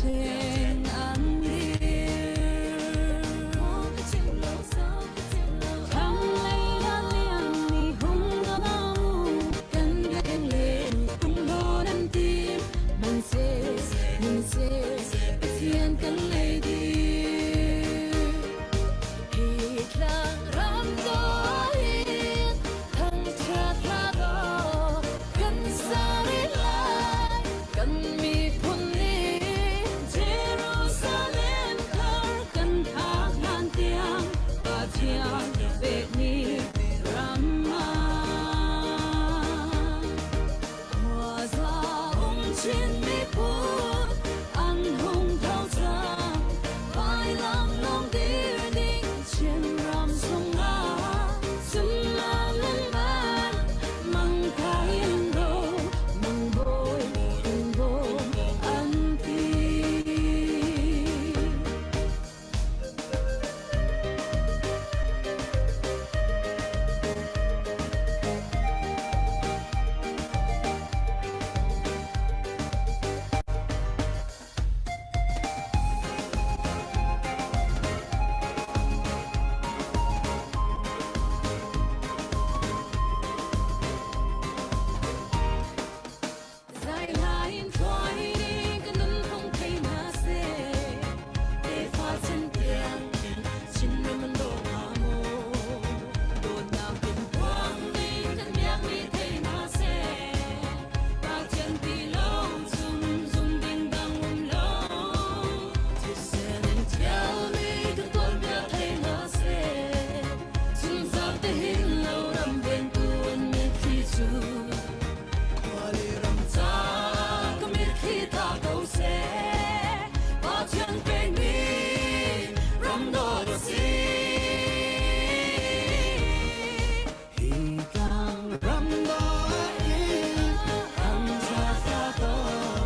Cheng an dir. Thlanglei a lianmi hung do kan biakeng len tung lawn an tim hmanhseh hmunhseh Pathian kan lei dir. Hi tlang ram dawh in thangṭhat hla dawh kan sa rih lai kan miphun nih Jerusalem thar kan phak hlan tiang Pathian pekmi ram ah khuaza um Chin miphun an hung tho cang vailam lawng dir ding Chinram chungah chunlam nan man mang kain do mang bawi in bawm an ti. Zai hla in hruai ding ka nunphung thei hna seh. Tefa chan tiang in Chinram an daw hnga maw? Dawtnak in huam ding kan miakmi thei hna seh. Pathian ti lo cun zum ding dang um lo. Thisen in ṭialmi kan tuanbia thei hna seh. Zungzal te hin lo ram ventu an mitthli cu. Khua le ram ca ka mitthli tla ko seh. Pathian pekmi ram dawt a si. Hi tlang ram dawh in ram ṭha tla taw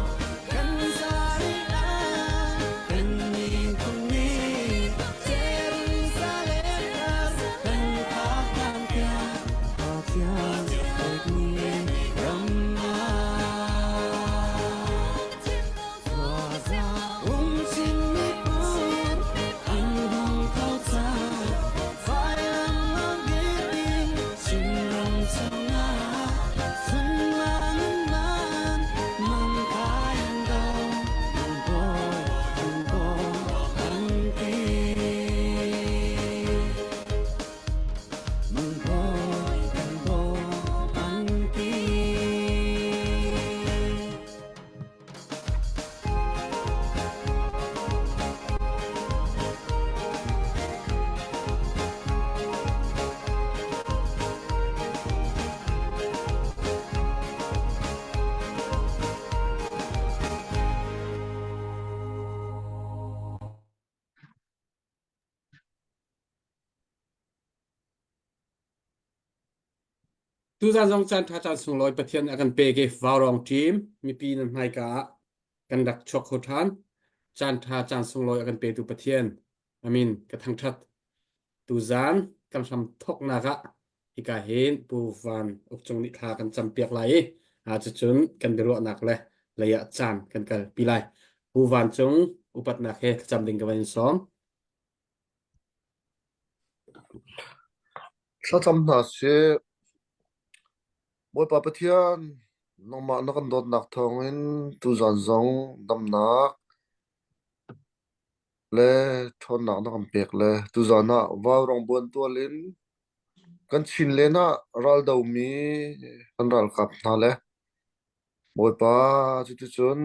kan zari ah kan miphun nih Jerusalem thar kan phak hlan tiang Pathian pekmi ram ah khuaza um Chin miphun an hung tho cang vailam lawng in Chinram chungah chungah nan mang kai an do mang bawi an bawm an ti mang bawi an bawm an ti. Tuzan zong caan ṭha caan sunglawi Pathian a kan pek i Vaurawng team mipi nan hmaika ah kan rak chuak kho ṭhan. Caan ṭha caan sunglawi a kan petu Pathian amin ka thangṭhat. Tuzan kan hram thawknak ah hika hin Pu Van Uk Cung nih thla kan campiak lai i cucun kan biaruahnak le lei ah caan kan kal pi lai. Pu Van Cung upatnak he thlacam ding ka van in sawm. Thlacam hna sih. Bawipa Pathian, nangmah na kan dawtnak thawngin tuzan zong damnak le ṭhawnnak na kan pek le tuzan ah vaurawng buantual in kan Chinlen ah raldomi kan ralkap hna le Bawipa cuticun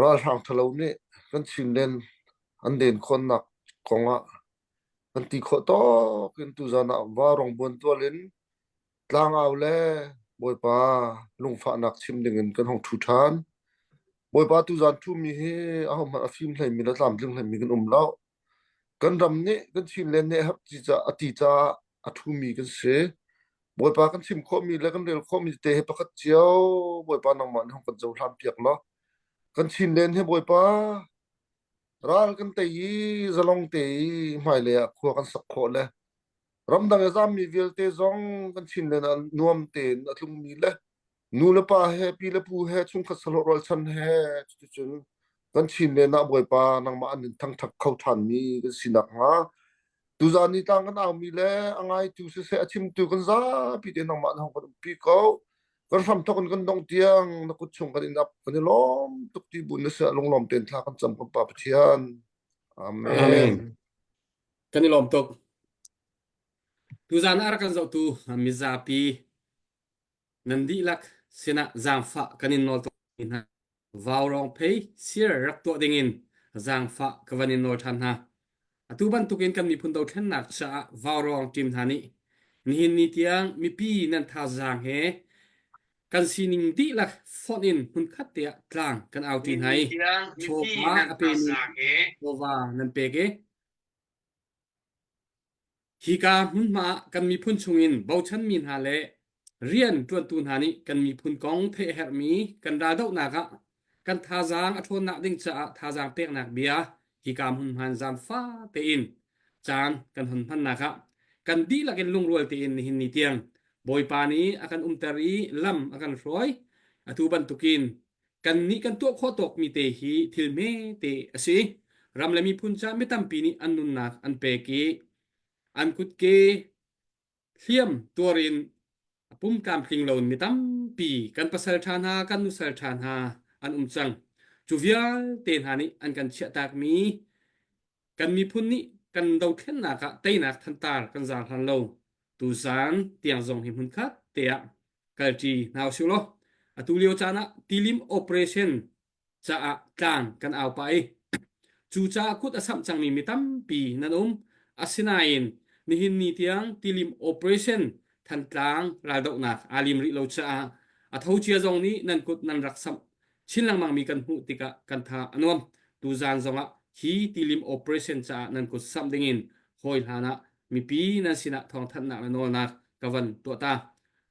ralhrang ṭhalo nih kan Chinlen an den khawhnak kongah kan ti khawh tawk in tuzan ah vaurawng buantual in tlangau le Bawipa lungfahnak chim dingin kan hung ṭhu ṭhan. Bawipa tuzan ṭhumi hi ahohmanh a fim hleimi le tlamtling hleimi kan um lo. Kan ram nih kan Chinland nih a ti caah a ṭhumi kan si. Bawipa kan chim khawhmi le kan rel khawhmi tete hi pakhat cio Bawipa nangmah nih hung kan cohlan piak law kan Chinland hi Bawipa ral kan tei i zalong te i hmailei ah khua kan sak khawh le ramdang i zammi vialte zong kan Chinland ah nuam tein a tlungmi le nu le pa he pi le pu he chungkhat sahlawh rualchan he cuticun. Kan Chinland ah Bawipa nangmah an in thangṭhat kho ṭhanmi kan si nakhnga tuzaan ni tlang kan aumi le a ngaitu siseh a chimtu kan zapi te nangmah na hung kan umpi ko. Kan hramthawk in kan dong tiang na kut chung kan in ap kan i lawm tuk ti bu na si lunglawm tein thla kan cam kan Pa Pathian. Amen. Amen. Kan i lawm tuk. Tuzaan ah rak kan zohtu mizapi nan dihlak sinah zaangfah kan in nawl tuk hna. Vaurawng phei sir rak tuah dingin zaangfah ka van in nawl ṭhan hna. Atu bantukin kan miphun dothlennak caah vaurawng ṭim hna nih nihin ni tiang mipi nan thazaang he kan sining dihlak fonh in hmunkhat te ah tlang kan auṭi hna i chawva a pemi chawva nan pek i Hika hmunhma ah kan miphun chungin bochanmi hna le rian ṭuantu hna nih kan miphun kong theih a herhmi kan raldohnak ah kan thazaang a ṭhawnnak ding caah thazaang peknak bia hika hmunhma in zaangfa tein caan kan hon hmannak ah kan dihlak in lungrual tein nihin ni tiang Bawipa nih a kan umter i lam a kan hruai. Atu bantukin kannih kan tuah khawh tawkmi te hi thil hmete a si. Ram le miphun caah mi tampi nih an nunnak an pek i an kutke hliam tuar in a pum tlamtling loin mi tampi kan pasal ṭha hna kan nusal ṭha hna an um cang. Cu vialte hna nih an kan chiahtakmi kan miphun nih kan dothlennak ah teinak thantar kan zaar hlan lo. Tuzaan tiang zong hi hmunkhat te ah kalṭi hna usih law atu lio caan ah tilim operation caah tlang kan au pah i cu caah kut a samh cangmi mi tampi nan um. Asinain nihin ni tiang tilim operation Thantlang raldohnak aa lim rih lo caah a tho cia zong nih nan kut nan rak samh chin lengmangmi kan hmuh tikah kan tha a nuam. Tuzaan zongah hi tilim operation caah nan kut samh dingin hawi hlan ah mipi nan sinah thawngthanhnak le nawlnak ka van tuah ta.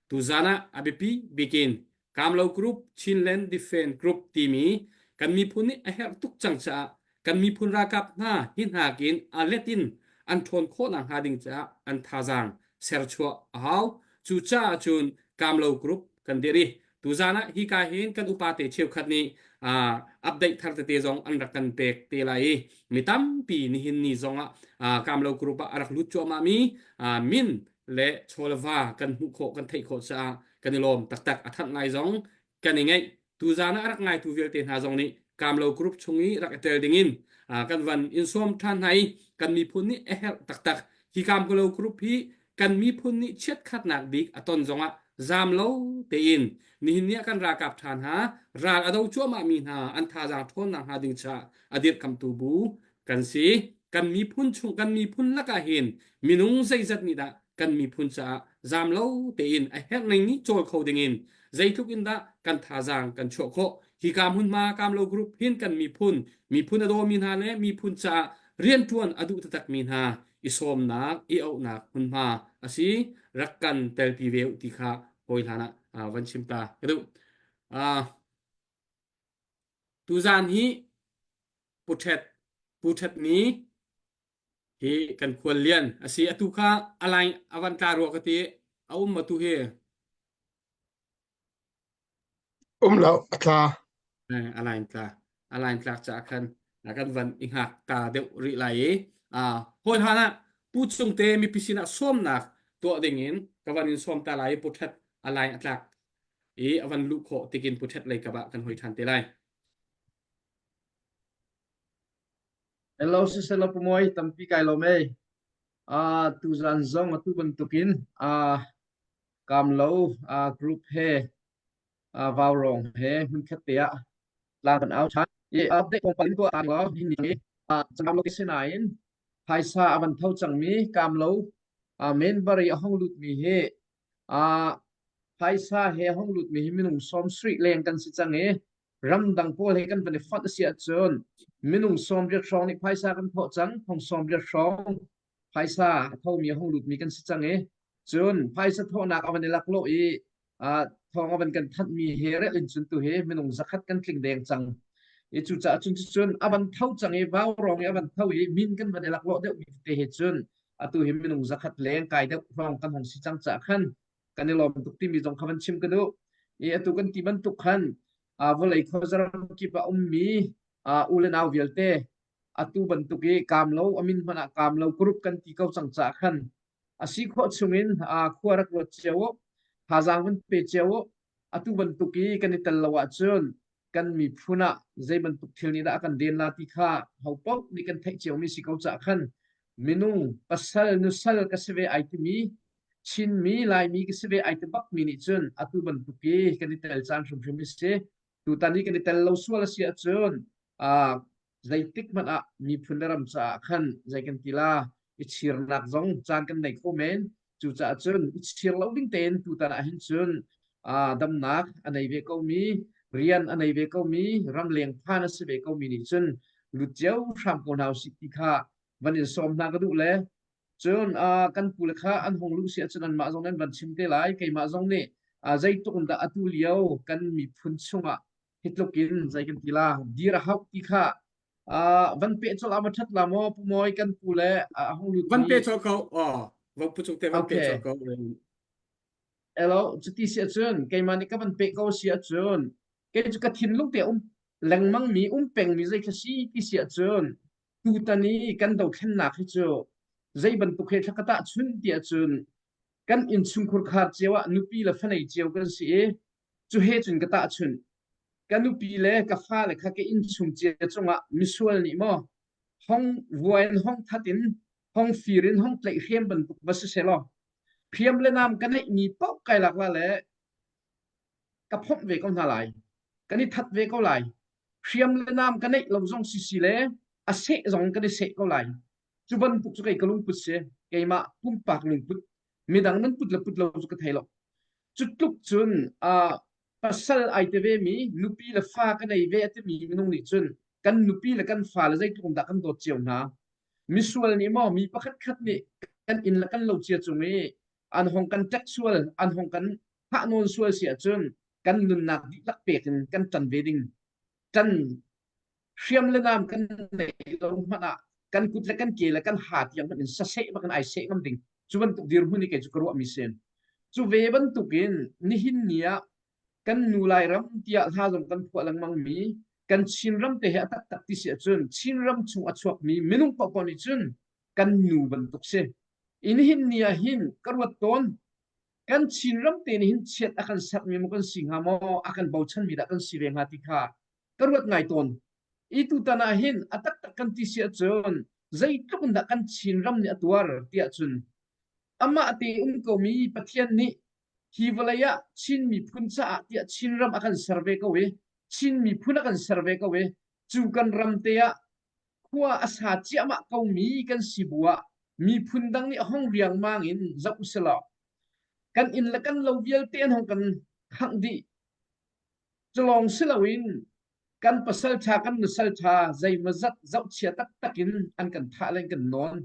Tuzaan ah a biapi bikin Kamlo Group Chinland Defense Group timi kan miphun nih a herh tuk cang caah kan miphun ralkap hna hi hnakin a let in an ṭhawn khawhnak hnga ding caah an thazaang serchuah a hau. Cucaah cun Kamlo Group kan dirh i tuzaan ah hika hin kan upa te cheukhat nih uh, update thar tete zong an rak kan pek te lai i mi tampi nihin ni zong ah uh, Kamlo Group ah a rak lut cuahmah mi uh, min le chawlva kan hmuh khawh kan theih khawh caah kan i lawm taktak a thanh lai zong kan i ngeih tuzaan ah a rak ngaitu vialte hna zong nih Kamlo group chung i rak i tel dingin kan van in sawm ṭhan hna i kan miphun nih a herh taktak hi Kamlo group hi kan miphun nih chiatkhatnak bik a ton zongah zaam lo tein nihin ni ah kan ralkap ṭha hna ral a do cuahmah mi hna an thazaang ṭhawnnak hnga ding caah a dirhkamtu bu kan si. Kan miphun chung kan miphun lakah hin minung zeizat nih dah kan miphun caah zaam lo tein a herh ning nih cawl kho dingin zeitluk in dah kan thazaang kan chuah khawh hika hmunhma Kamlo group hin kan miphun miphun a dawmi hna le miphun caah rianṭuan a duh taktakmi hna i sawmnak i auhnak hmunhma a si rak kan telpi ve u ti kha hawi hlan ah van chim ta ka duh. Uh, tuzaan hi Pu Ṭhet Pu Ṭhet ni hi kan khual lian a si atu kha a line a van tla rua ka ti a um ma tu hi Um lo a tla. A line tla a line tlak caah khan a kan van i hngak ta deuh rih lai i hawi hlan ah Pu Cung te mipi sinah sawmnak tuah ding in ka van in sawm ta lai i Pu Ṭhet a line a tlak i a van luh khawh tikin Pu Ṭhet lei kap ah kan hoi ṭhan te lai. Hello siselaw Pumawi tampi kai lawm ei. Uh, tuzan zong atu bantukin uh, Kamlo uh, group he uh, Vaurong he hmunkhat te ah tlang kan au ṭhan. I update tlawmpal in tuah ta law hi ni uh, Kamlo ti sinain phaisa a van tho cangmi Kamlo uh, member i a hong lutmi hi uh, phaisa he a hong lutmi hi minung 70 leng kan si cang i ramdang pawl he kan van i fonh a si ahcun minung 80 hrawng nih phaisa kan thawh cang thong 80 hrawng phaisa a thomi a hung lutmi kan si cang i cun phaisa thawhnak a van i laklawh i thawng a van kan thanhmi he relh in cun tu hi minung zakhat kan tling deng cang i cucaah cun cun a van tho cang i vaurawng i a van tho i min kan van i laklawh deuhmi te he cun atu hi minung zakhat leng kai deuh hrawng kan hung si cang caah khan kan i lawm tuk timi zong kha van chim ka duh i atu kan ti bantuk khan vawlei khuazaram kip ah ummi. Uh, u le nau vialte atu bantuk i kaam lo amin hmanh ah kaam lo group kan ti ko cang caah khan a si khawh chungin uh, khua rak ruat cio u thazaang van pe cio u atu bantuk i kan i tel lo ahcun kan miphun ah zei bantuk thil nih dah a kan den la ti kha ho paoh nih kan theih ciomi si ko caah khan minung pasal nusal ka si ve ai timi Chinmi Laimi ka si ve ai ti bakmi nih cun atu bantuk i kan i tel caan hrimhrim hi si tutan i kan i tel lo sual a si ahcun uh, zeitik hmanh ah miphun le ram caah khan zei kan ti la i chirnak zong caan kan nei kho men cucaah cun i chir lo ding tein tutan ah hin cun uh, damnak a nei ve komi rian a nei ve komi ramleng phan a si ve komi nih cun lut cio hram ko hna usih ti kha van in sawm hna ka duh le cun uh, kan pu le kha an hung luh si ahcun anmah zong nan van chim te lai keimah zong nih uh, zeitluk in dah atu lio kan miphun chungah hi tluk in zei kan ti la dir a hauh ti kha uh, van pe chol ama that la maw pu moi kan pu le a hung lut van pe chol ko oh vo pu chung te van pe chol ko elo chuti si ahcun keimah nih ka van pe ko si ahcun kei cu ka thinlung te um lengmang mi um peng mi zei kha si ti si ahcun tutan i kan dothlennak hi cu zei bantuk he thla ka tah chun ti ahcun kan innchungkhur khar cio ah nupi le fanei cio kan si i cu he cun ka tahchunh. Ka nupi le ka fale kha ka innchung cia cungah misual nih maw hong vua in hong that in hong fir in hong tlaihhrem bantuk va si selaw hriam le nam ka neihmi paoh kai lak la le ka phomh ve ko hna lai. Kan i that ve ko lai. Hriam le nam ka neih lo zong sisi le a seh zong kan i seh ko lai. Cu bantuk cu kei ka lungput si. Keimah pumpak lungput. Midang nan put le put lo cu ka thei lo. Cu tluk cun uh, pasal ai te ve mi nupi le fa ka nei ve a timi minung nih cun kan nupi le kan fa le zeitluk dah kan dawt cio hna. Misual nih maw mi pakhat khat nih kan inn le kan lo cia cung i an hong kan tek sual, an hong kan thah nawn sual si ahcun kan nunnak dihlak pek in kan ṭan ve ding. Ṭan hriam le nam kan neih lo hmanh ah kan kut le kan ke le kan ha tiang hmanh in saseh bak in ai seh ngam ding cu bantuk dirhmun i kei cu ka ruahmi si cu ve bantuk in nihin ni ah kan nu Lairam tiah hla zong kan phuah lengmang mi kan Chinram te he a taktak ti si ahcun Chinram chung a chuakmi minung paohpaoh nih cun kan nu bantuk si in hin ni ah hin ka ruat tawn kan Chinram te nih hin chiat a kan serhmi maw kan si hnga maw a kan bochanmi dah kan si ve hnga ti kha ka ruat ngai tawn. I tutan ah hin a taktak kan ti si ahcun zeitluk in dah kan Chinram nih a tuar tiah cun amah te um komi Pathian nih hi vawlei ah Chin miphun caah tiah Chinram a kan ser ve ko i Chin miphun a kan ser ve ko i cu kan ram te ah khua a sa ciahmah komi kan si bu ah miphun dang nih hong riangmang in zoh usih kan inn le kan lo vialte an hong kan khangh dih Culawng si loin kan pasal ṭha kan nusal ṭha zeimawzat zohchia taktak in an kan thah le an kan nawn.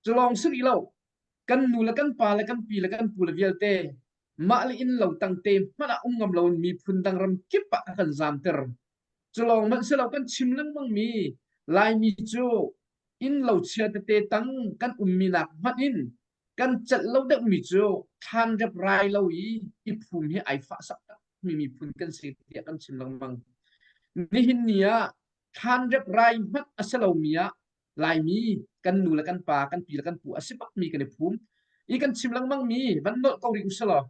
Culawng si rih lo kan nu le kan pa le kan pi le kan pu le vialte mah le inn lo tangte hmanh ah um ngam loin miphun dang ram kip ah a kan zamter. Culawng hmanh si lo kan chim lengmang mi Laimi cu inn lo chia tete tang kan ummi nak hmanh in kan celh lo deuhmi cu thlan rep rai lo i i phum hi ai fahsak mi miphun kan si tiah kan chim lengmang. Nihin ni ah thlan rep rai hmanh a si lomi ah Laimi kan nu le kan pa kan pi le kan pu a si bakmi kan i phum. I kan chim lengmang mi van nolh ko rih usalaw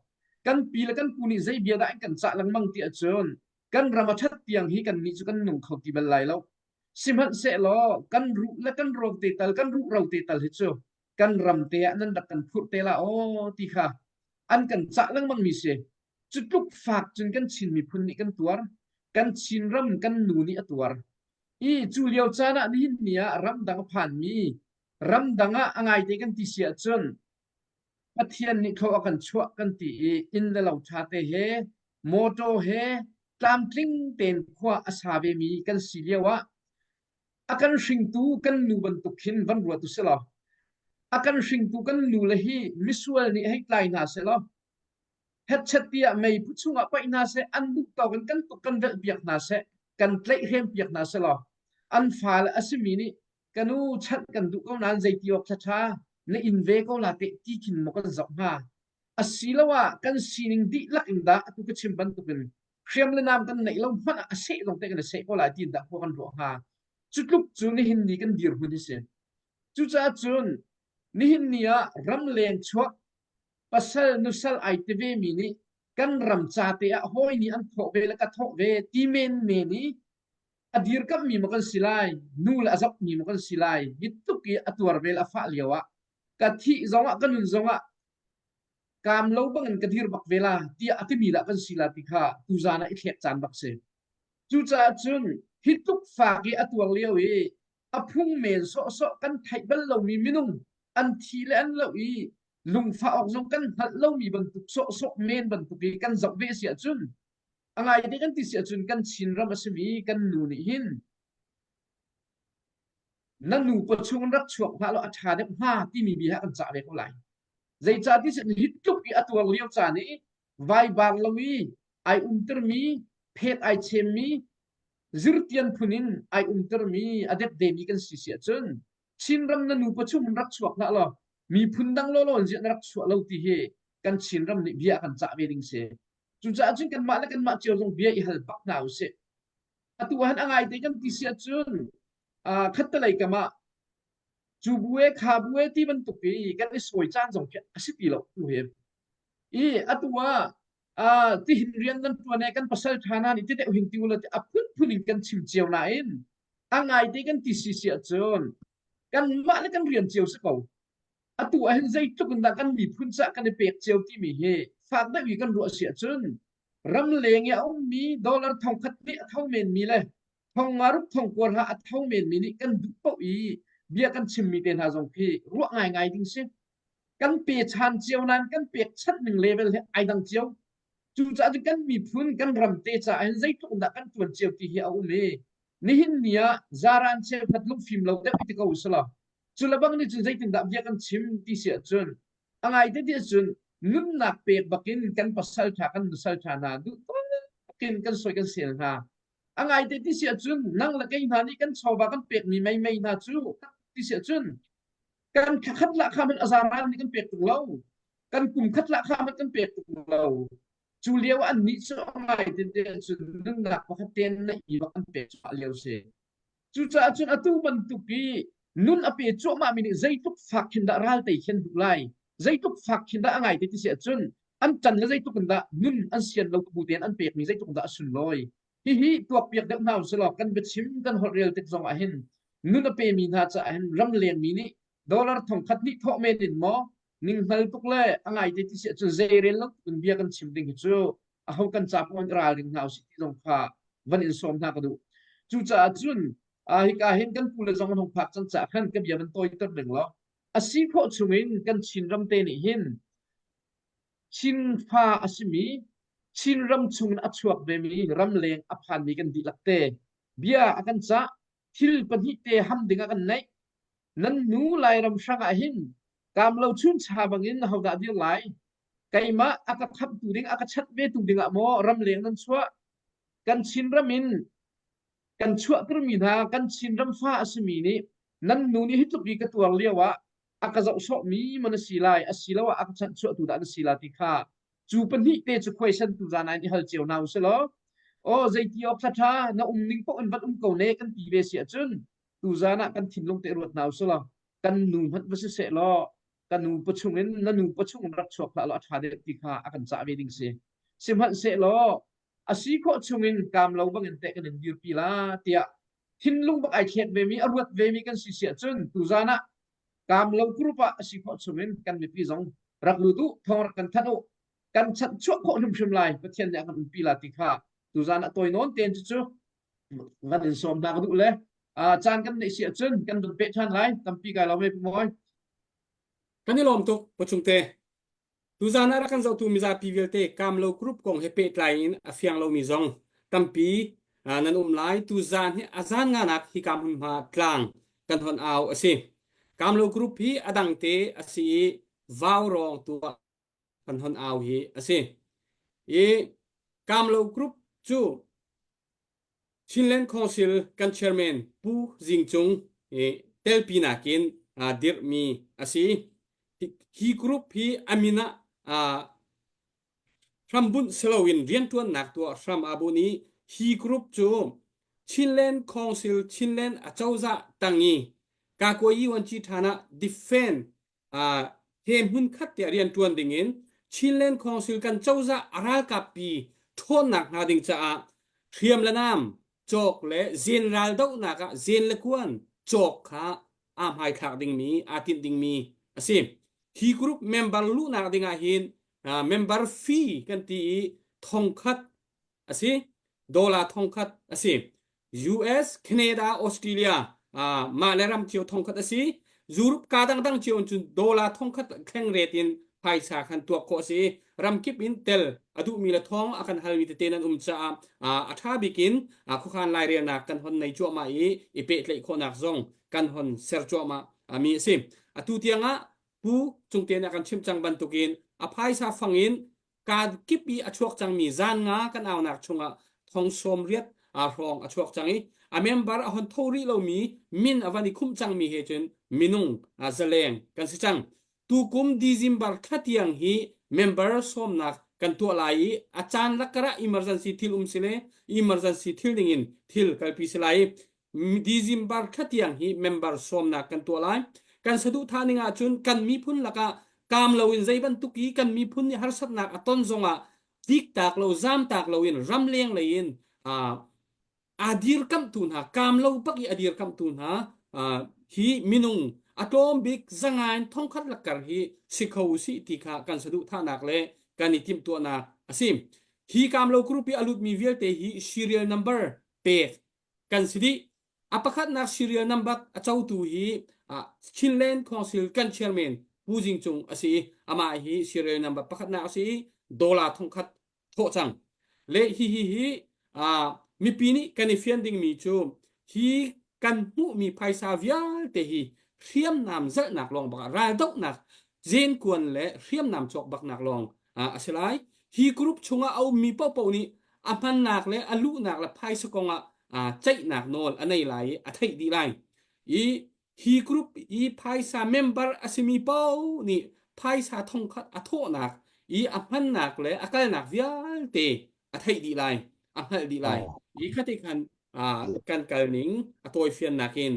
kan pi le kan pu nih zei bia dah an kan cah lengmang ti ahcun kan ram a ṭhat tiang hi kan nih cu kan nung kho ti bal lai lo. Sihmanhsehlaw kan ruh le kan ro te tal kan ruh ro te tal hi cu kan ram te ah nan rak kan phurh te la aw ti kha an kan cah lengmang mi si. Cu tluk fak cun kan Chin miphun nih kan tuar. Kan Chinram kan nu nih a tuar. I cu lio caan ah nihin ni ah ramdang a phanmi ramdang ah a ngaite kan ti si ahcun Pathian nih thlaw a kan chuah kan ti i inn le lo ṭha te he motor he tlamtling tein khua a sa vemi kan si lio ah a kan hringtu kan nu bantuk khin van ruat u sih law a kan hringtu kan nu le hi misual nih hei tlai hna seh law hetchet tiah meiphu chungah paih hna seh an duh tawk in kan tuk kan velh piak hna seh kan tlaihhrem piak hna seh law an fale a simi nih ka nu chanh kan duh ko nain zeiti awk ṭha ṭha na inn ve ko la teh ti khin maw kan zoh hnga asiloah kan sining dihlak in dah atu ka chim bantukin. Hriam le nam kan neih lo hmanh ah a seh zong te kan i seh ko lai tiin dah khua kan ruah hnga. Cu tluk cu nihin ni kan dirhmun hi si. Cucaah cun nihin ni ah ramleng chuak pasal nusal ai ti ve mi nih kan ram ca te ah hawi nih an thawh ve le ka thawh ve ti men men i a dirkamhmi maw kan si lai nu le a zokmi maw kan si lai hi tluk i a tuar vel a fah lio ah ka thih zongah ka nun zongah kaam lo bangin ka dir bak ve la tiah a timi lah kan si la ti kha tuzan ah i thlek caan bak si. Cucaah cun hi tluk fak i a tuar lio i a phung men sawhsawh kan theih bal lomi minung an thi le an loh i lungfah awk zong kan hngalh lomi bantuk sawhsawh men bantuk i kan zoh ve si ahcun a ngai te kan ti si ahcun kan Chinram a simi kan nu nih hin na nu pawchung rak chuak hlah law a ṭha deuh hnga timi bia kan cah ve ko lai. Zeicah ti sin hi tluk i a tuar lio caan i vaibar lo i ai umtermi, phet ai chemmi, zirtian phun in ai umtermi, a depdemi kan si si ahcun Chinram na nu pawchung in rak chuak hlah law miphun dang lawlaw in ziah na rak chuah lo ti hi kan Chinram nih bia kan cah ve ding si. Cucaah cun kanmah le kanmah cio zong bia i hal bak hna usih. Atu ah hin a ngaite kan ti si ahcun khattelei kam ah cu bu e kha bu e ti bantuk i kan i sawi caan zong khi a si ti lo tu hi. I atu ah tihin rian nan ṭuan e kan pasal ṭha hna nih ti deuh hin ti ulaw ti a phunphun in kan chim cio nain a ngaite kan ti si si ahcun kanmah le kan rian cio si ko. Atu ah hin zeitluk in dah kan miphun cah kan i pek cio timi hi fak deuh i kan ruah si ahcun ramleng i a ummi dollar thongkhat nih a tho menmi le thong nga ruk thong kuar ha a tho menmi nih kan duh paoh i bia kan chimmi te hna zong khi ruah ngaingai ding si. Kan pe chan cio nain kan pek chanh ning level hi ai dang cio. Cucaah cun kan miphun kan ram te caah hin zeitluk in dah kan tuan cio ti hi a um i nihin ni ah zaran cheukhat lungfim lo deuh ti ko usalaw cu le bang nih cun zeitindah bia kan chim ti si ahcun a ngai te ti ahcun nunnak pek bakin kan pasal ṭha kan nusal ṭha hna duh in kan sawi kan sel hna a ngai te ti si ahcun nang le kei hna nih kan chawva kan pekmi mei mei hna cu ti si ahcun kan thakhat lah kha man a zaran nih kan pek tung lo kan kum khat lah kha man kan pek tung lo cu lio an nih cu a ngai te te cun nunnak pakhat te na i bak an pek lio si Cucaah cun atu bantuk i nun a pe cuahmahmi nih zeitluk fak khin dah ral tei khi an duh lai, zeitluk fak khin dah a ngai te ti si ahcun an ṭan le zeitluk in dah nun an sian lo bu tein an pekmi zeitluk in dah a sunlawi. Hihi tuakpiak deuh hna usih law kan biachim kan holh rel tik zong ah hin nun a pemi hna caah hin ramlengmi nih dollar thongkhat nih thawh men in maw ninghngal tuk le a ngai te ti si ahcun zeirel lo tuk in bia kan chim ding hi cu aho kan ca paoh in ralring hna usih ti zong kha van in sawm hna ka duh. Cucaah cun hika hin kan pule zong an hung phak cang caah khan ka bia van tawiter ding law a si khawh chungin kan Chinram te nih hin Chinfa a simi Chinram chungin a chuak vemi ramleng a phanmi kan dihlak te bia a kan cah thil pahnih te ham ding a kan neih nan nu Lairam hrang ah hin kaam lo chun cha bangin hodah dir lai keimah a ka khamhtu ding a ka chanh vetu ding ah maw ramleng nan chuah kan Chinram in kan chuahtermi hna kan Chinram fa a simi nih nan nu nih hi tluk i ka tuar lio ah a ka zoh sawhmi man a si lai asiloah a ka chanhchuahtu dah na si la ti kha cu pahnih te cu khuaisan tu zan ah in i hal cio hna usih law aw zeiti awk thla ṭha na um ning paoh in van um ko ne kan ti ve si ahcun tuzan ah kan thinlung te ruat hna usih law kan nu hmanh va si seh law ka nu pawchung in na nu pawchung in rak chuak hlah law a ṭha deuh ti kha a kan cah ve ding si. Sihmanhsehlaw a si khawh chungin kaam lo bangin teh kan in dirpi la tiah thinlung bak ai thlek vemi a ruat vemi kan si si ahcun tuzan ah kaam lo group ah a si khawh chungin kan mipi zong rak lut u thawng rak kan thanh u kan chanh chuah khawh hrimhrim lai Pathian nih a kan umpi la ti kha tuzan ah tawi nawn tein cucu van in sawm hna ka duh le caan kan neih si ahcun kan vun peh ṭhan lai tampi kai lo ve pu mawi Kan i lawm tuk, Pachungte. Tuzaan ah rak kan zohtu mizapi vialte Kamlo Group kong he pehtlai in a fiang lomi zong tampi nan um lai. Tuzaan hi a zan nganak hi kam hmunhma tlang kan hon au a si. Kamlo Group hi a dangte a si i vaurawng tuah kan hon au hi a si. I Kamlo Group cu Chinland Council kan chairman Pu Zing Cung telpi nakin dirhmi a si. Hi group hi a min ah Hrambunh si loin rianṭuannak tuah hram aa bunh i hi group cu Chinland Council Chinland acozah tang i Kakuayi Wanci ṭhan ah defend uh, he hmunkhat tiah rianṭuan dingin Chinland Council kan cozah a ralkap pi ṭhawnnak hnga ding caah hriam le nam cawk le zen ral dohnak ah zen le kuan cawk kha aa hmaithlak dingmi aa tinh dingmi a si. Hi group member luhnak dingah hin uh, member fee kan ti i thongkhat a si. Dollar thongkhat a si. US, Canada, Australia uh, mah le ram cio thongkhat a si. Europe ka dangdang cio in cun dollar thongkhat thleng ret in phaisa khan tuak khawh a si. Ramkip in tel a duhmi le thong a kan halmi tete nan um caah uh, a ṭha bik in uh, khuakhan lairelnak kan hon nei cuahmah i i pehtlaih khawhnak zong kan hon ser cuahmah mi a si. Atu tiangah Pu Cungte nih a kan chimh cang bantukin a phaisa fang in kaa kip i a chuak cangmi zan nga kan aunak chungah thong sawm riat hrawng a chuak cang i a member a hon tho rih lomi min a van i khumh cangmi he cun minung zaleng kan si cang. Tukum December thla tiang hi member sawmnak kan tuah lai i a caan lakar ah emergency thil um si le emergency thil dingin thil kalpi si lai i December thla tiang hi member sawmnak kan tuah lai. Kan saduhthah ning ahcun kan miphun lakah kaam loin zei bantuk i kan miphun nih harsatnak a ton zongah tliktak lo zamtak loin ramleng lei in aa dirkamhtu hna kaam lo bak i a dirkamhtu hna hi minung a tlawm bik zangain thongkhat lakkar hi si kho usih ti kha kan saduhthahnak le kan i timhtuahnak a si. Hi kaam lo group i a lutmi vialte hi serial number pek kan si dih. A pakhatnak serial number a cotu hi Chinland Council kan chairman Pu Jing Cung a si i amah hi serial number pakhatnak a si i dollar thongkhat thawh cang. Le hi hi hi mipi nih kan i fian dingmi cu hi kan hmuhmi phaisa vialte hi hriamnam zalhnak lawng bak ah raldohnak zenkuan le hriamnam cawk baknak lawng a si lai. Hi group chungah a ummi paohpaoh nih a hmannak le a luhnak le phaisa kongah ceihnak nawl a nei lai i a theih dih lai. I hi group i phaisa member a simi paoh nih phaisa thongkhat a thawhnak i a hmannak le a kalnak vialte a theih dih lai, a hngalh dih lai. I khati khan kan kal ning a tawifiannak in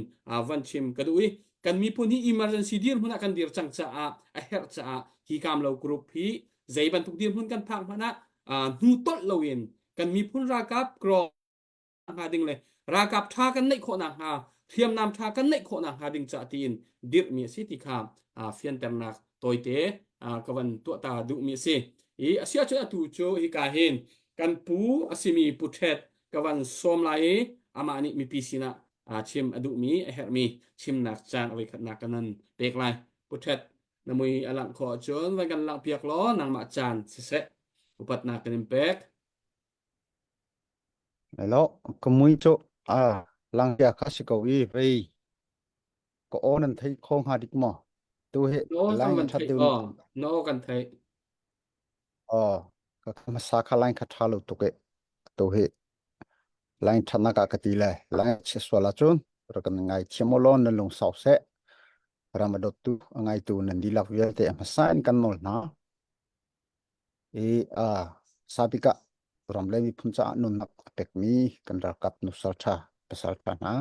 van chim ka duh i kan miphun hi emergency dirhmun ah kan dir cang caah a herh caah hi kamlo group hi zei bantuk dirhmun kan phak hmanh ah hnu tolh loin kan miphun ralkap krong hnga ding le ralkap tha kan neih khawh nakhnga hriamnam tha kan neih khawh nakhnga ding ca tiin dirhmi a si ti kha fianternak tawite ka van tuah ta duhmi a si. I a si ahcun atu cu hika hin kan pu a simi Pu Ṭhet ka van sawm lai i amah nih mipi sinah chim a duhmi a herhmi chimnak caan a voikhatnak kan nan pek lai. Pu Ṭhet na mui a langh khawh ahcun van kan langhpiak law nangmah caan siseh upatnak kan in pek. Hello, ka mui cu a langkia kha si ko i vei ka aw nan thei kho hnga dik maw? Tu hi Na aw kan line van that theih deuh aw na aw kan theih. aw ka hmasa kha line kha tha lo tuk e tu hi line thatnak ah ka ti le line chia sual ahcun rak kan ngai thiam law nan lung sau seh ram a dawttu a ngaitu nan dihlak vialte a hmasa in kan nawl hna i a sabik ah ram le miphun caah nunnak a pekmi kan ralkap nusal ṭha pasal ṭha hna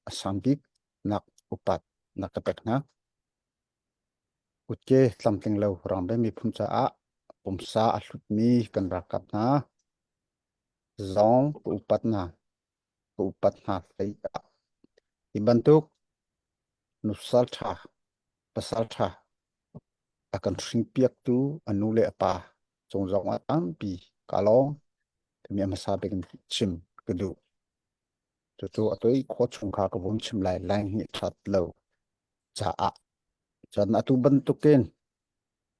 a sang bik nak upat nak ka pek hna. Kutke tlamtling lo ram le miphun caah pumsa a hlutmi kan ralkap hna zong ka upat hna ka upat hna hlei ah hi bantuk nusal ṭha pasal ṭha a kan hringpiaktu a nu le a pa cung zong ah tampi ka lawm timi a hmasa bik in chim ka duh. Cucu a toi khua chung kha ka vun chim lai line hi that lo caah cun atu bantukin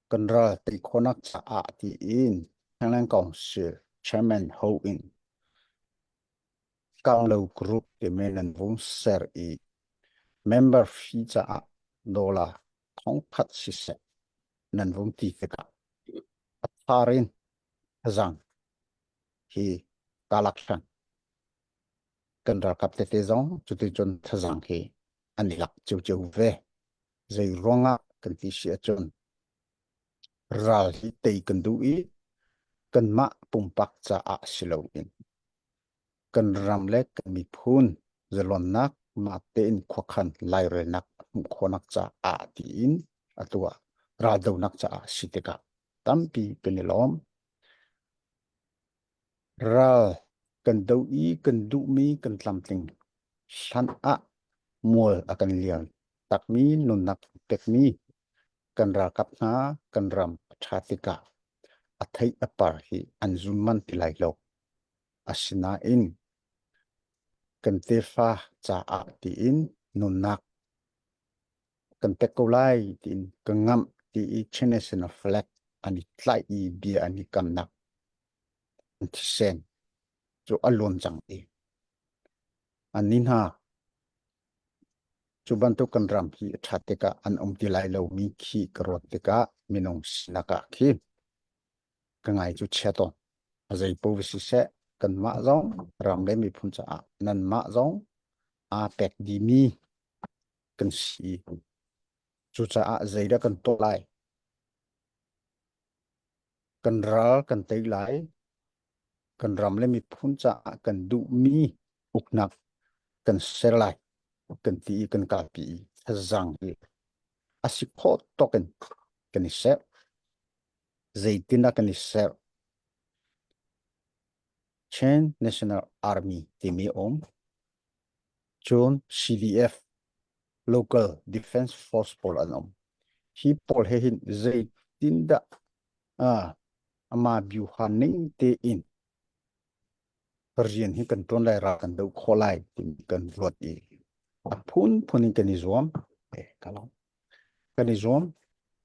kan ral tei khawhnak caah tiin Thailand Council Chairman Ho in Kanglo Group timi nan vung ser i member fee caah dollar thongkhat siseh nan vung ti tikah a thar in thazaang hi kalak hran kan ralkap tete zong cuticun thazaang hi an i lak ciocio ve. Zei ruangah kan ti si ahcun ral hi tei kan duh i Kanmah pumpak caah si loin kan ram le kan miphun zalonnak mah tein khuakhan lairelnak hmuh khawhnak caah tiin atu ah raldonak caah si tikah tampi kan i lawm. Ral kan do i kan duhmi kan tlamtling hlan ah mual a kan liam takmi nunnak pekmi kan ralkap hna kan ram a ṭha tikah a theih a par hi an zum man ti lai lo. Asinain kan tefa caah tiin nunnak kan pek ko lai tiin ka ngamh ti i Chin National Flag an i tlaih i bia an i kamnak an thisen cu a luan cang i annih hna cu bantuk kan ram hi a ṭhat tikah an um ti lai lomi khi ka ruat tikah minung sinak ah khi ka ngai cu chia tawn. A zei paoh siseh kanmah zong ram le miphun caah nanmah zong aa pek dihmi kan si. Cucaah zeidah kan tuah lai? Kan ral kan tei lai. Kan ram le miphun caah kan duhmi uknak kan ser lai kan ti i kan kalpi i thazaang hi a si khawh tawk in kan i ser. Zeitindah kan i ser? Chin National Army timi a um. Cun CDF Local Defense Force pawl an um. Hi pawl he hin zeitindah uh, ama byuha ning tein rian hi kan ṭuan lai ral kan doh khawh lai timi kan ruat i a phunphun in kan i zuam. Eh, ka lawm. Kan i zuam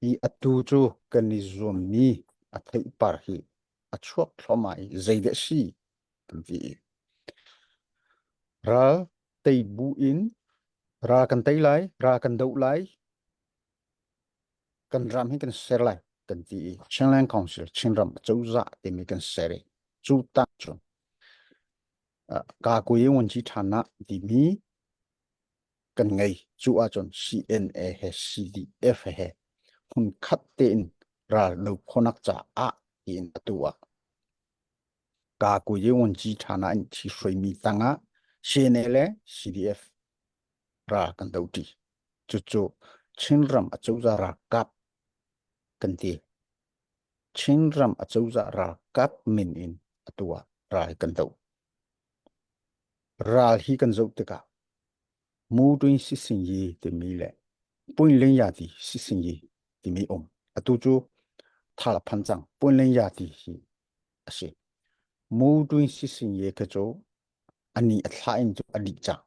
i atu cu kan i zuammi a theipar hi a chuak thluahmah i zeidah a si kan ti i ral tei bu in ral kan tei lai, ral kan doh lai, kan ram hi kan ser lai kan ti i Chinland Council Chinram cozah timi kan ser i cu tak cun Kakuyi Wunci Ṭhana timi kan ngei. Cu ahcun CNA he CDF he hmunkhat tein ral do khawhnak caah tiin atu ah Kakuyi Wunci Ṭhana in thi hruaimi tangah CNA le CDF ral kan do ṭi. Cucu Chinram acozah ralkap kan ti. Chinram acozah ralkap min in atu ah ral kan doh. Ral hi kan zoh tikah Mutuin Sisinyi timi le Puinling Yati Sisinyi timi um. Atu cu thal a phan cang. Puinling Yati hi a si. Mutuin Sisinyi kha cu ani a thla in cu a dih cang.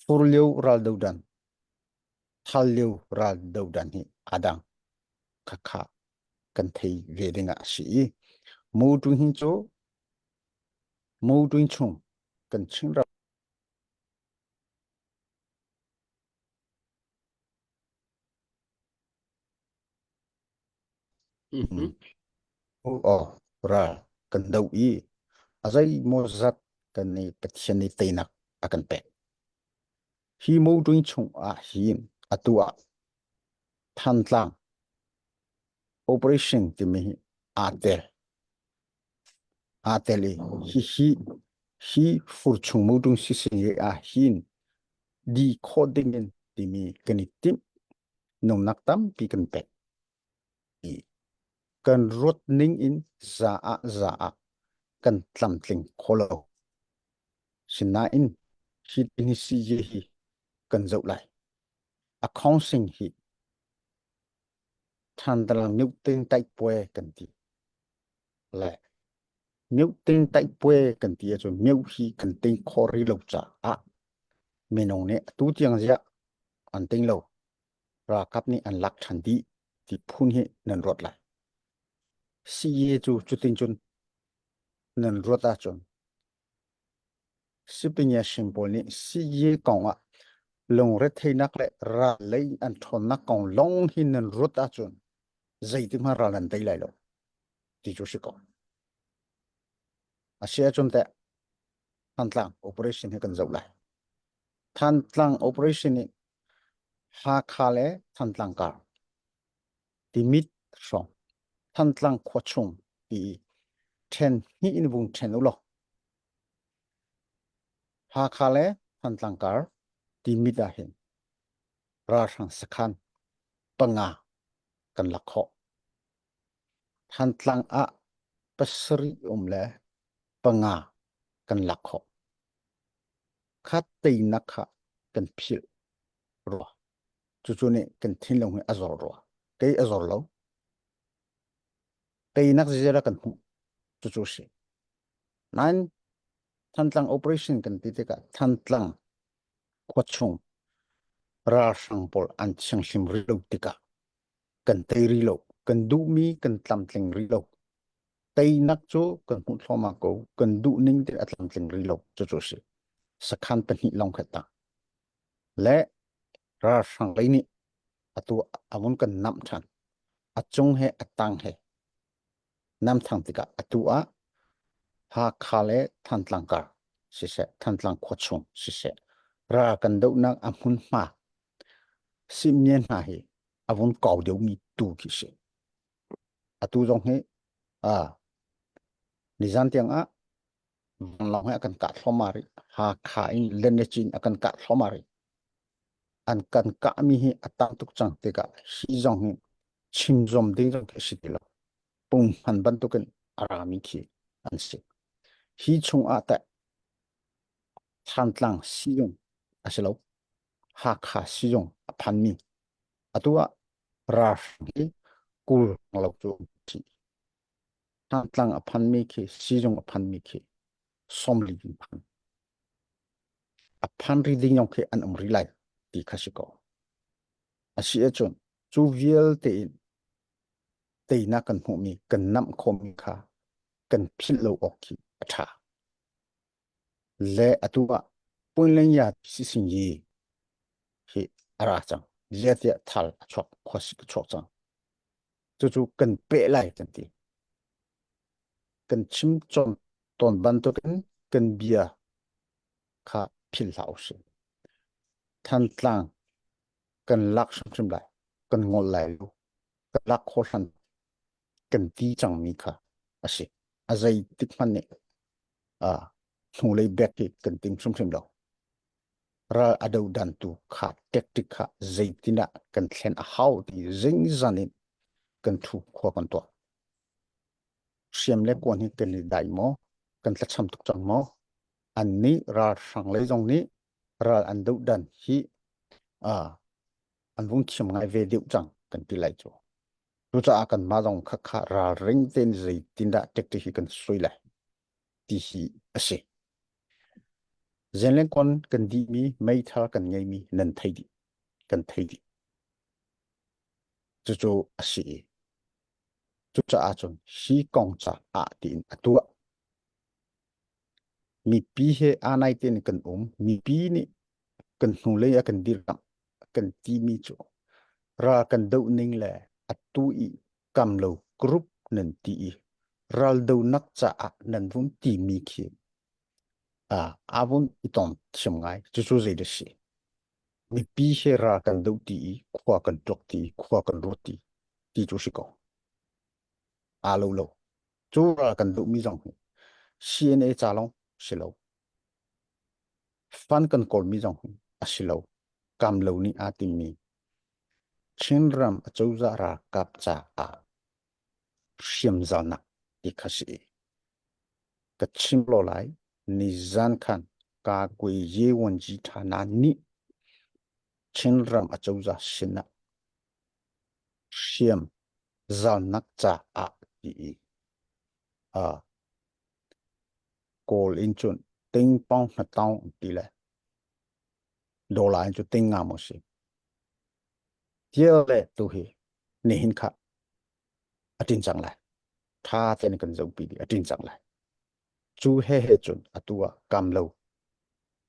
Fur lio ral dodan, thal lio ral dodan hi aa dang. Khakha kan thei ve ding ah a si i Mutuin hin cu Mutuin chung kan Chinram Aw ral kan do i a zeimawzat kan i Pathian nih teinak a kan pek. Hi motuin chung ah hin atu ah Thantlang operation timi hi aa tel. Aa tel i hihi hi fur chung motung sising ah hin di khawh ding in timi kan i timh nungnak tampi kan pek. I kan ruat ning in za ah za ah kan tlamtling kho lo. Sinain hi hi si hi kan zoh lai. Accounting hi Thantlang Myoting taikpue kan ti. Le Myoting taikpue kan ti ahcun myo hi kan ting khawh rih lo caah minung nih atu tiang ziah an ting lo. Ralkap nih an lak ṭhan dih ti phun hi nan ruat lai. CA cu cutin cun nan ruat ahcun Sipingyashin pawl nih CA kong ah lungretheihnak le ral lei an ṭhawnnak kong lawng hi nan ruat ahcun zeitik hmanh ral nan tei lai lo ti cu si ko. A si ahcun teh Thantlang operation hi kan zoh lai. Thantlang operation nih Hakha le Thantlang kar Timit hrawng Thantlang khua chung. ti ṭhen hnih in vung ṭhen u law Hakha le Thantlang kar Timit ah hin ralhrang sakhan panga kan lak khawh. Thantlang ah pasarih um le panga kan lak khawh. Kha teinak kha kan philh rua. Cucu nih kan thinlung hi a zor rua. Kei a zor lo. Teinak zizera kan hmuh. Cucu si. Nain Thantlang operation kan ti tikah Thantlang khuachung ralhrang pawl an thianghlim rih lo tikah kan tei rih lo. Kan duhmi kan tlamtling rih lo. Teinak cu kan hmuh thluahmah ko. Kan duhning te a tlamtling rih lo. Cucu si. Sakhan pahnih lawng kha tang. Le ralhrang lei nih atu a vun kan namh ṭhan. A cung he a tang he nam thang tikah atu ah Hakha le Thantlang kar siseh, Thantlang khuachung siseh, ral kan dohnak a hmunhma simnien hna hi a vun kau deuhmi tu khi si. Atu zong hi ah nizan tiang ah vanlawng he a kan kah thluahmah rih. Hakha in Lenecin a kan kah thluahmah rih. An kan kahmi hi a tam tuk cang tikah hi zong hi chim zom ding zong khi a si ti lo. Punghman bantukin a rami khi an si. Hi chung ah teh Thantlang sizung a si lo. Hakha sizung a phanmi. Atu ah ralhrang hi kul lo cu thi. Thantlang a phanmi khi sizung a phanmi khi sawmli in phan. A phan ri ding yong khi an um rih lai ti kha si ko. A si ahcun cu vialte in teinak kan hmuhmi kan namh khawhmi kha kan philh lo awk khi a ṭha. Le atu ah Puinlengya sisinyi hi a ra cang. Ziatiah thal a chuak khuasik a chuak cang. Cucu kan peh lai kan ti. Kan chim cawn tawn bantukin kan bia kha philh hlah usih. Thantlang kan lak hrimhrim lai, kan ngol lai lo, kan lak khawh hlan kan ti cangmi kha a si. A zeitik hmanh nih uh, hnulei bek hi kan ting hrimhrim lo. Ral a dodan tu kha tactic kha zeitinah kan thlen a hau ti zingzan in kan thu khua kan tuah. Hriam le kuan hi kan i dai maw? Kan tlacham tuk cang maw? An nih ralhrang lei zong nih ral an dohdan hi uh, an vung thiam ngai ve deuh cang kan ti lai cu. Cucaah kanmah zong kha kha ralring tein zeitindah tactic hi kan sui lai ti hi a si. Zenlengkon kan dihmi meithal kan ngeimi nan thei dih. Kan thei dih. Cucu a si i cucaah cun hi kong caah tiin a tuah. Mipi he aa nai tein kan um. Mipi nih kan hnulei a kan dirkamh kan timi cu ral kan doh ning le atu i kam lo group nan ti i ral donak caah nan vum timi khi aa vun i tom thiam ngai. Cucu zei dah si? Mipi he ral kan doh ti i khua kan tuak ti i khua kan ruat ti ti cu si ko. Aa lo lo. Cu ral kan duhmi zong hi CNA ca lawng si lo. Fund kan kawlmi zong hi a si lo. Kam lo nih aa timmi Chinram acozah ralkap caah hriamzalnak ti kha si. Ka chim lo lai nizan khan Kagwe Yewanji Thana nih Chinram acozah sinah hriam zalnak caah ti i uh, Kawl in cun tingpong hnatong an ti le dollar in cu ting nga maw si. Tial le tu hi nihin kha a tin cang lai. Tha tein kan zohpi dih a tin cang lai. Cu he he cun atu ah kam lo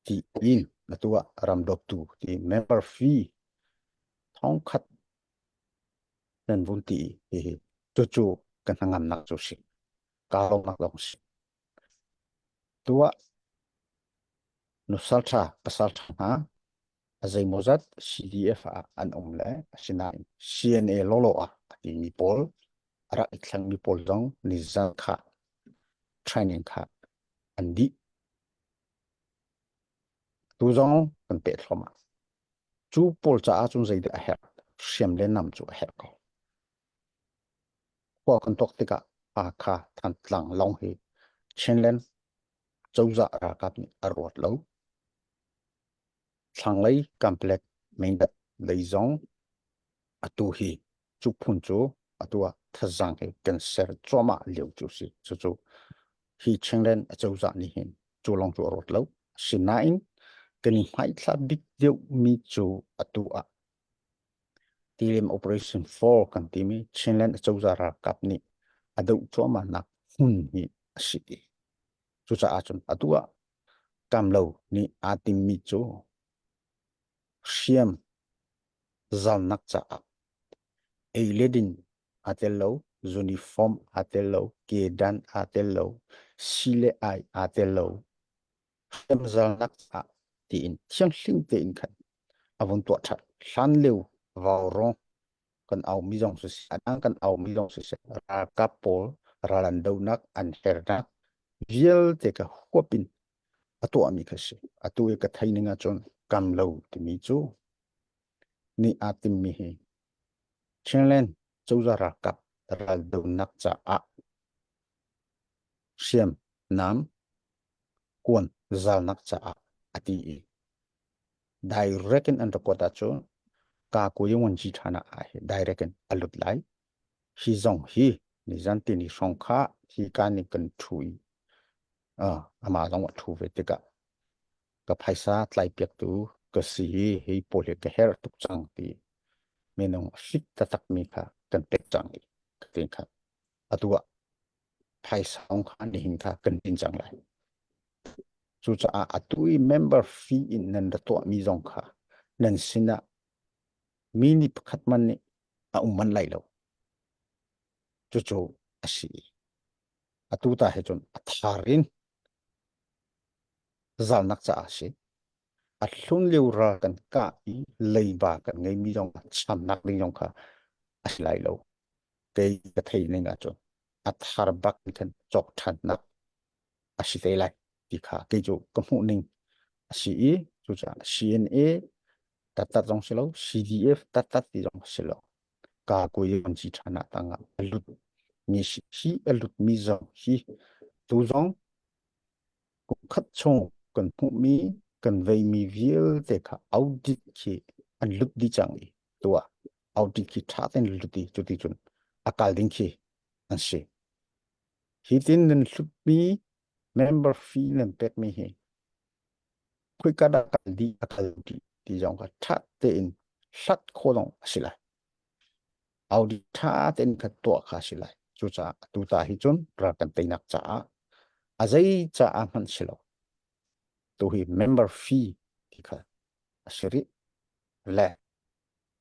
ti in atu ah ram dawtu ti member fee thong khat nan vun ti hihi cucu kan hnangamnak cu si. Kaa lawmnak zong si. Tuah nusalṭha pasalṭha hna a zeimawzat CDF ah an um le asinain CNA lawlaw ah a timi pawl a rak i thlengmi pawl zong nizan kha training kha an dih. Tu zong kan peh thluahmah. Cu pawl caah cun zeidah a herh? Hriam le nam cu a herh ko. Khua kan tuak tikah Hakha, Thantlang lawng hi Chinland cozah ralkap nih a ruat lo. Thlanglei Kanpalet Mindat lei zong atu hi cu phun cu atu ah thazaang hi kan ser cuahmah lio cu si. Cucu hi Chinland acozah nih hin cu lawng cu a ruat lo. Sinain kan i hmaithla bik deuhmi cu atu ah Tilim Operation 4 kan timi Chinland acozah ralkap nih a doh cuahmahnak hmun hi a si. Cucaah cun atu ah Kamlo nih aa timmi cu hriam zalnak caah ei le din aa tel lo, uniform aa tel lo, kedan aa tel lo, si le ai aa tel lo, hriam zalnak caah tiin thianghlim tein khan a vun tuah ṭhan. Hlan lio vaurawng kan aumi zong siseh, a dang kan aumi zong siseh, ralkap pawl ral an dohnak, an hernak vialte ka huap in a tuahmi kha si. Atu i ka thei ning ahcun kam lo timi cu nih aa timmi hi Chinland cozah ralkap ral dohnak caah hriam nam kuan zalnak caah a ti i direct in an record ahcun ka kuyi ngun ji ṭhan ah hi direct in a lut lai. Hi zong hi nizan tini hrawng kha hi ka nih kan ṭhu i uh, amah zong a ṭhu ve tikah ka phaisa tlaipiaktu ka si hi hi pawl hi ka herh tuk cang ti minung a fit taktakmi kha kan pek cang i ka tin kha atu ah phaisa kha nihin kha kan din cang lai. Cucaah atu i member fee in nan ra tuahmi zong kha nan sinah mi nih pakhat man nih a um manh lai lo. Cucu a si. Atu ta he cun a thar in zalnak caah a si. A hlun lio ral kan kah i leiba kan ngeimi zong chamnak ding zong kha a si lai lo. Kei ka thei ning ahcun a thar bak in khan cawk ṭhannak a si te lai ti kha kei cu ka hmuh ning a si i cucaah CNA tattat zong si lo CDF tattat ti zong si lo ka kui an ci ṭhan ah tangah a lut mi si hi a lut mi zong hi tu zong kum khat chung kan hmuhmi kan veimi vialte kha audit khi an lut dih cang i tuah audit khi ṭha tein lut i cuti cun a kal ding khi an si. Hi tin nan hlutmi member fee nan pekmi hi khoika dah kal dih a kal dih ti zong kha ṭha tein hlat khawh zong a si lai. Audit ṭha tein kha tuah kha a si lai. Cucaah atu ta hi cun ral kan teinak caah a zei caah hmanh si lo. Tu hi member fee ti kha a si rih. Le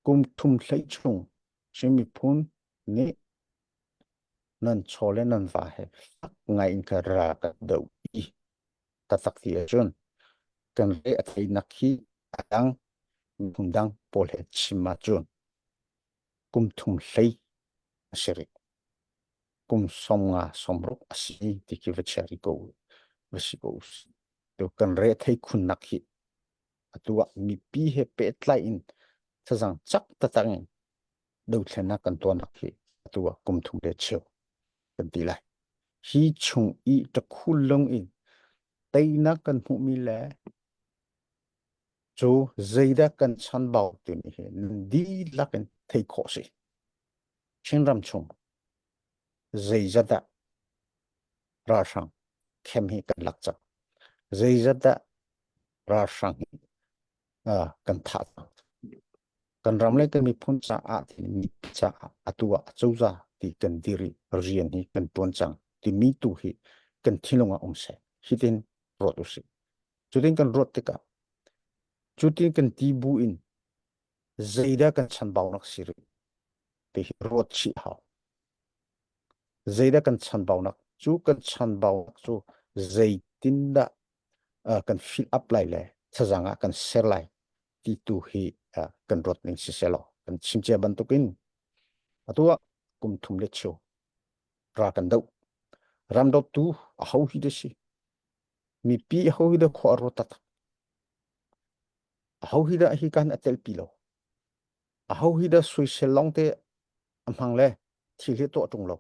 kum thum hlei chung Chin miphun nih nan chaw le nan va he fak ngai in ka ra ka doh i taktak ti ahcun kan re a theinak hi a dang miphun dang pawl he chim ahcun kum thum hlei a si rih. Kum 50 60 a si ti khi va chia rih ko va si ko tu kan re thei khunnak hi atu ah mipi he pehtlai in thazang cak taktak in dothlennak kan tuahnak hi atu ah kum thum le cheu kan ti lai. Hi chung i takhul lung in teinak kan hmuhmi le cu zeidah kan chanbau timi hi nan dihlak in thei khawh si. Chinram chung zeizat dah ralhrang khem hi kan lak cang. Zeizat dah ralhrang hi uh, kan thah cang. Kan ram le kan miphun caah mipi caah atu ah acozah ti kan dir i rian hi kan tuan cang timi tu hi kan thinlung ah um seh. Hitin ruat usih. Cutin kan ruat tikah cutin kan ti bu in zeidah kan chanbaunak si rih ti hi ruat chih hau. Zeidah kan chanbaunak cu kan chanbaunak cu zeitindah uh, kan fill up lai le thazang ah kan ser lai ti tu hi uh, kan ruat ning si selaw kan chim cia bantukin atu ah kum thum le cheu. Ra kan doh. Ram dawtu a ho hi da si. Mipi a ho hi da khua ro tak. A ho hi da hi kan a tel pi lo. A ho hi da soisel long te a hmang le thil hi tuah tung lo.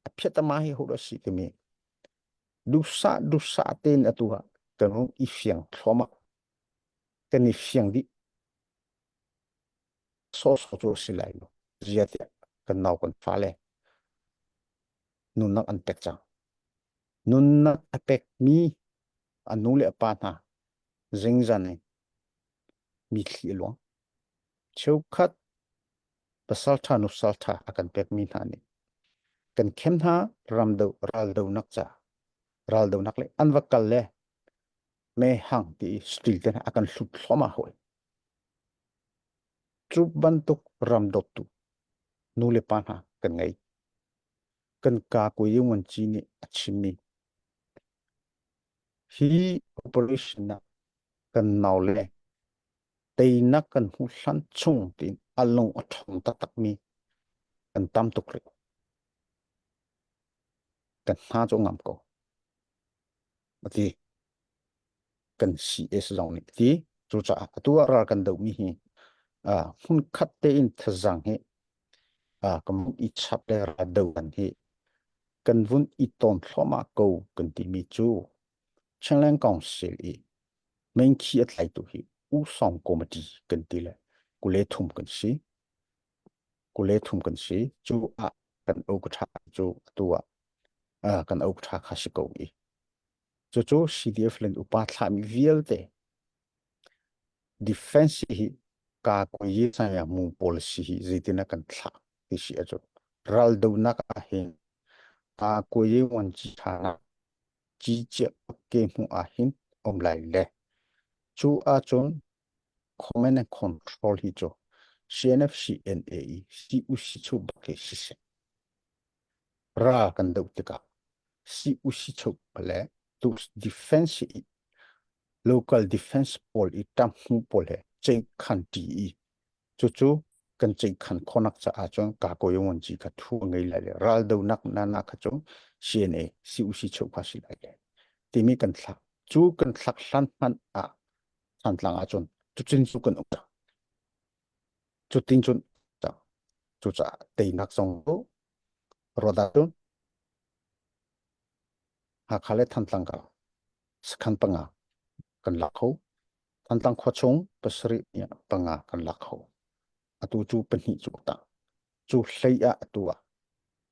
A phiat ama hi ho da si timi. Dusa dusa tein atu ah kan hung i fiang thluahmah. Kan i fiang dih. Sawsawh cu a si lai lo. Zia tiah kan nau kan fale nunnak an pek cang. Nunnak a pekmi a nu le a pa hna zingzan in mithli a luang. Cheukhat pasalṭha nusalṭha a kan pekmi hna nih kan khem hna ramdo raldonak ca raldonak le an va kal le me hang ti steel te hna a kan hlut thluahmah hawi. Cu bantuk ram dawttu nu le pa hna kan ngei. Kan ka Kuyi Ngun Ci nih a chimmi hi operation ah kan naule teinak kan hmuh hlan chung tiin a lung a ṭhawng taktakmi kan tam tuk rih. Kan hna cu ngam ko. A ti. Kan CS zong nih ti. Cucaah atu ah ral kan dohmi hi uh, hmunkhat tein thazaang hi uh, kan vun i chap le ral do kan hi kan vun i tawn thluahmah ko kan timi cu Chinland Council i main khi a tlaitu hi U Song Committee kan ti le kule thum kan si. Kule thum kan si. Cu ah kan ok tha cu atu ah uh, kan ok tha kha si ko i Cucu CDF len upa thlahmi vialte defense hi ka kuyi saya mu policy hi zeitin a kan thlah ti si ahcun raldonak ah hin ka kuyi wan ci tha ci cia ke hmu ah hin om lai le cu ahcun command and control hi cu CNF CNA i CUC chu bak hi siseh Ral kan doh tikah si-u-si-chuk le tu defense i local defense pawl i ṭamhmu pawl he ceihkhan ṭi i cucu kan ceihkhan khawhnak caah cun Kakoyo Ngunci kha thu a ngei lai le raldonak nana kha cu CNA si-u-si-chuk kha si lai le timi kan thlak. Cu kan thlak hlan hmanh ah Thantlang ahcun cucin cu kan um cang. Cutin cun cucaah teinak zong cu ruat ahcun Hakha le Thantlang kar sakhan panga kan lak kho. Thantlang khua chung pasarih panga kan lak kho. Atu cu pahnih cu tang. Cu hlei ah atu ah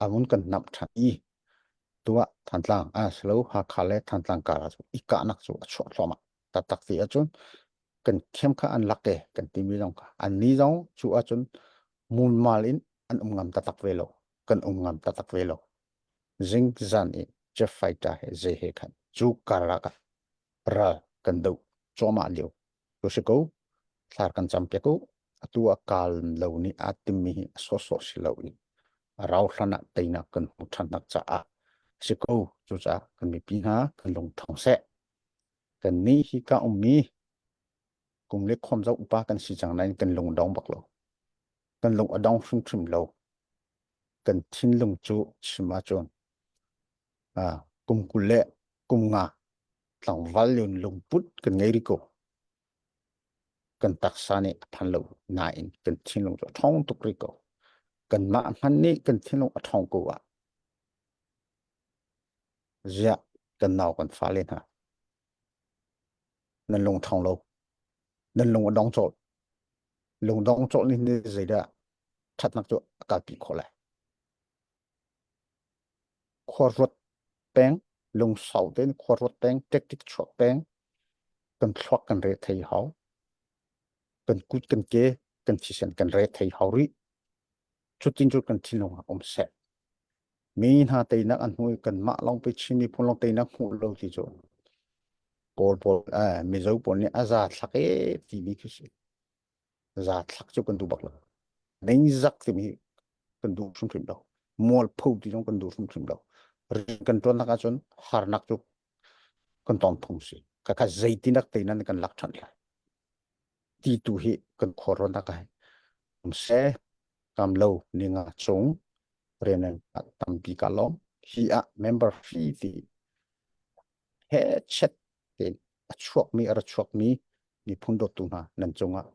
amun kan namh ṭhan i tuah Thantlang a silo Hakha le Thantlang kar ah i kahnak cu a chuah thluahmah. Taktak ti ahcun kan thiam kha an lak e kan timi zong kha an ni zong cu ahcun mulmal in an um ngam taktak ve lo kan um ngam taktak ve lo zing zan i jet fighter he zei he khan cu karlak ah ral kan do cuahmah lio tu si ko thlar kan cam piak u atu a kal lo nih aa timmi hi a sawhsawh si lo in a rau hlan ah teinak kan hmu ṭhannak caah si ko cucaah kan mipi hna kan lung ṭhawng seh Kan nih hi ka ummi kum le khom zoh upa kan si cang nain kan lung dong bak lo. Kan lung a dong hrimhrim lo. Kan thinlung cu chim ahcun ah kum 20 le kum nga tlangval lun lungput kan ngei rih ko. Kan taksa nih a phan lo nain kan thinlung cu a ṭhawng tuk rih ko. Kanmah hmanh nih kan thinlung a ṭhawng ko ah Ziah kan nau kan fale hna nan lung ṭhawng lo nan lung a dong cawlh lung dong cawlh nih ni zeidah ṭhatnak cu a kalpi khawh lai khua ruat peng lungsau tein khua ruat peng tactic chuak peng kan thluak kan re thei hau kan kut kan ke kan thisen kan re thei hau rih cutin cu kan thinlung ah um seh Mi hna teinak an hmu i kanmah lawng pei Chin miphun lawng teinak hmuh lo ti cu Kawl pawl eh, Mizo pawl nih a za thlak e timi khi si. Za thlak cu kan duh bak lo. Ningzak timi hi kan duh hrimhrim lo. Mualpho ti zong kan duh hrimhrim lo. Rian kan ṭuannak ahcun harnak cu kan tong phung si. Khakha zeitinak teinan kan lak ṭhan lai. Ti tu hi kan khuaruahnak ah um seh. Kam lo ninga chung. Rian tampi ka lawm. Hi ah member fee ti he chet tein a chuakmi a ra chuakmi miphun dawtu hna nan cungah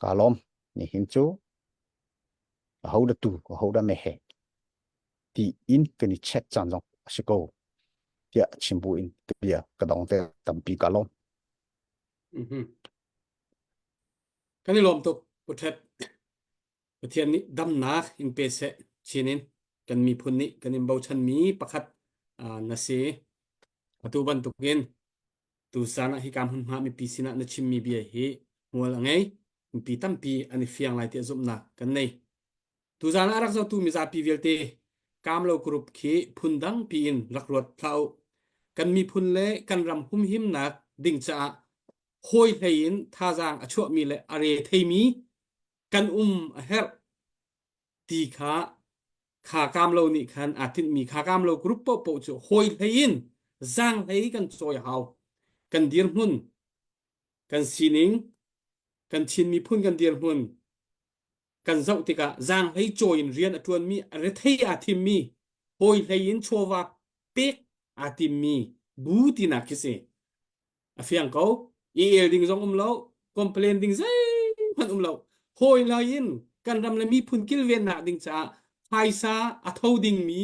ka lawm. Nihin cu aho dah tu aho dah meheh ti in kan i check caan zong a si ko tiah chim bu in ka bia ka dong te tampi ka lawm. Kan i lawm tuk Pu Ṭhet. Pathian nih damnak in pe seh chin in kan miphun nih kan in bochanmi pakhat na si. Atu bantukin tusan ah hika hmunhma mipi sinah na chimmi bia hi hmual a ngei. Mipi tampi an i fiang lai tiah zumhnak kan nei. Tuzan ah rak zohtu mizapi vialte Kamlo Group khi phundang piin rak ruat hlah u. Kan miphun le kan ram humhimnak ding caah hawi hlei in thazaang a chuahmi le a re theimi kan um a herh ti kha kha Kamlo nih khan aa tinhmi kha Kamlo group paohpaoh cu hawi hlei in zaang hlei kan cawi a hau. Kan dirhmun, kan sining, kan Chin miphun kan dirhmun kan zoh tikah zaanghlei cawi in rian a ṭuanmi a rethei aa thimmi hawi hlei in chawva pek aa timmi bu tinak khi si a fiang ko i el ding zong um lo complain ding zeihmanh um lo hawi lai in kan ram le miphun kilvennak ding caah phaisa a tho dingmi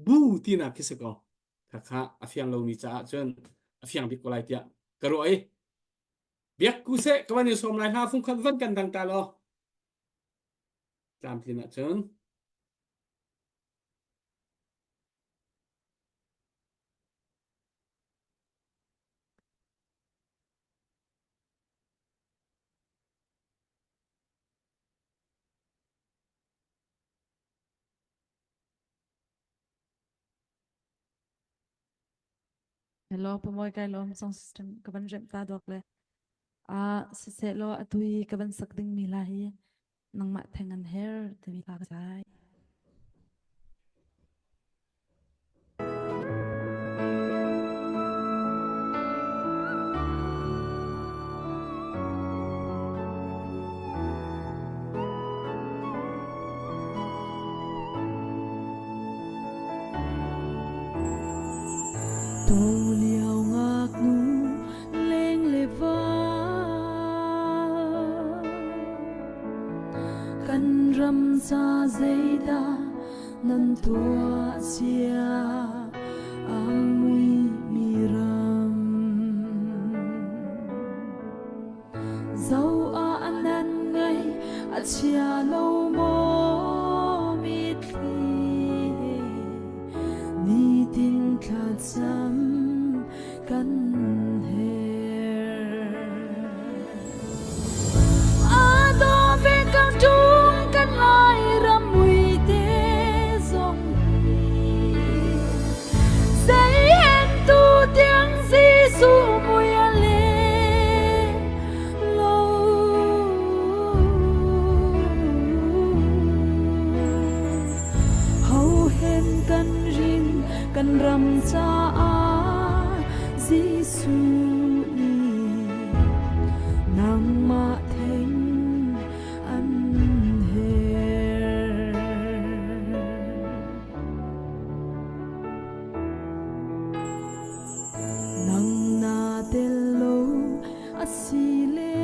bu tinak khi si ko khakha a fiang lomi caah cun a fiang bik ko lai tiah ka ruah i Biak ku seh ka van i sawm lai hla fungkhat van kan dang ta law. Tlamtlin ahcun. Hello, pamoy kai lawm song system ka van remh ta dawk le a siseh law atu hi ka van sak ding mi la hi nangmah theng an her timi la ka sai. Tulio ngaknu leng le va kan ram ca zeidah nan tuah cia a mui mi ram Zo ah nan ngai a chia lo maw mitthli he nitin thlacam kan herh. A daw ve kan ṭung kan Lairam muite zong hi zei hen tu tiang Jesuh mui a le lo. Ho hen kan rin kan ram caah Jesuh nih nangmah theng an herh. Nang na tel lo a si le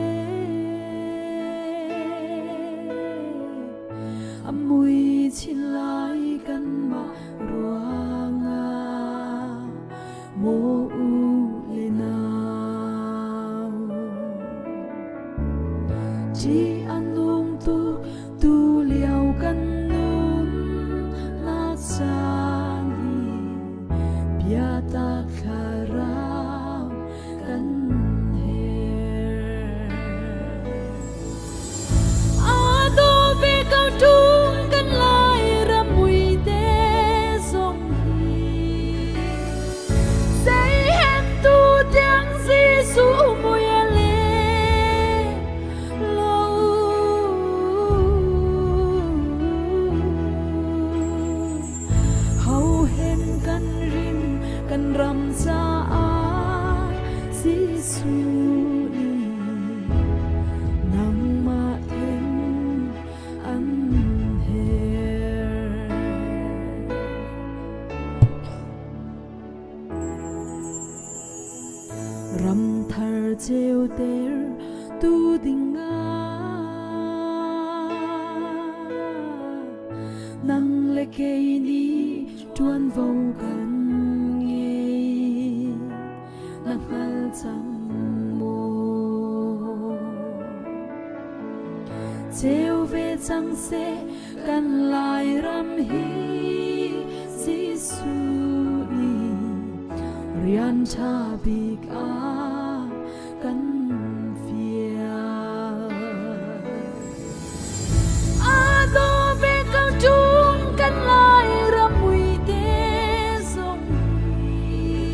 a mui chin lai kanmah ruangah maw u le nau. Ṭih a nung tuk tu lio kan nun nak caan hi biatak thlarau kan herh. A daw ve ko ṭung kan Lairam muite zong hi zei hen tu tiang Jesuh mui a le lo. Ho hen kan rim kan ram caah Jesuh nih nangmah theng an herh. Ram thar ceuter tu ding ah nang le kei nih ṭuanvo kan ngei na hngal cang maw? Ceu ve cang seh kan Lairam hi Jesuh nih rian ṭha bik a kan fial. A daw ve ko ṭung kan Lairam muite zong hi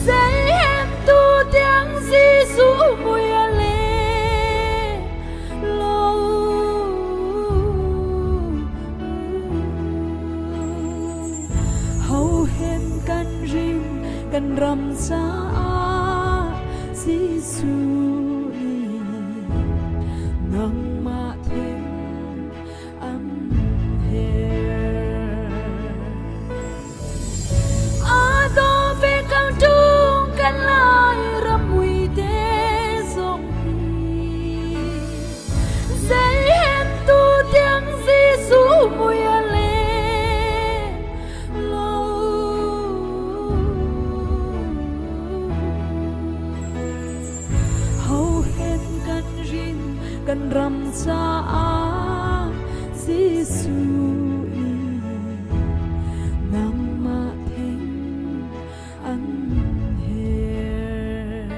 zei hem tu tiang Jesuh mui a le lo. Ho hen kan rim kan ram caah Jesuh nih nangmah theng an herh. A daw ve ko ṭung kan lai ram muite zong hi zei hen tu tiang Jesuh mui a le lo. Ho hen kan rin kan ram caah Jesuh nih nangmah theng an herh.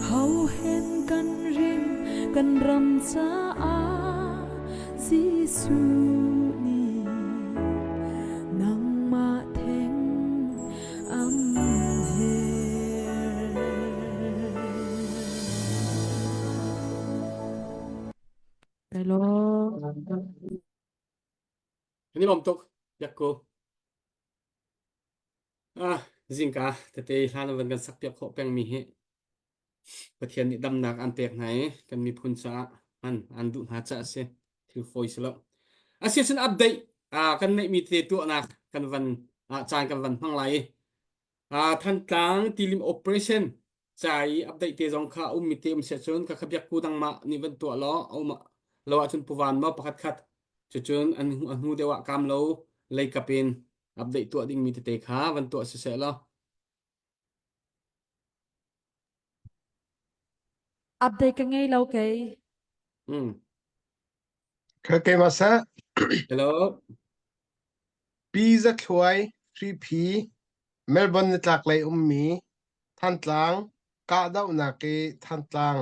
Ho hen kan rin kan ram caah Jesuh nih nangmah theng an herh. Hello. Kan i lawm tuk. Biakku. Ah, zingka tete hlan van kan sak piak khawh pengmi hi Pathian nih damnak an pek hna i kan miphun caah an an duh hna caah a si. Thil fawi si lo. Asicun update ah kan neihmi te tuahnak kan van ah caan kan van hmang lai i ah Thantlang tilim operation ca i update te zong kha ummi te um sia cun ka kha biak ku dang mah nih van tuah law a um lo ahcun puvan maw pakhat khat cucun an a hnu deuh ah kam lo leikap in update tuah dingmi tete kha van tuah siseh law Update ka ngei lo kei. Mm. Ka keimah seh. Hello. Pi Zathluai 3P Melbourne nitlaklei ummi Thantlang kahdohnak i Thantlang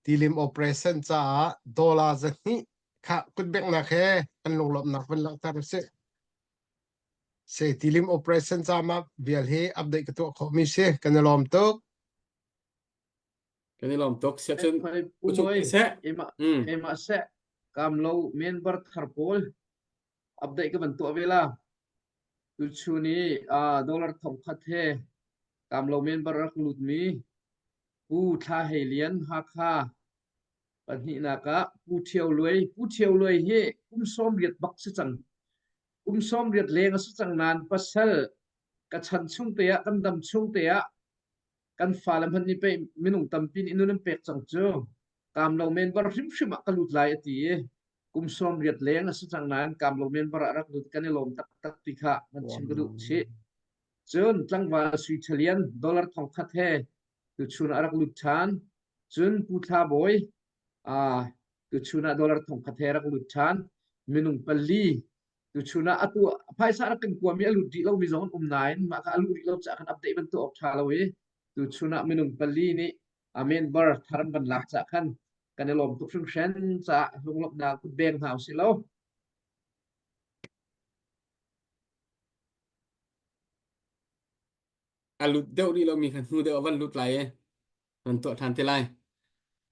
tilim operation caah dollar 200 kha kutbeknak he kan lunglawmhnak van langhter usih. Se tilim operation ca mah vial hi update ka tuah khawhmi si. Kan i lawm tuk. Kan i lawm tuk. Siacun Pucuk seh. Keimah keimah seh kam lo member thar pawl update ka van tuah ve la. Tuchun i dollar thongkhat he kam lo member rak lut mi Pu Thla Hei Lian Hakha pahnihnak ah Pu Ṭhio Luai Pu Ṭhio Luai hi kum 80 bak si cang. Kum 80 leng a si cang nain pasal ka chan chung te ah kan dam chung te ah kan fale hmanh nih pei minung tampi nih nun an pek cang cu. Kaam lo member hrimhrim ah ka lut lai a ti i kum 80 leng a si cang nain kaam lo member ah rak lut kan i lawm taktak ti kha van chim ka duh chih. Cun tlangval Sui Ṭhalian dollar thongkhat he tuchun ah a rak lut ṭhan. Cun Pu Thla Bawi uh, tuchun ah dollar thongkhat he rak lut ṭhan. Minung pali tuchun ah atu phaisa rak kan kuami a lut rih lomi zong an um nain mah kha a luh rih lo caah kan update bantuk awk ṭha lo i tuchun ah minung pali nih a member thar an van lak caah khan kan i lawm tuk hringhran caah lunglawmhnak kut beng hna usih law. A lut deuh rih lomi kha hnu deuh a van lut lai i van tuah ṭhan te lai.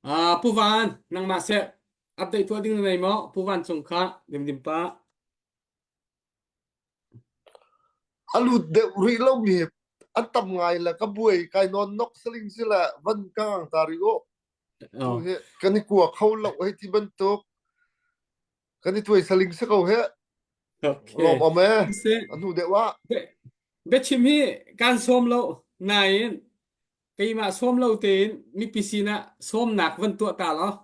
Uh, Pu Van, nangmah seh update tuah ding na nei maw? Pu Van cung kha dimdim pa. A lut deuh rih lomi an tam ngai le ka buai kai nawn nok saling si le van ka ngang ta rih u. Tu Oh. hi kan i kua kho lo hei ti bantuk kan i tuai saling si ko he. Okay. Lawm om e. Seh, A hnu deuh ah. Biachim hi kaan sawm lo nain keimah sawm lo tein mipi sinah sawmnak van tuah ta law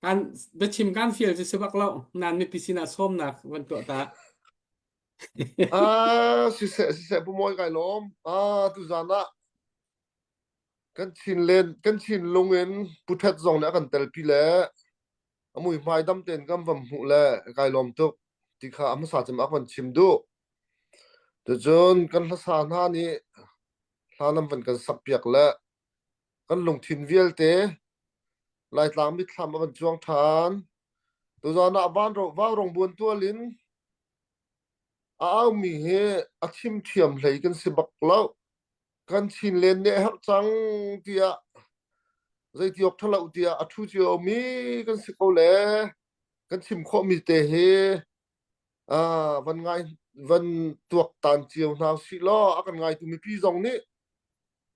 kan biachim kan fial cu si bak lo nain mipi sinah sawmnak van tuah ta. Ah, siseh siseh Pu Mawi kai lawm. Ah, tuzan ah kan Chinlen kan Chinlung in Pu Thet zong nih a kan telpi le a muihmai dam tein kan van hmuh le kai lawm tuk ti kha a hmasa cem a kan chim duh. Tucun kan hlasa hna nih hla nan van kan sakpiak le kan lungthin vialte Laitlang mitthlam a van cuang ṭhan. Tuzan ah van vaurong buan tual in a aumi hi a chim thiam hlei kan si bak lo. Kan chin len nih a herh cang tiah zeiti awk ṭhalo tiah a ṭhu ciomi kan si ko le kan chim khawhmi te hi ah van ngai van tuaktan cio hna usih law a kan ngaitu mipi zong nih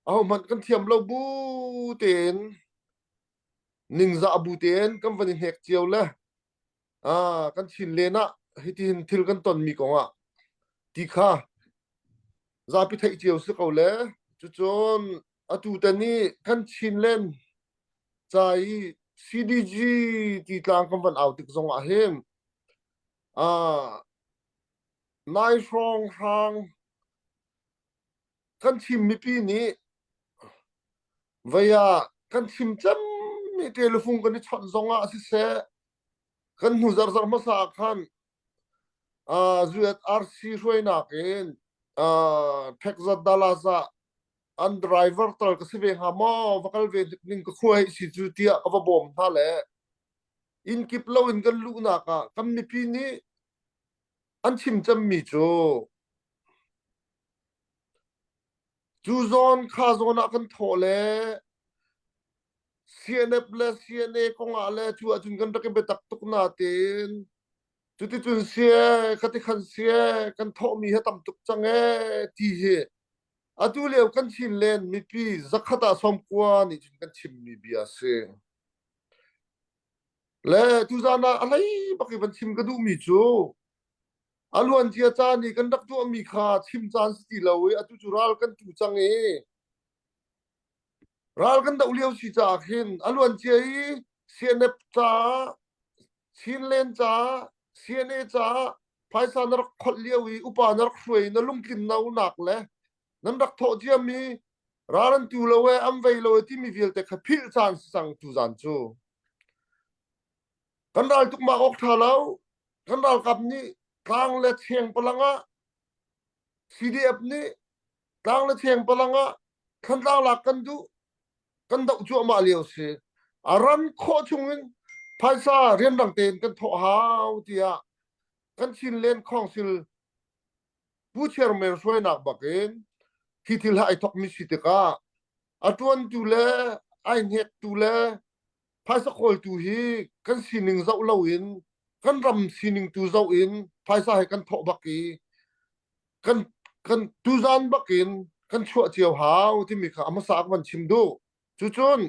ahohmanh kan thiam lo bu tein ningzah bu tein kan van i hnek cio le ah kan chin len ah hitihin thil kan tonmi kongah ti kha zapi theih cio si ko le cucun atu tan i kan chin len ca i CDG ti tlang kan van au tik zong ah hin ah nai hrawng hrang kan Chin mipi nih vei ah kan chim cemmi telefung kan i chawnh zong ah siseh kan hnu zarzar hmasa ah khan uh, USRC hruainak in uh, Texas Dallas ah an driver tal ka si ve hnga maw va kal ve ning ka khua hei si cu tiah ka va bawm hna le inn kip lo in kan luhnak ah kan mipi nih an chim cemmi cu cu zawn kha zawn ah kan thawh le CNF le CNA kong ah le cu ahcun kan rak i biatak tuk natein cuticun sie khati khan sie kan thawhmi hi tam tuk cang ee ti hi atu lio kan chin len mipi zakhat ah sawmkua nih cun kan chimmi bia a si. Le tuzan ah a hlei bak i van chim ka duhmi cu a luancia caan i kan rak tuahmi kha chim caan si ti lo i atu cu ral kan tu cang i ral kan doh lio si caah khin a luancia i CNF caah Chinland caah CNA caah phaisa na rak kholh lio i upa na rak hruai na lungtlin nak le nan rak thawh ciami ral an tu lo e an vei lo e timi vialte kha philh caan si cang tu zan cu kan ral tuk mak awk tha lo kan ralkap nih tlang le cheng palang ah CDF nih tlang le cheng palang ah Thantlang lak kan duh kan doh cuahmah lio si a ran khawh chungin phaisa rianrang tein kan thawh hau tiah kan Chinland Council Pu Chairman hruainak bakin hi thil hi ai thokmi si tikah a ṭuantu le ai hnektu le phaisa khawltu hi kan sining zoh loin kan ram sining tu zoh in phaisa he kan thawh bak i kan kan tuzan bakin kan chuah cio hau timi kha a hmasa ka van chim duh cucun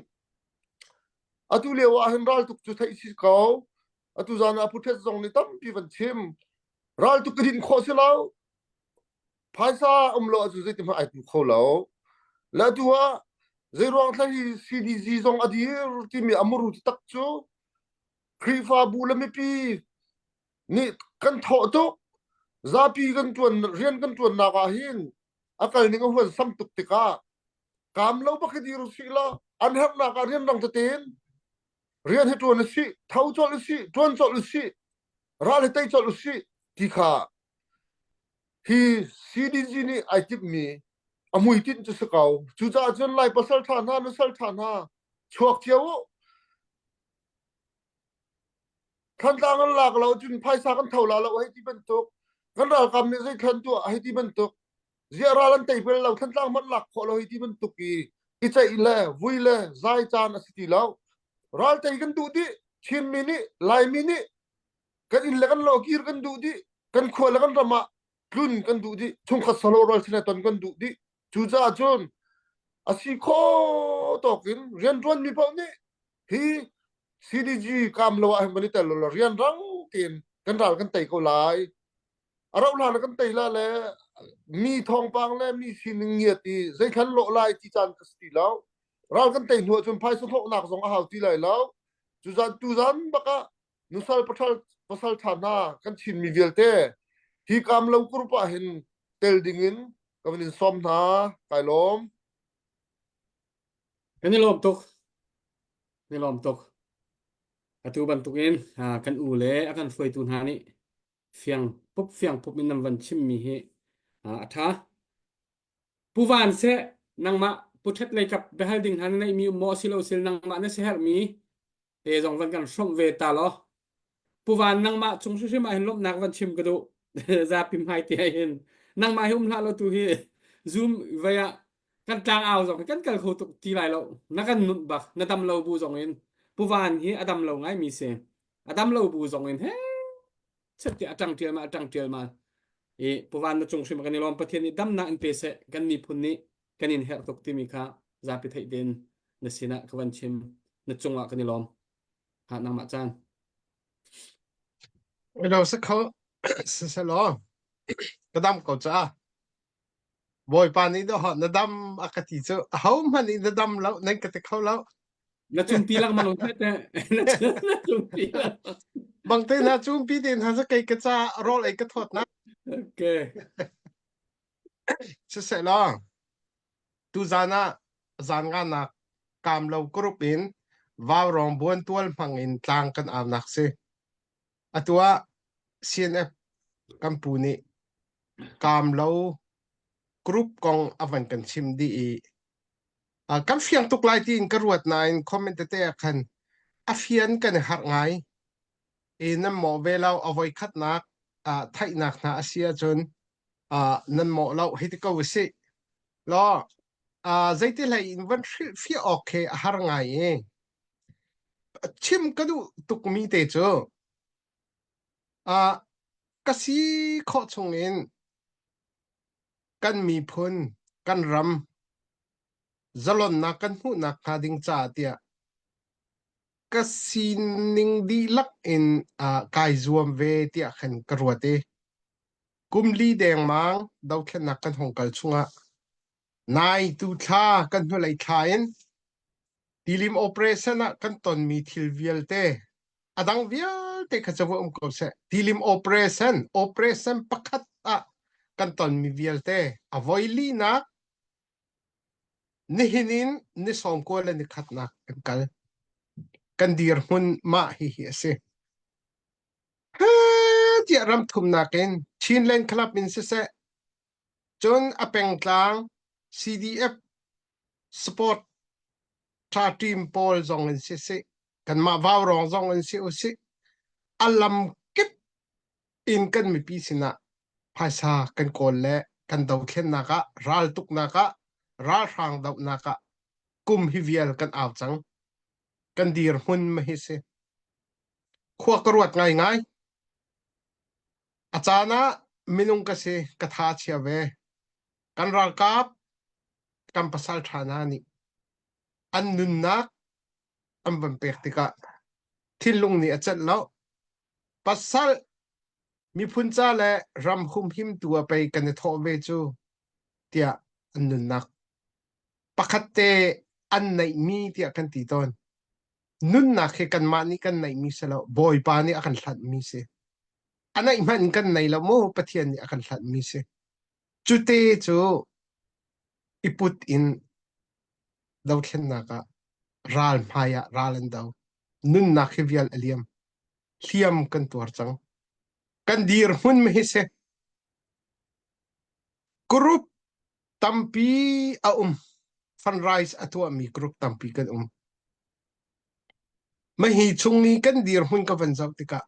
atu lio ah hin raltuk cu theih si ko atu zan ah Pu Thet zong nih tampi van chim raltuk ka din khawh si lo phaisa um lo ahcun zeitin hmanh ai tu kho lo le atu ah zeiruang thla hi CDG zong a dir timi a muru tak cu Khrihfabu le mipi nih kan thawh tuk zapi kan ṭuan rian kan ṭuannak ah hin a kal ning a huan sam tuk tikah kaam lo bak hi dir usih law an herhnak ah rianrang tein rian hi ṭuan usih tho colh usih ṭuan colh usih ral hi tei colh usih ti kha hi CDG nih ai timhmi a hmuitinh cu si ko cucaah cun Lai pasal ṭha hna nusal ṭha hna chuak cio u Thantlang an lak lo cun phaisa kan tho la lo hei ti bantuk kan ralkap nih zei thlan tuah hei ti bantuk ziah ral an tei bel lo Thantlang hmanh lak khawh lo hei ti bantuk i i ceih le vui le zai caan a si ti lo ral tei kan duh dih Chinmi nih Laimi nih kan inn le kan lo kir kan duh dih kan khua le kan ram ah tlun kan duh dih chungkhat salo ral sin ton kan duh dih cucaah cun a si kho tawk in rianṭuan mi paoh nih hi CDG kam lo ah hin van i tel lo rianrang tein kan ral kan tei ko lai. A rauh hlan ah kan tei la le mi thawngpang le mi sining ngiat i zeithlan lawh lai ti caan ka si ti lo. Ral kan tei hnu ahcun phaisa hlawhnak zong a hau ti lai lo. Cuzan tuzan bak ah nusal pasal pasal ṭha hna kan Chinmi vialte hi kam lo group ah hin tel ding in ka van in sawm hna. Kai lawm. Kan i lawm tuk. Kan i lawm tuk. Atu bantukin kan u le a kan hruaitu hna nih fiang pup fiang pup in nan van chimmi hi a ṭha. Pu Van seh nangmah pu ṭhet lei kap biahal ding hna na neihmi um maw asilo sil nangmah na siaherhmi te zong van kan hrawmh ve ta law. Pu Van nangmah cung hrimhrim ah hin lawmhnak van chim ka duh. Zapi hmai te ah hin nangmah hi um hlah lo tu hi Zoom vei ah kan tlang au zong kan kal kho tuk ti lai lo. Na kan nunh bak na dam lo bu zong in Pu Van hi a dam lo ngai mi si. A dam lo bu zong in he chet ti a ṭang ṭial ma a ṭang ṭial ma i Pu Van na cung hrim kan i lawm Pathian nih damnak in pe seh kan miphun nih kan in herh tuk timi kha zapi theih tein na sinah ka van chim na cungah kan i lawm ha nangmah caan Lo sa kho siselaw ka dam ko ca. Bawipa nih dawh na dam a ka ti cu ahohmanh nih na dam lo nan ka ti kho lo. Na cungpi lengmang te na cungpi lengmang. Bang te na cungpi te hna cu kei ka ca rawl ei ka thawt na. Okay. Siseh law tuzan ah zan nganak kaam lo group in Vaurawng buantual hmang in tlang kan aunak si. Atu ah CNF kan pu nih kaam lo group kong a van kan chim dih i uh, kan fiang tuk lai tiin ka ruat nain comment tete ah khan a fian kan i harh ngai i nan mawh ve lo a voi khatnak uh, theihnak hna a si ahcun uh, nan mawh lo hei ti ko usih law uh, zeiti hlei in van hrilhfiah awk khi a har ngai i chim ka duh tukmi te cu uh, ka si khawh chung in kan miphun kan ram zalonnak kan hmuhnak hnga ding caah tiah ka sining dihlak in uh, kai zuam ve tiah khan ka ruat i kum li dengmang dothlennak kan hong kal chungah nai tu thla kan hnulei thla in tilim operation ah kan tonmi thil vialte a dang vialte kha cu um ko seh tilim operation operation pakhat ah kan tonmi vialte a voi linak Nihin in ni sawmkua le nikhatnak kan kal. Kan dirhmun mah hihi a si. Tiah ram thumnak in Chinland Club in siseh, cun a pengtlang CDF sport tha team pawl zong in siseh, kanmah Vaurawng zong in si usih, a lam kip in kan mipi sinah phaisa kan kawl le kan dothlennak ah raltuknak ah ralhrang dohnak ah kum hi vial kan au cang kan dirhmun ma hi si khua ka ruat ngaingai a caan ah minung ka si ka tha chia ve kan ralkap kan pasal ṭha hna nih an nunnak an van pek tikah thinlung nih a celh lo Pasal miphun ca le ram humhimtu ah pei kan i thawh ve cu tiah an nunnak pakhat te an neihmi tiah kan ti tawn. Nunnak hi kanmah nih kan neihmi si lo, Bawipa nih a kan hlanhmi si. A neih hmanh in kan nei lo mu, Pathian nih a kan hlanhmi si. Cute cu i put in dothlennak ah ral hmai ah ral an do. Nunnak hi vial a liam. Hliam kan tuar cang. Kan dirhmun ma hi si. Group tampi a um. Fundraise a tuahmi group tampi kan um. Mahi chung i kan dirhmun ka van zoh tikah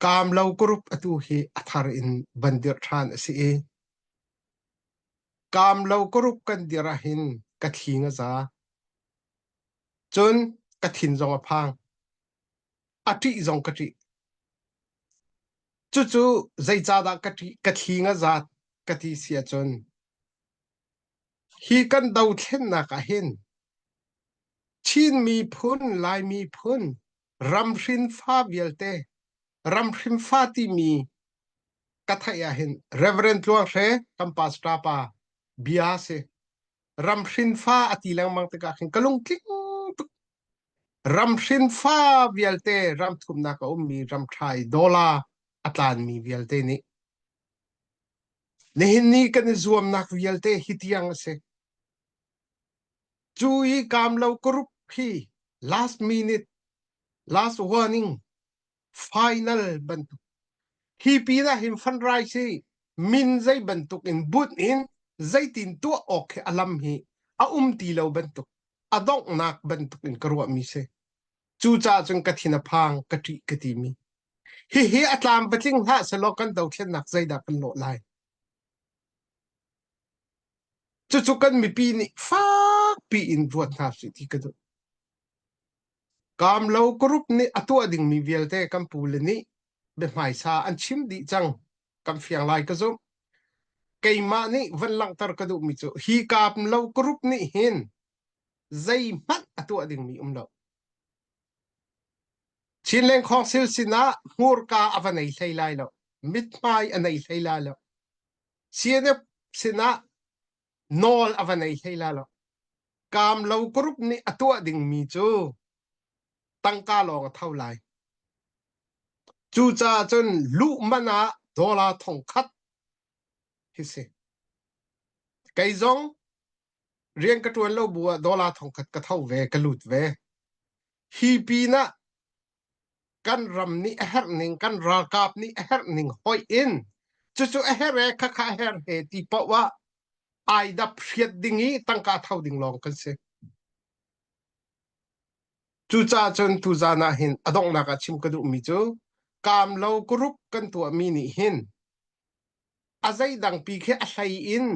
kaamlo group atu hi a thar in van dirh ṭhan a si i kaamlo group kan dirh ahhin ka thling a za. Cun ka thin zong a phang. A ṭih zong ka ṭih. Cucu zeicahdah ka ṭih, ka thling a zat ka ti si ahcun hi kan dothlennak ah hin Chin miphun, Lai miphun, ramhrinfa vialte, ramhrinfa timi ka theih ah hin Reverend Tluang Hre kan pastor pa bia si ram hrinfa a ti lengmang tikah khin ka lungtling tuk. Ram hrinfa vialte ram thumnak a ummi ram ṭha i dollar a tlanmi vialte nih nihin ni kan i zuamnak vialte hi tiang a si. Cu i kaamlo group hi last minute, last warning, final bantuk. Hi pin ah hin fundraise hi min zei bantuk in bunh in zeitin tuah awk hi a lam hi a um ti lo bantuk, a donghnak bantuk in ka ruahmi si. Cucaah cun ka thin a phang, ka ṭih ka timi. Hihi a tlam patling hlah selaw kan dothlennak zeidah kan lawh lai? Cucu kan mipi nih fakpi in ruat hna sih ti ka duh. Kaamlo group nih a tuah dingmi vialte kan pule nih biahmaisa an chim dih cang. Kan fiang lai ka zumh. Keimah nih van langhter ka duhmi cu hi kaamlo group nih hin zeihmanh a tuah dingmi um lo. Chinland Council sinah hmurka a va nei hlei lai lo. Mithmai a nei hlei lai lo. CNF sinah nawl a va nei hlei la lo. Kaamlo group nih a tuah dingmi cu tangka lawng a tho lai. Cucaah cun luh man ah dollar 1000 hi si. Kei zong rian ka ṭuan lo bu ah dollar 1000 ka tho ve, ka lut ve. Hi pinah kan ram nih a herh ning kan ralkap nih a herh ning hoih in cucu a herh e khakha a herh he ti paoh ah ai dap hriat ding i tangka tho ding lawng kan si. Cucaah cun tuzan ah hin a donghnak ah chim ka duhmi cu kaamlo group kan tuahmi nih hin a zeidang pi khi a hlei in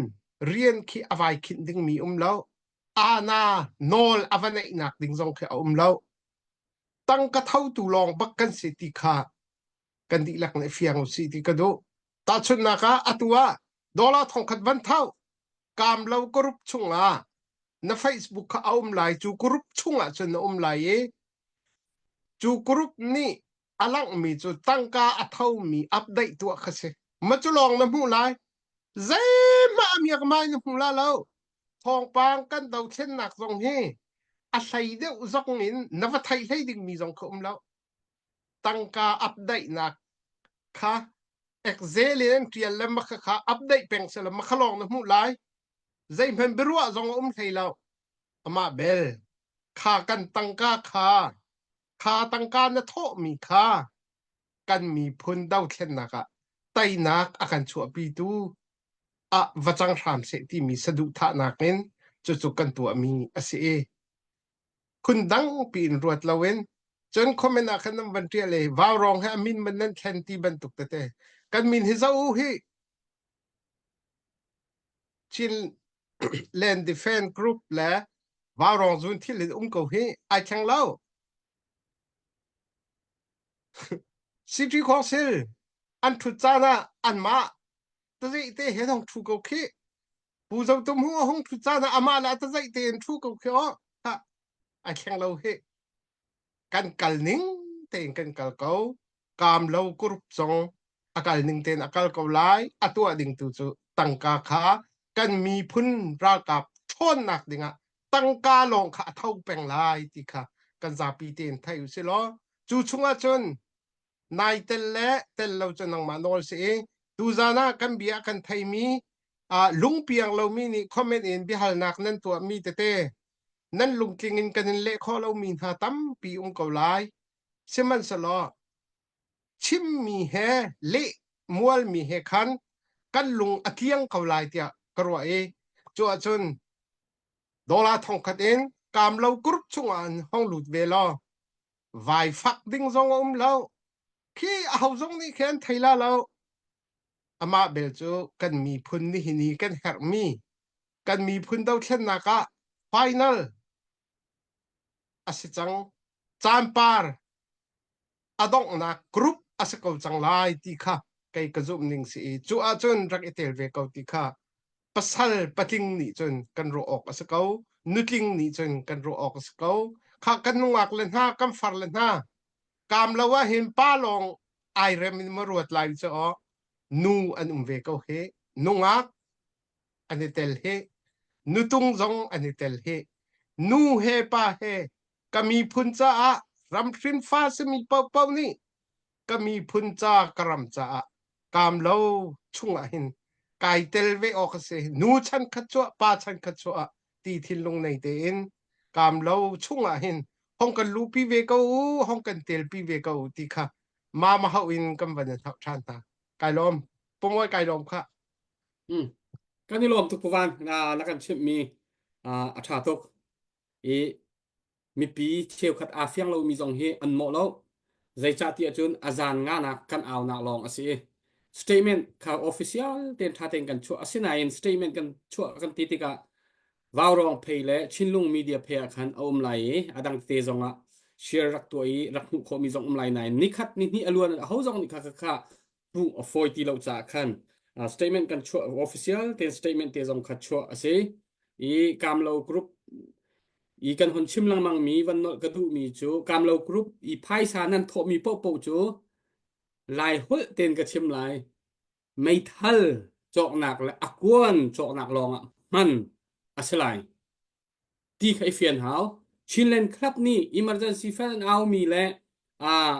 rian khi a vai khinh dingmi um lo. Ana nawl a va neihnak ding zong khi a um lo. Tangka thotu lawng bak kan si ti kha kan dihlak nih fiang usih ti ka duh. Tahchunhnak ah atu ah dollar 1000 van tho kaamlo group chungah na Facebook kha a um lai cu group chungah cun na um lai i cu group nih a langhmi cu tangka a thomi update tuah kha si. Ma cu lawng na hmuh lai. Zeihmah a miakmai na hmu la lo. Thawngpang kan dothlennak zong hi a hlei deuh zong in na va theih hlei dingmi zong kha um lo. Tangka update-nak kha Excel in an ṭial le makha kha update peng seh law makha lawng na hmuh lai. Zeihmanh biaruah zong a um hlei lo. Amah bel kha kan tangka kha kha tangka na thawhmi kha kan miphun dothlennak ah teinak a kan chuahpitu ah va cang hram seh timi saduhthahnak in cucu kan tuahmi a si i phundang piin ruat loin cun comment ah khan nan van ṭial i vaurawng he a min man nan thlen ti bantuk tete kan min hi zoh u hi Chin Land Defense Group le vaurawng zun thil in um ko hi ai thleng lo City Council an ṭhut caan ah anmah tazeih te he hong ṭhu ko khi. Pu Zo Tum Hung a hung ṭhut caan ah amah le a tazeih te in ṭhu ko khi aw. Ha, ai thleng lo hi. Kan kal ning tein kan kal ko. Kaam lo group zong a kal ning tein a kal ko lai. A tuah ding tu cu tangka kha kan miphun ralkap ṭhawnnak dingah tangka lawng kha a tho peng lai ti kha kan zapi tein thei u si law cu chungah cun nai tel le tel lo cu nangmah nawl si i tuzan ah kan bia kan theimi uh, lungpiang lomi nih comment in biahalnak nan tuahmi tete nan lungtling in kan in leh khawh lomi hna tampi um ko lai sihmanhsehlaw chimmi he leh mualmi he khan kan lung a tliang ko lai tiah ka ruah i cu ahcun dollar 1000 in kaamlo group chungah an hong lut ve law vai fak ding zong a um lo khi aho zong nih khi an thei la lo amah bel cu kan miphun nihin hi kan herhmi kan miphun dothlennak ah final a si cang caan par a donghnak group a si ko cang lai ti kha kei ka zumh ning si i cu ahcun rak i tel ve ko ti kha pasal patling nih cun kan ruah awk a si ko nutling nih cun kan ruah awk a si ko kha kan nungak le hna kan far le hna kaam lo ah hin pa lawng ai rem in ma ruat lai cu aw. Nu an um ve ko hi. Nungak an i tel hi. Nutung zong an i tel hi. Nu he pa he ka miphun caah ramhrin fa simi paohpaoh nih ka miphun ca ka ram caah kaam lo chungah hin kai tel ve awk a si. Nu chan khat chuah pa chan khat chuah ti thinlung nei tein kaam lo chungah hin hong kan luhpi ve ko u hong kan telpi ve ko u ti kha mama hauh in kan van in hauh ṭhan hna. Kai lawm. Pungoi kai lawm kha. Hmm. Kan i lawm tuk Puvan na na kan chimhmi a ṭha tuk. I mipi cheukhat aa fiang lomi zong hi an mawh lo. Zeicah ti ahcun a zan nganak kan aunak lawng a si i statement kha official tein ṭha tein kan chuah. Asinain statement kan chuah kan ti tikah Vaurawng phei le Chinlung media phei ah khan a um lai i a dang tete zong ah share rak tuah i rak hmuh khawhmi zong um lai nain nikhat nihnih a luan aho zong nih kha kha kha hmuh a fawi ti lo caah khan statement kan chuah official tein statement te zong kha chuah a si i Kamlo group i kan hun chim lengmang mi van nolh ka duhmi cu Kamlo group i phaisa nan thawhmi paohpaoh cu Lai holh tein ka chim lai meithal cawknak le a kuan cawknak lawngah hman a si lai ti kha i fian hau. Chinland Club nih emergency fund an aumi le uh,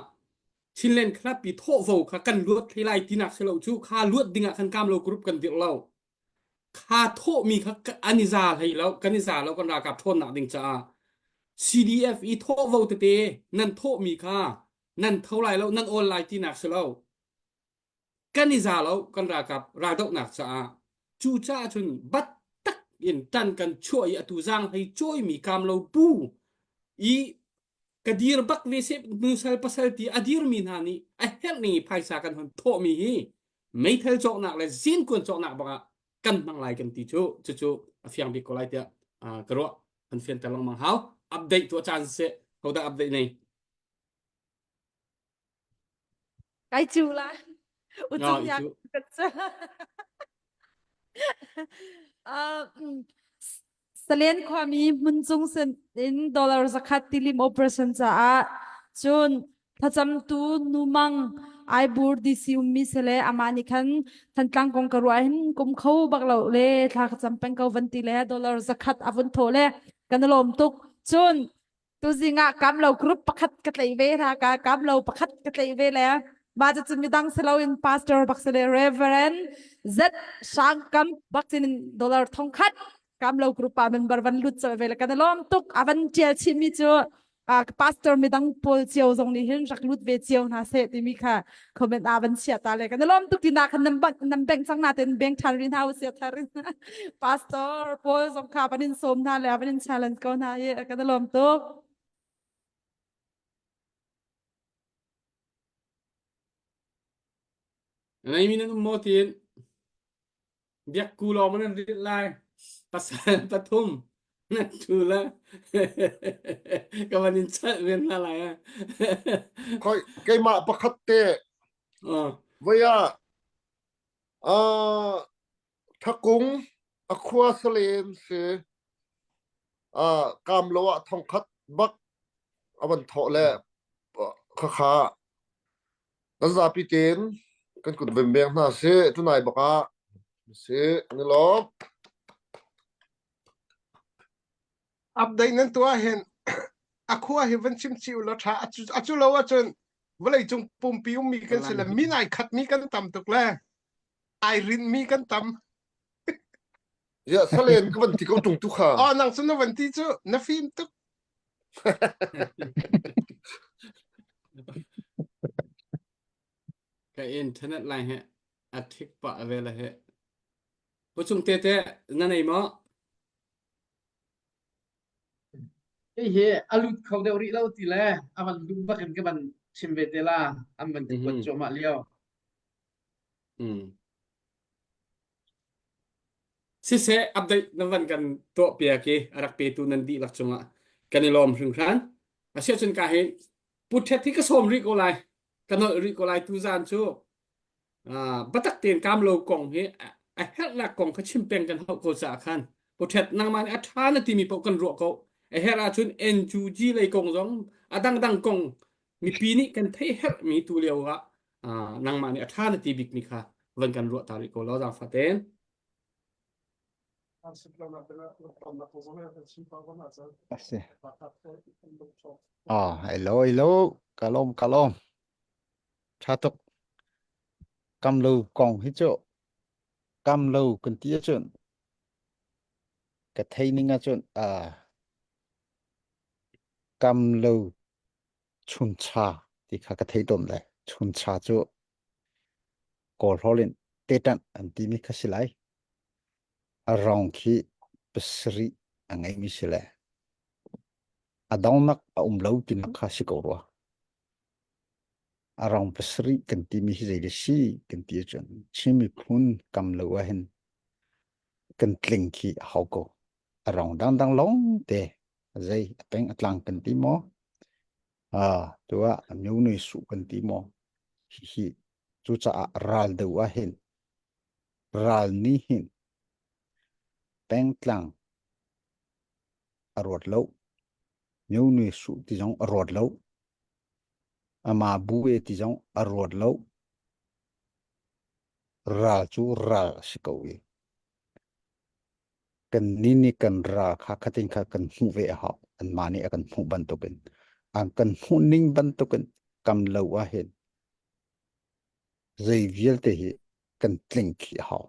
Chinland Club i thawhvo kha kan luat thai lai tinak si lo cu kha luat dingah khan kamlo group kan dirh lo. Kha thawhmi kha an i za hlei lo, kan i za lo kan ralkap ṭhawnnak ding caah CDF i thawhvo tete nan thawhmi kha nan tho lai lo, nan awl lai tinak si lo. Kan i za lo kan ralkap raldohnak caah. Cucaah cun bat tak in ṭan kan chuah i atu zaanghlei cawimi kamlo bu i ka dir bak ve seh nusal pasal ti a dirmi hna nih a herh ning i phaisa kan hon thawhmi hi meithal cawknak le zinkuan cawknak bak ah kan hmang lai kan ti cu cucu a fiang bik ko lai tiah ka ruah an fianter lengmang hau update tuah caan siseh hodah update nei Kai cu la. Ucung yak kan cu. Salen khuami hmuncung sin in dollar zakhat tilim operation caah cun thlacamtu numang Aibur DC ummi sele amah nih khan Thantlang kong ka ruah hin kum kho bak lo le thla ka cam peng ko van ti le dollar zakhat a vun thaw le kan lawm tuk cun Tuzing ah kamlo group pakhat ka tlaih ve hna ka kamlo pakhat ka tlaih ve le mah cu midang si loin pastor bak si le Reverend Z Shangkam bak sin dollar thongkhat kamlo group ah member van lut colh ve le kan lawm tuk a van tial chih mi cu pastor midang pawl cio zong nih hin rak lut ve cio hna seh timi kha comment ah van chia ta le kan lawm tuk tina khan nam bank nam bank chang na ten bank than rin hau sia thar pastor paul zong kha van in som hna le van in challenge ko hna i kan lawm tuk Nei min an um maw tiin Biak ku lawng nan rit lai. Pasal pathum nan tu la. Ka van in chalh men hna lai. Khoi keimah pakhat te Oh. voi ah uh, thakung a khua salen si uh, kam lo ah thongkhat bak a van thawh le khakha Kan zapi tein kan kut van beng hna sih. Tunai bak ah si an i lawm. Update nan tuah hin a khua hi van chim chih ulaw ṭha a cu lo ahcun vawleicung pumpi ummi kan si le min ai khatmi kan tam tuk le ai rinmi kan tam. Ya salen ka van ti ko tung tu kha. Oh nang cu na van ti cu na fim tuk. Ka internet line he a thik pah ve le he. Puchung te te na nei maw? Hi hi a lut kho deuh rih lo ti le a van luh bak in ka van chim ve te la an van ka kuat cuahmah lio. Mm. Siseh, update na van kan tuahpiak i a rak petu nan dihlak cungah kan i lawm hringhran. Asiahcun ka hi puthet hi ka sawm rih ko lai. Ka nolh rih ko lai tuzaan cu. Uh, batak tein kam lo kong hi a herhnak kong kha chim peng kan hauh ko caah khan puthet nangmah nih a ṭha na timi paoh kan ruah ko. A herh ahcun NUG lei kong zong a dangdang kong mipi nih kan theih herhmi tu lio ah uh, nangmah nih a ṭha na ti bikmi kha van kan ruah ta rih ko law zaangfah tein. Asi. Ah, hello, hello. Kalom, kalom. Tha tuk. Kam lo kong hi cu kam lo kan ti ahcun ka thei ning ahcun ah kam lo chuncha ti kha ka thei tawn le chuncha cu Kawl holh in teṭanh an timi kha si lai. A rong khi pasarih a ngeimi si le a dongnak a um lo tinak kha si ko rua. A rong pasarih kan timi hi zei dah si kan ti ahcun Chin miphun kam lo ahhin kan tling khi a hau ko. A rong dangdang lawng te zei a peng a tlang kan ti maw? Ah, tuah a myo nui su kan ti maw? Hihi cucaah ral deuh ahhin ral nih hin pengtlang a ruat lo. Myo nui su ti zong a ruat lo. Ama bu e ti zong a ruat lo. Ral cu ral a si ko i Kannih nih kan ral kha khatin kha kan hmuh ve a hau. Anmah nih a kan hmuh bantukin. An kan hmuh ning bantukin kam lo ahhin zei vialte hi kan tling khi a hau.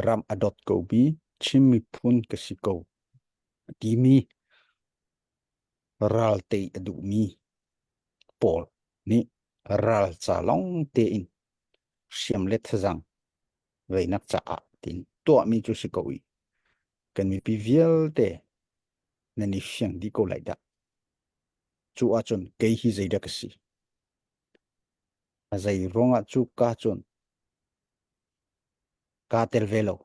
Ram a dawt ko mi Chin miphun ka si ko timi ral tei a duhmi pawl nih ral ca lawng tein hriam le thazaang veinak caah tiin tuahmi cu si ko i kan mipi vialte nan i fiang dih ko lai dah. Cu ahcun kei hi zeidah ka si? A zei ruangah cu ka cun kaa tel ve lo.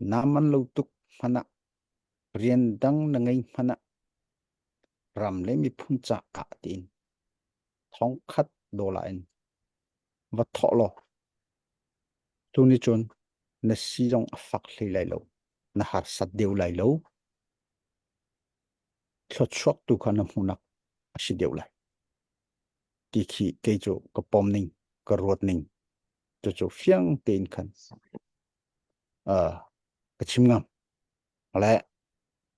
Naa man lo tuk hmanh ah rian dang na ngei hmanh ah ram le miphun caah tiin thongkhat dollar in va thawh law tu nih cun na si zong a fak hlei lai lo na harsat deuh lai lo thluachuak tu kha na hmuhnak a si deuh lai ti khi kei cu ka pom ning ka ruat ning cu cu fiang tein khan uh, ka chim ngam le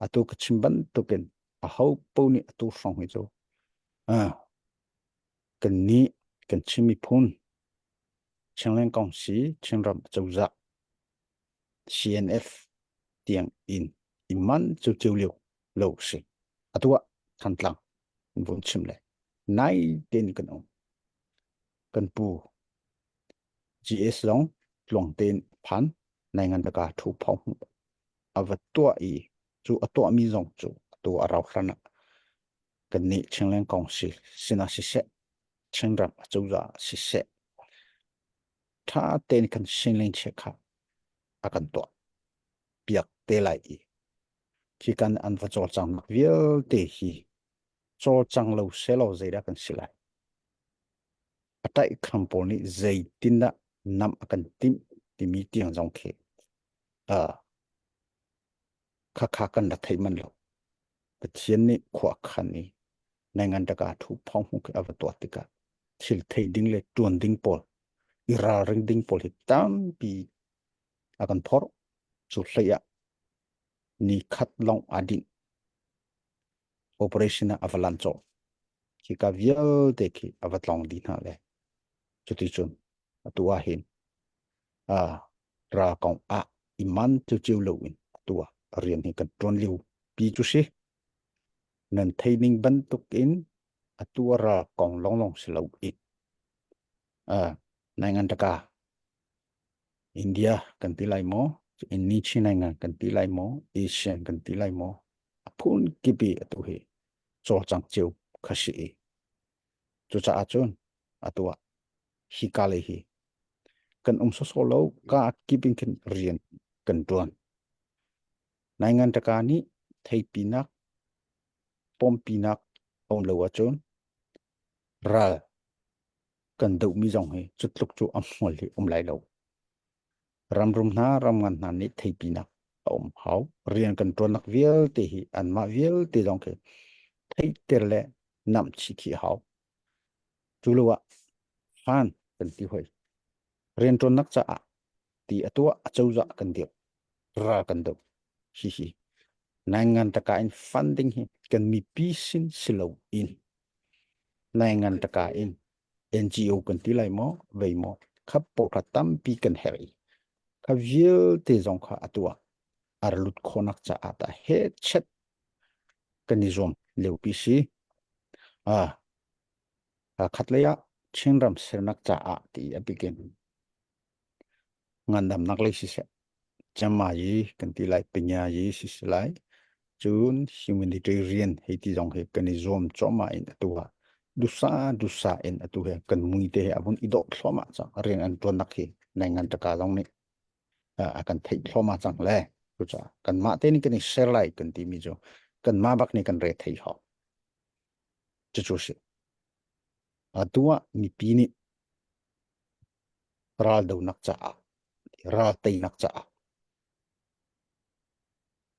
atu ka chim bantukin a ho po nih atu hrawng hi cu uh, Kannih kan Chin miphun Chinland Council Chinram cozah CNF tiang in i man cu lio lo si. Atu ah Thantlang in vun chim le nai tein kan um. Kan pu GS zong tluang tein phan nai ngan daka thu phong a va tuah i cu a tuahmi zong cu atu a rau hlan ah Kannih Chinland Council sinah siseh, Chinram acozah siseh, ṭha tein kan Chinland chiakha a kan tuah piak te lai i khi kan an va cawlcanghnak vialte hi cawlcang lo selaw zeidah kan si lai? A taihkham pawl nih zeitindah nam a kan timh timi tiang zong khi uh, khakha kan rak thei man lo. Pathian nih khua a khan i nai ngan rak aa thu phong hmu khi a va tuah tikah thil thei ding le ṭuan ding pawl i ralring ding pawl hi tampi a kan phorh. Cu hlei ah ni khat lawng aa dinh. Operation ah a va lan cawh. Khika vialte khi a va tlawng dih hna le cuticun atu ah hin uh, ral kong ah i man cio lo in atu ah rian hi kan ṭuan lio pi cu si nan thei ning bantuk in atu ah ral kong longlong si lo in uh, nai ngan taka India kan ti lai maw Inni Chin ngan kan ti lai maw Asian kan ti lai maw a phun kipi atu hi cawlcang cio kha si i cucaah cun atu ah hi ka lei hi kan um sawsawh lo ka kip in khin rian kan ṭuan. Naingan taka nih theipinak pompinak a um lo ahcun ral kan dohmi zong hi cu tluk cu a hmual hi um lai lo. Ramrum hna ramngan hna nih theipinak a um hau. Rian kan ṭuannak vialte hi anmah vialte zong khi theihter le namh chih khi a hau. Cu lo ah fan kan ti hoi. Rianṭuannak caah ti a tuah acozah kan dirh ral kan doh. Hihi naingan taka in funding hi kan mipi sin si loin naingan taka in NGO kan ti lai maw vei maw kha pawhra tampi kan herh i kha vialte zong kha atu ah ar lut khawhnak caah ta he chet kan i zuam liopi si. Ah, khat lei ah Chinram sernak caah ti a bikin ngandamnak lei siseh Chama yi kan ti lai Pinya yi sisi lai cun humanitarian hei ti zong hi kan i zuam cuahmah in atu ah dusa dusa in atu he kan mui te he avun i dawh thluahmah cang rian an tuannak hi nai ngan taka zong nih a kan theih thluahmah cang le cucaah kanmah te nih kan i share lai kan timi cu kanmah bak nih kan re thei hau cucu si atu ah mipi nih raldonak caah ral teinak caah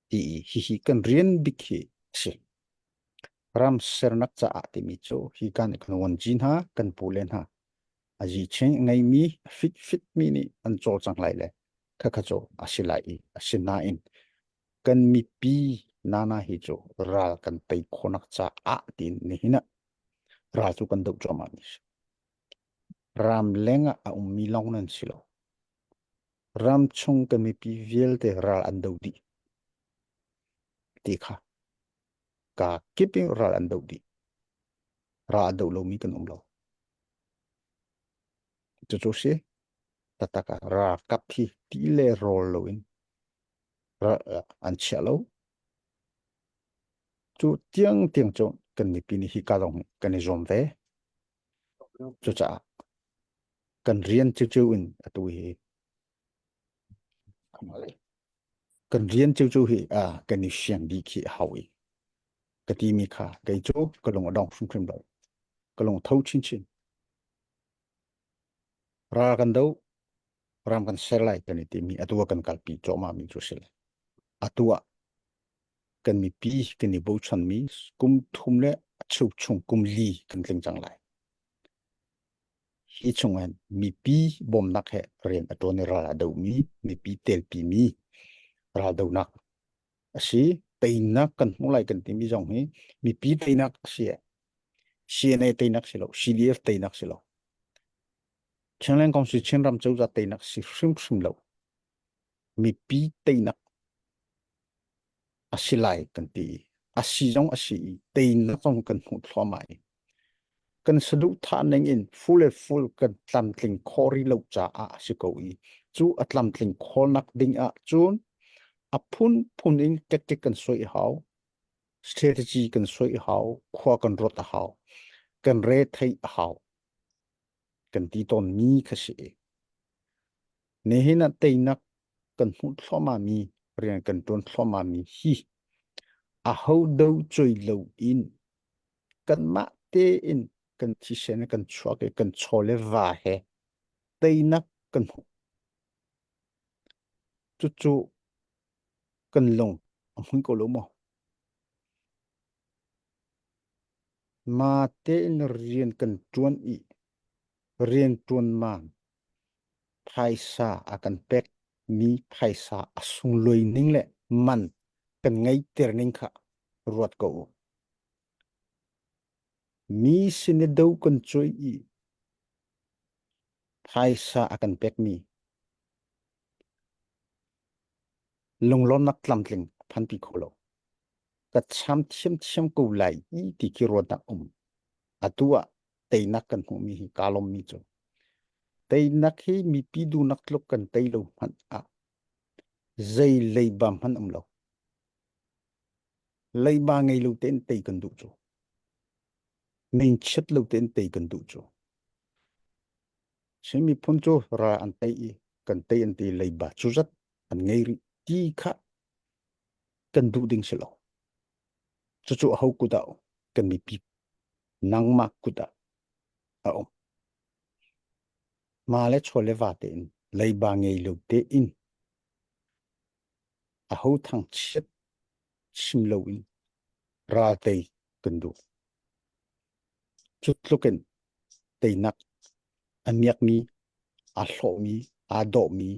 ti i hihi kan rian bik hi a si. Ram sernak caah timi cu hi kan kan wanci hna kan pu le hna a zi cheng ngeimi a fit fit mi nih an cawlcang lai le khakha cu a si lai i a si nain kan mipi nana hi cu ral kan tei khawhnak caah tiin nihin ah ral cu kan doh cuahmah mi si. Ram leng ah a ummi lawng nan si lo. Ram chung kan mipi vialte ral an do dih ti kha ka kip in ral an do dih. Ral a do lomi kan um lo. Cucu si taktak ah ralkap hi ti le rawl loin an chiah lo. Cu tiang tiang cu kan mipi nih hi ka zong kan i zuam ve. Cucaah kan rian cucu in atu hi kan rian cucu hi a kan i siang dih khi a hau i ka timi kha kei cu ka lung a dong hrimhrim lo. Ka lung tho chinchin. Ral kan do, ram kan ser lai kan i timi atu ah kan kalpi cuahmah mi cu si le. Atu ah kan mipi kan i bochanmi kum thum le a cheu chung kum li kan tling cang lai. Hi chungin mipi bawmnak he rian a ṭuan i ral a domi, mipi telpimi raldonak a si. Teinak kan hmu lai kan timi zong hi mipi teinak a si. CNA teinak si lo, CDF teinak si lo. Chinland Council Chinram cozah teinak si hrimhrim lo. Mipi teinak a si lai kan ti. A si zong a si i teinak zong kan hmuh thluahmah i kan saduhthah ning in full le full kan tlamtling khawh rih lo caah a si ko i cu a tlamtling khawhnak ding ah cun a phunphun in tactic kan soi a hau strategy kan soi a hau khua kan ruat a hau kan re theih a hau kan ti tawn mi kha si nihin ah teinak kan hmuh thluahmah mi rian kan ṭuan thluahmah mi hi aho do choi lo in kanmah tein kan thisen kan chuak i kan chaw le va he teinak kan hmuh. Cucu kan lung a hmui ko lo maw? Ma tein rian kan ṭuan i rian ṭuan man phaisa a kan pek mi phaisa a sunglawi ning le man kan ngeihter ning kha ruat ko u. Mi sin i do kan cuai i phaisa a kan pekmi lunglawmnak tlamtling a phanpi kho lo. Ka cham thiamthiam ko lai i ti khi ruatnak um. Atu ah teinak kan hmuhmi hi kaa lawmmi cu. Teinak hi mipi duhnak tluk kan tei lo hmanh ah zei leiba hmanh um lo. Leiba ngei lo tein tei kan duh cu. Mingchiat lo tein tei kan duh cu. Chin miphun cu ral an tei i kan tei an ti leiba cu zat an ngei rih ti kha kan duh ding si lo. Cucu aho kut ah kan mipi nangmah kut ah a um. Ma le chaw le va tein leiba ngei lo tein aho thangchiat chim loin ral tei kan duh. Cu tluk in teinak a miakmi. Aa hlawhmi, aa dawhmi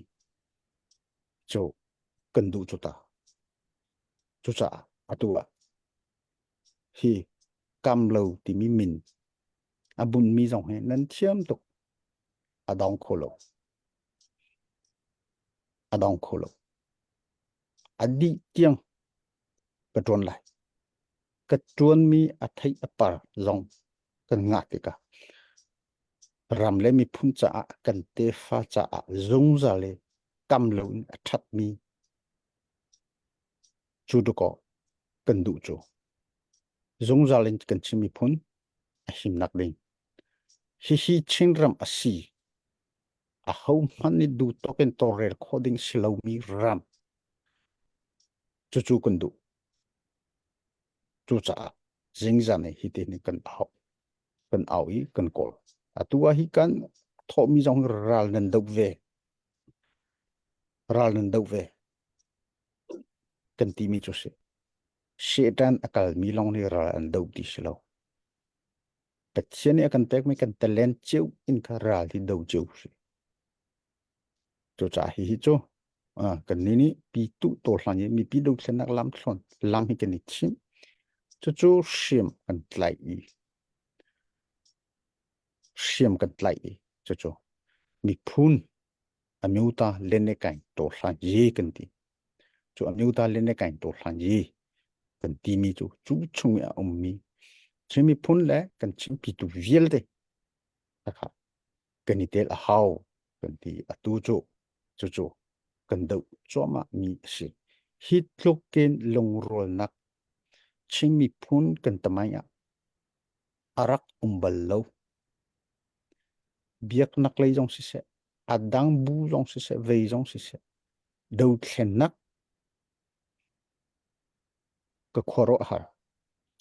cu kan duh cu ta. Cucaah atu ah hi kamlo timi min a bunmi zong hi nan thiam tuk. A dong kho lo. A dong kho lo. A dih tiang ka ṭuan lai. Ka ṭuanmi a theih a par zong kan ngah tikah ram le miphun caah kan tefa caah zungzal i kam loin a ṭhatmi cu dakaw kan duh cu. Zungzal in kan Chin miphun a himnak ding. Hihi Chinram a si. Ahohmanh nih duh tawk in tawlrel khawh ding si lomi ram. Cucu kan duh. Cucaah zingzan i hitin kan au. Kan au i kan kawl. Atu ah hi kan thawhmi zong ral nan doh ve. Ral nan doh ve. Kan timi cu si. Satan a kalmi lawng nih ral an doh ti si lo. Pathian nih a kan pekmi kan talent cio in kha ral hi do cio si. Cucaah hihi cu kan nih nih pi tu to hlan i mipi dothlennak lam thlon lam hi kan i thim. Cucu hriam kan tlaih i hriam kan tlaih i cucu miphun amyuta lenekain to hlan ye kan ti. Cu amyuta lenekain to hlan ye kan timi cu cu chung i a ummi Chin miphun le kan Chinpitu vialte kha kan i tel a hau kan ti. Atu cu cucu kan doh cuahmah mi a si. Hi tluk in lungrualnak Chin miphun kan tamai ah a rak um bal lo. Biaknak lei zong siseh, a dang bu zong siseh, vei zong siseh, dothlennak ka khuaruahhar.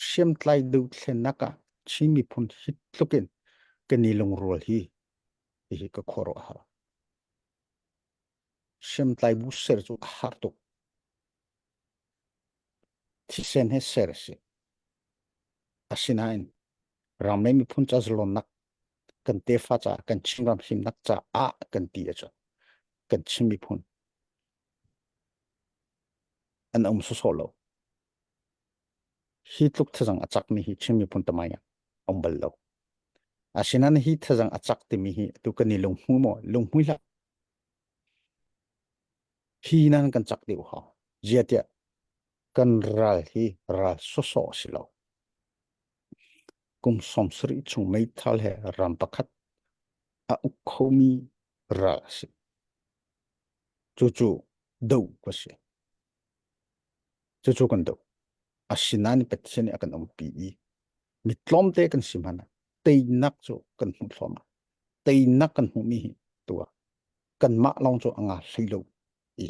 Hriamtlai dothlennak ah Chin miphun hi tluk in kan i lungrual hi hihi ka khuaruahhar. Hriamtlai bu ser cu a har tuk. Thisen he ser a si. Asinain ram le miphun ca zalonnak kan tefa caah kan Chinram himnak caah kan ti ahcun kan Chin miphun an um sawsawh lo. Hi tluk thazang a cakmi hi Chin miphun tamai ah um bal lo. Asinain hi thazang a cak timi hi tu kan i lunghmu maw? Lunghmui hlah. Hi nan kan cak deuh hau. Ziatiah kan ral hi ral sawsawh si lo. Kum 70 chung meithal he ram pakhat a uk khomi ral a si. Cucu do ka si. Cucu kan do. Asinain Pathian nih a kan umpi i mi tlawmte kan si hmanh ah teinak cu kan hmuh thluahmah. Teinak kan hmuhmi hi tu ah kanmah lawng cu a nga hlei lo i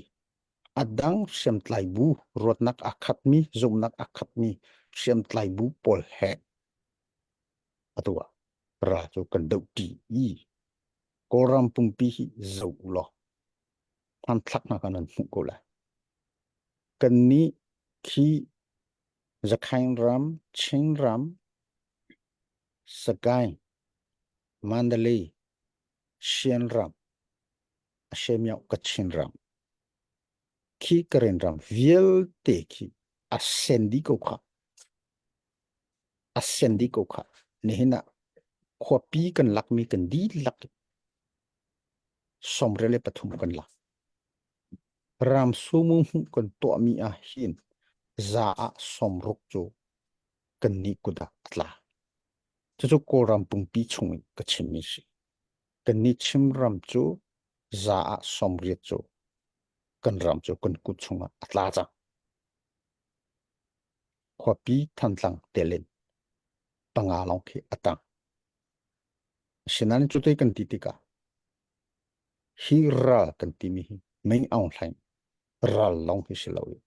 a dang hriamtlai bu ruatnak aa khatmi zumhnak aa khatmi hriamtlai bu pawl he atu ah ral cu kan dohṭi i Kawlram pumpi hi zoh u law hmanthlak hna kha nan hmuh ko lai. Kannih khi Zakhaing ram, Chin ram, Sagaing, Mandalay, Shan ram, Ashemyauk Kachin ram, khi Karen ram vialte khi a sen dih ko kha. A sen dih ko kha. Nihin ah khuapi kan lakmi kan dihlak 23 kan lak. Ram sumu hmuh kan tuahmi ah hin za ah 60 cu kannih kut ah a tla. Cucu Kawlram pumpi chung in ka chimmi si. Kannih Chinram cu za ah 80 cu kan ram cu kan kut chungah a tla cang. Khuapi Thantlang telin panga lawng khi a tang. Asinain cuti kan ti tikah hi ral kan timi hi Ming Aung Hlaing ral lawng hi si lo i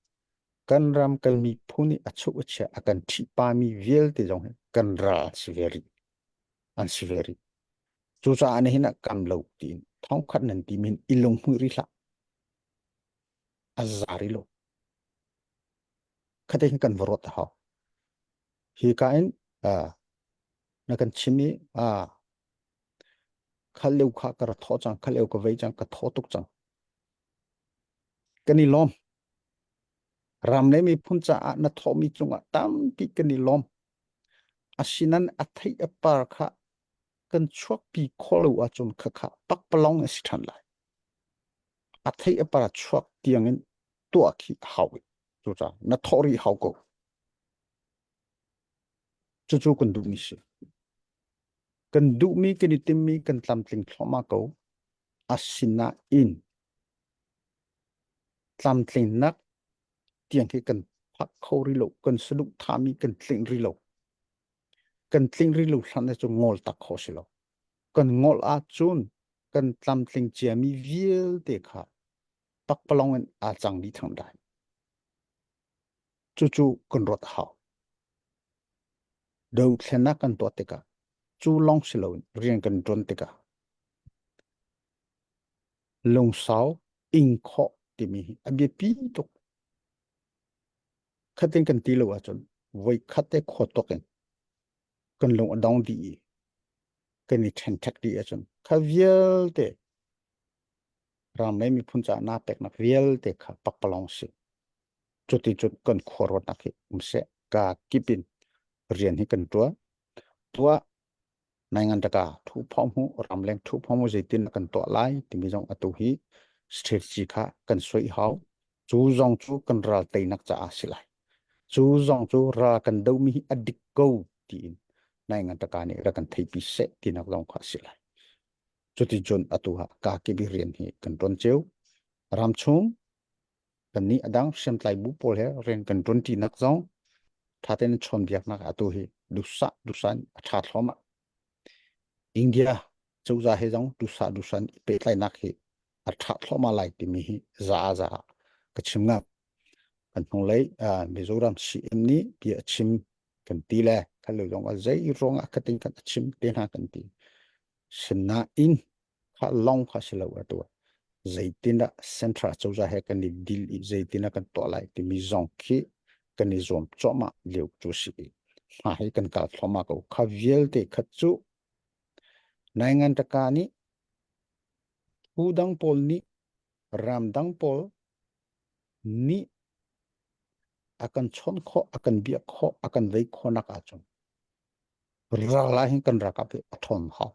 kan ram kan miphun nih a chuh a chia a kan ṭhihpami vialte zong hi kan ral an si ve rih. An si ve rih. Cucaah nihin ah kam lo tiin thongkhat nan timi hin i lunghmuih rih hlah. A za rih lo. Khate hin kan va ruat a hau. Hi ka in uh, na kan chim i uh, Khal lio kha ka ra thaw cang, khal lio ka vei cang, ka thaw tuk cang. Kan i lawm. Ram le miphun caah na thawhmi cungah tampi kan i lawm. Asinan a theih a par kha kan chuakpi khawh lo ahcun khakha pakpalawng a si ṭhan lai. A theih a par chuak tiangin tuah khi a hau. Cucaah na thawh rih hau ko. Cucu kan duhmi si. Kan duhmi kan i timmi kan tlamtling thluahmah ko. Asinain tlamtlinnak tiang khi kan phak kho rih lo. Kan saduhthahmi kan tlinh rih lo. Kan tling rih lo hlan cu ngol tak khawh si lo. Kan ngol ahcun kan tlamtling ciami vialte kha pakpalawng in aa cang dih theng lai. Cucu kan ruat a hau. Dothlennak kan tuah tikah cu lawng si loin rian kan ṭuan tikah lungsau ing khawh timi hi a biapi tuk. Khatin kan ti lo ahcun voi khat te khua tuk in kan lung a dong dih i kan i ṭhenṭhek dih ahcun kha vialte ram le miphun caah naa peknak vialte kha pakpalawng si. Cuticun kan khuaruatnak hi um seh. Ka kip in rian hi kan ṭuan. Tuah nai taka thu phawm hu ramleng thu phawm hu zeitin kan tuah lai timi zong atu hi strategy kha kan soi hau. Cu zong cu kan ral teinak caah si lai. Cu zong cu ral kan domi hi a dik ko tiin nai ngan taka nih rak kan theipi seh tinak zong kha si lai. Cuticun atu ha ka kibi rian hi kan ṭuan cio. Ramchung Kannih a dang hriamtlai bu pawl he rian kan ṭuanṭinak zong ṭha tein chawnbiaknak atu hi duhsah duhsah in a ṭha thluahmah. India cozah he zong duhsah duhsah in i pehtlaihnak hi a ṭha thluahmah lai timi hi za ah za ah ka chim ngam. Kan hnulei uh, Mizoram CM nih bia a chim kan ti le kha lo zong ah zei ruangah khatin kan a chim te hna kan ti. Sinain kha lawng kha si lo atu zeitindah central cozah he kan i dil i zeitindah kan tuah lai timi zong khi kan i zuam cuahmah lio cu si i hna hi kan kal thluahmah ko kha vialte kha cu naingan taka nih phu dang pawl nih ram dang pawl nih a kan chawn khawh a kan biak khawh a kan vei khawh nak ahcun ral ah hin kan ralkap hi a ṭhawn hau.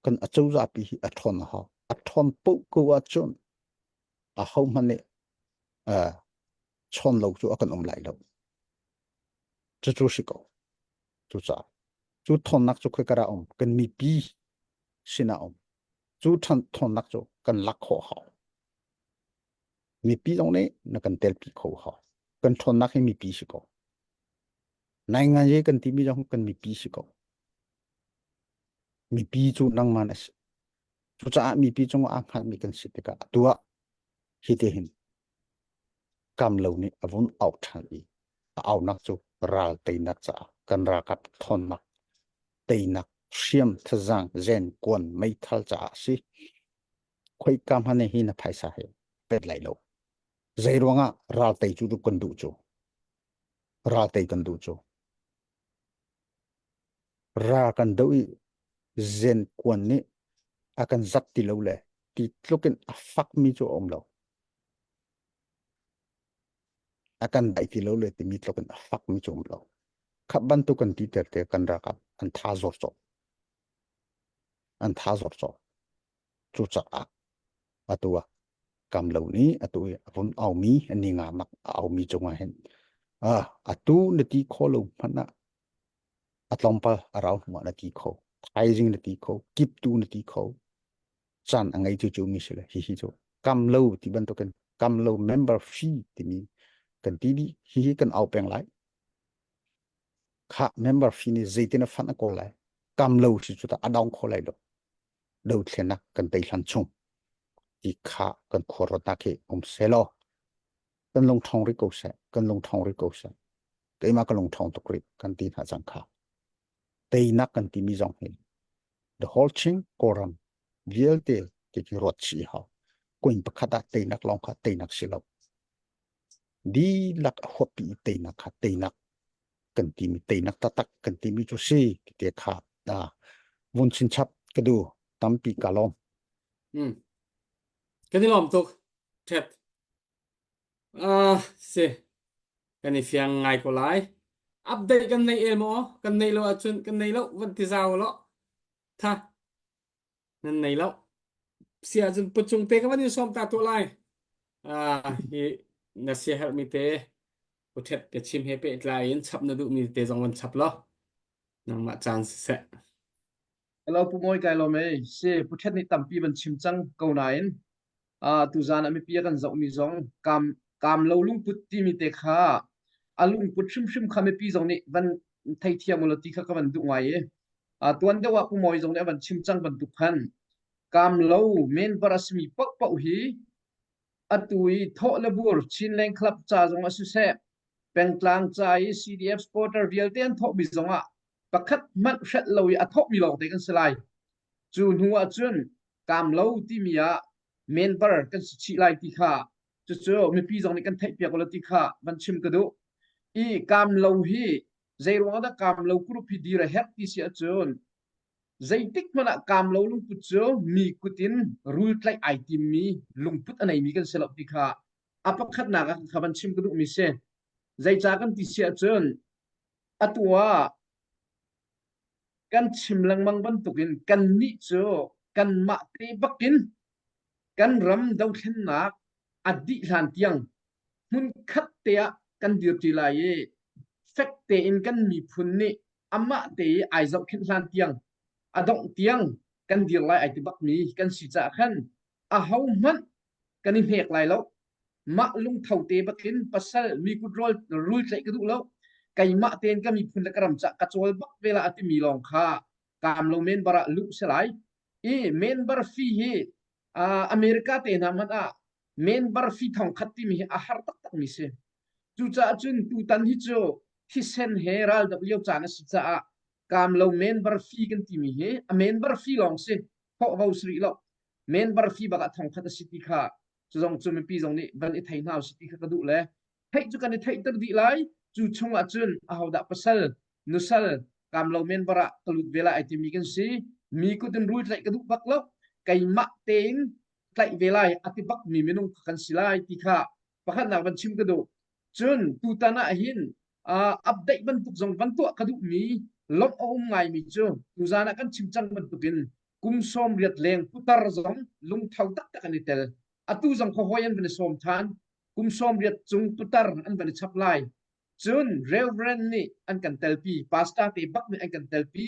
Kan acozah pi hi a ṭhawn hau. A ṭhawn paoh ko ahcun ahohmanh nih uh, chawn lo cu a kan um lai lo. Cucu si ko. Cucaah cu ṭhawnnak cu khoika dah um? Kan mipi sinah um. Cu ṭhawnnak cu kan lak khawh hau. Mipi zong nih na kan telpi kho hau. Kan ṭhawnnak hi mipi si ko. Nainganyi kan timi zong kan mipi si ko. Mipi cu nangmah na si. Cucaah mipi cungah aa hngatmi kan si tikah atu ah hi te hin kam lo nih a vun auh ṭhan i a aunak cu ral teinak caah kan ralkap ṭhawnnak teinak hriam thazaang zen kuan meithal caah a si. Khoika hmanh hi na phaisa he pet lai lo. Zei ruangah ral tei cu kan duh cu? Ral tei kan duh cu. Ral kan doh i zen kuan nih a kan zat ti lo le ti tluk in a fakmi cu a um lo. A kan daih ti lo le timi tluk in a fakmi cu a um lo. Kha bantuk kan ti ter te kan ralkap an tha zor cawh. An tha zor cawh. Cucaah atu ah kam lo nih atu i a vun aumi ni nga mak a aumi cungah hin ah atu na ti kho lo hmanh ah a tlawmpal a rau hnuah na ti kho thaizing na ti kho kiptu na ti kho caan a ngei cu cu mi si le hi hi cu kam lo ti bantukin kam lo member fee timi kan ti dih hi hi kan au peng lai kha member fee nih zeitin a fan a kawl lai kam lo si cu ta a dong kho lai lo dothlenak kan tei hlan chung ti kha kan khuaruatnak hi um selaw kan lung ṭhawng rih ko seh kan lung ṭhawng rih ko seh keimah ka lung ṭhawng tuk rih kan ti hna cang kha teinak kan timi zong hi the whole thing Kawlram vialte ti khi ruat chih hau kuin pakhat ah teinak lawng kha teinak si lo dihlak a huappi teinak kha teinak kan timi teinak taktak kan timi cu si ti te kha vun chinchap ka du. Tampi ka lawm. Mm. Kan i lawm tuk. Ṭhet. Ah, si. Kan i fiang ngai ko lai. Update kan nei el maw? Kan nei lo ahcun kan nei lo van ti zau lo. Tha. Nan nei lo. Si ahcun pucung te ka van in sawm ta tuah lai. Ah, hi na sia herhmi te uṭhet ka chim he pehtlai in chap na duhmi te zong van chap law. Nangmah caan siseh. Hello Pu Mawi kai lawm ei. Si Pu Ṭhet nih tampi van chim cang ko nain uh, tuzan ah mipi a kan zohmi zong kaam kaam lo lungput timi te kha a lungput hrimhrim kha mipi zong nih van theithiam ulaw ti kha ka van duh ngai i uh, tuan deuh ah Pu Mawi zong nih a van chim cang bantuk khan kaam lo member a simi paohpaoh hi atu i thawh le bur Chinland Club ca zong ah siseh pengtlang ca i CDF supporter vialte an thawhmi zong ah pakhat hmanh hrelh lo i a thawhmi lawngte kan si lai. Cu hnu ah cun kaam lo timi ah member kan si chih lai ti kha cucu mipi zong nih kan theihpiak ulaw ti kha van chim ka duh. I kaam lo hi zeiruang dah kaam lo group hi dir a herh ti si ahcun zeitik hmanh ah kaam lo lungput cu mi kut in rul tlaih ai timmi lungput a neimi kan si lo ti kha a pakhatnak ah kha van chim ka duhmi si. Zeicah kan ti si ahcun atu ah kan chim lengmang bantukin kannih cu kanmah te bakin kan ram dothlennak a dih hlan tiang hmunkhat te ah kan dirṭi lai i fek tein kan miphun nih amah te i ai zohkhenh hlan tiang a dongh tiang kan dir lai ai ti bakmi kan si caah khan ahohmanh kan i hnek lai lo. Mah lungtho te bakin pasal mi kut rawl rul tlaih ka duh lo. Keimah tein ka miphun le ka ram cah ka cawl bak ve la a timi lawng kha kaam lo member ah luh si lai. I member fee hi uh, America te hna hmanh ah member fee thong khat timi hi a har taktak mi si. Cucaah cun tutan hi cu thisen he ral dok lio caan a si caah kaam lo member fee kan timi hi a member fee lawng si thawh vo si rih lo. Member fee bak ah thong khat a si ti kha cu zong cu mipi zong nih van i thei hna usih ti kha ka duh le theih cu kan i theihter dih lai cu chungah cun ahodah pasal nusal kaam lo member ah ka lut ve lai ai timi kan si mi kut in rul tlaih ka duh bak lo keimah tein tlaih ve lai a ti bak mi minung kan si lai ti kha pakhatnak van chim ka duh cun tutan ah hin uh, update bantuk zong van tuah ka duh mi lawmh a um ngai mi cu tuzan ah kan chim cang bantukin kum 80 leng putar zong lungtho taktak an i tel. Atu zong khuahawi an van i sawm than. Kum 80 cung putar an van i chap lai. Cun Reverend nih an kan telpi, pastor te bak nih an kan telpi.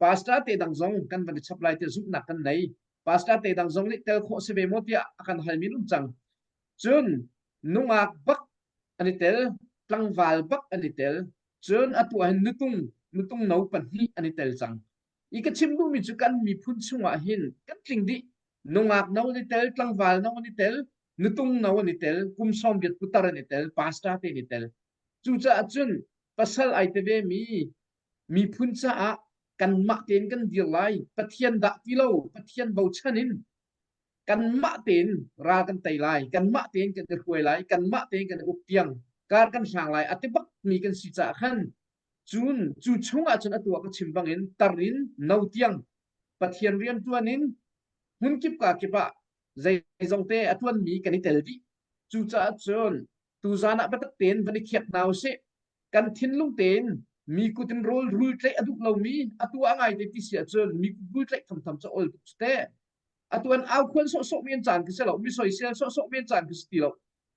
Pastor te dang zong kan van i chap lai tiah zumhnak kan nei. Pastor te dang zong nih tel khawh si ve maw tiah a kan halmi an um cang. Cun nungak bak an i tel, tlangval bak an i tel. Cun atu ah hin nutung, nutung no pahnih an i tel cang. I ka chim duhmi cu kan miphun chungah hin kan tling dih. Nungak no an i tel, tlangval no an i tel, nutung no an i tel, kum 80 putar an i tel, pastor te an i tel. Cucaah cun pasal ai te ve mi miphun caah kanmah tein kan dir lai. Pathian dah ti lo, Pathian bochan in kanmah tein ral kan tei lai, kanmah tein kan i hruai lai, kanmah tein kan i uk tiang kar kan hlang lai a ti bak mi kan si caah khan Cun cu chungah cun atu ah ka chim bangin tar in no tiang Pathian rian ṭuan in hmunkip ka kip ah zeizongte a ṭuanmi kan i tel dih. Cucaah cun tuzan ah biatak tein van i khiak hna usih. Kan thinlung tein mi kut in rawl rul tlaih a duh lomi atu ah ngai te ti si ahcun mi kut rul tlaih thamtham cu ol tuk cu teh. Atu an aukhuan sawhsawh men caan khi si lo, mi soisel sawhsawh men caan khi si ti lo.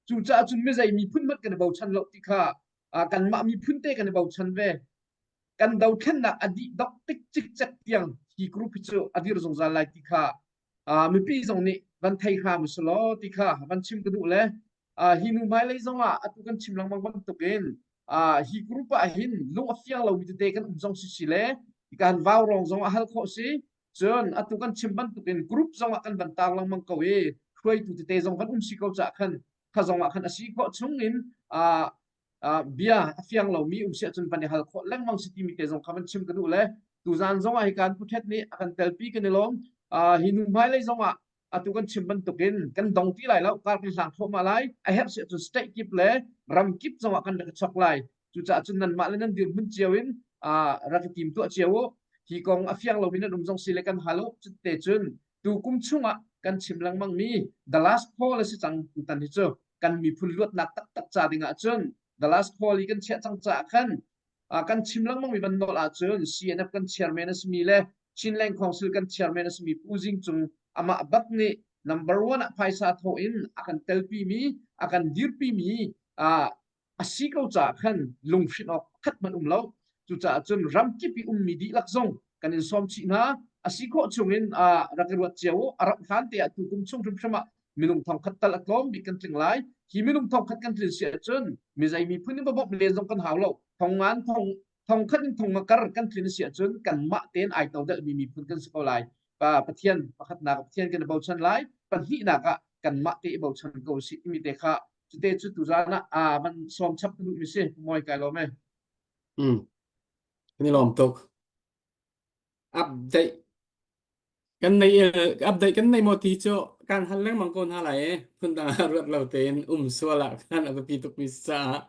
Cucaah cun mi zei miphun hmanh kan i bochan lo ti kha kanmah miphun te kan i bochan ve. Kan dothlennak a dih dok tik cikcek tiang hi group hi cu a dir zungzal lai ti kha mipi zong nih van thei hram usih law ti kha van chim ka duh le hi nu hmailei zong ah atu kan chim lengmang bantukin hi group ah hin lung a fiang lomi tete kan um zong si si le kan vau rong zong a hal khawh si cun atu kan chim bantukin group zong ah kan van tar lengmang ko i hruaitu tete zong van um si ko caah khan kha zong ah khan a si khawh chung in bia a fiang lomi um si ahcun van i hal khawh lengmang si timi te zong kha van chim ka duh le tuzan zong ah hi kan puthet nih a kan telpi kan i lawm hi nu hmailei zong ah atu kan chim bantukin kan dong ti lai lo kar kan hlang thluahmah lai a herh si ahcun state kip le ram kip zong ah kan rak i chok lai cucaah cun nanmah le nan dirhmun cio in rak i tim tuah cio u. Hi kong a fiang lomi nan um zong si le kan hal u. Cutte cun tu kum chungah kan chim lengmang mi the last call a si cang tutan hi cu kan miphun luatnak taktak ca ding ah cun the last call i kan chiah cang caah khan kan chim lengmang mi van nawl ahcun CNF kan chairman a simi le Chinland Council kan chairman a simi Pu Zing Cung amah bak nih number one ah phaisa thawh in a kan telpi mi a kan dirpi mi a si ko caah khan lunghrinh awk pakhat hmanh um lo. Cucaah cun ramkip i ummi dihlak zong kan in sawm chih hna. A si khawh chungin rak i ruat cio u. A rauh hlan te ah tu kum chung hrimhrim ah minung thongkhat tal a tlawm bik kan tling lai. Hi minung thongkhat kan tlin si ahcun mizei miphun in va bawmh len zong kan hau lo. Thong ngan thong thongkhat in thong nga kar kan tlin si ahcun kanmah tein ai to delhmi miphun kan si ko lai. Pa Pathian pakhatnak Pathian kan i bochan lai. Pahnihnak ah kanmah te i bochan ko si timi te kha cute cu tuzan ah aa van sawm chap ka duhmi si mawi kai lawm e. Mm. Kan i lawm tuk. Update kan nei update kan nei maw ti cu kan hal lengmang ko hna lai e. Phundang ah ruat lo tein um sual ah khan a biapi tukmi caah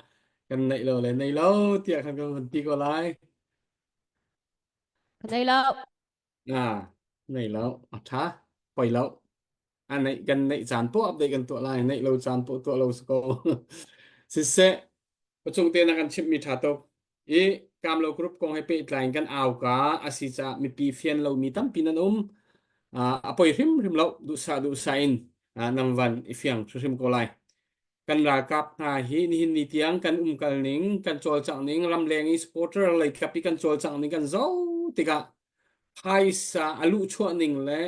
kan neih lo le nei lo tiah khan kan van ti ko lai. Ka nei lo. Ah, nei lo. A ṭha. Poi lo. A neih kan neih caan poah update kan tuah lai. Neih lo caan poah tuah lo si ko. Siseh, pachung te na kan chimhmi ṭha tuk. I Kamlo Group kong he pehtlai in kan auka a si caah mipi fian lomi tampi nan um. Ah, a poi hrimhrim lo. Duhsah duhsah in ah, nang van i fiang hrimhrim ko lai. Kan ralkap hna hi nihin ni tiang kan umkal ning, kan cawlcangh ning, ramleng i supporter lei kap i kan cawlcangh ning kan zoh tikah phaisa a luhchuah ning le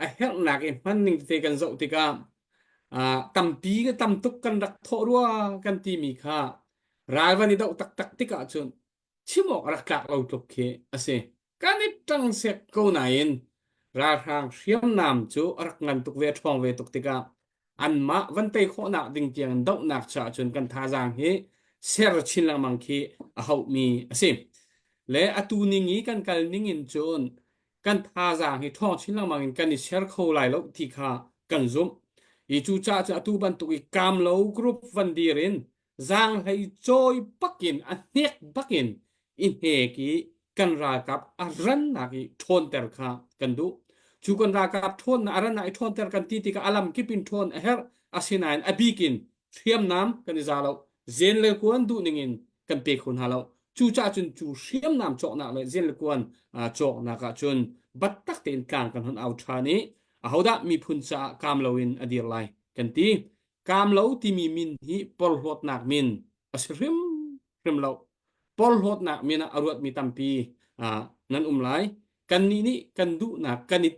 a herhnak i hman ning tete kan zoh tikah ah, tampi tam tuk kan rak thawh rua kan timi kha ral van i doh taktak tikah cun chim awk a rak tlak lo tluk khi a si. Kan i ṭang sek ko nain ralhrang hriamnam cu a rak ngan tuk ve a ṭhawng ve tuk tikah anmah van tei khawhnak ding tiang in dohnak caah cun kan thazaang hi ser chin lengmang khi a hauhmi a si. Le atu ning i kan kal ning in cun kan thazaang hi ṭhawng chin lengmang in kan i ser kho lai lo ti kha kan zumh. I cucaah cun atu bantuk i kamlo group van dir in zaanghlei cawi bakin a hnek bakin i hnek i kan ralkap a rannak i ṭhawnter kha kan duh. Cu kan ralkap ṭhawnnak a rannak i ṭhawnter kan ti tikah a lamkip in ṭhawn a herh. Asinain a bik in hriamnam kan i za lo. Zen le kuan duh ning in kan pe kho hna lo. Cucaah cun cu hriamnam cawknak le zen le kuan cawknak ah cun battak tein tlang kan hun au ṭhan i ahodah miphun caah kaam loin a dir lai kan ti. Kaamlo timi min hi porhlawtnak min a si hrimhrim lo. Porhlawtnak min ah a ruatmi tampi uh, nan um lai. Kannih nih kan duhnak kan i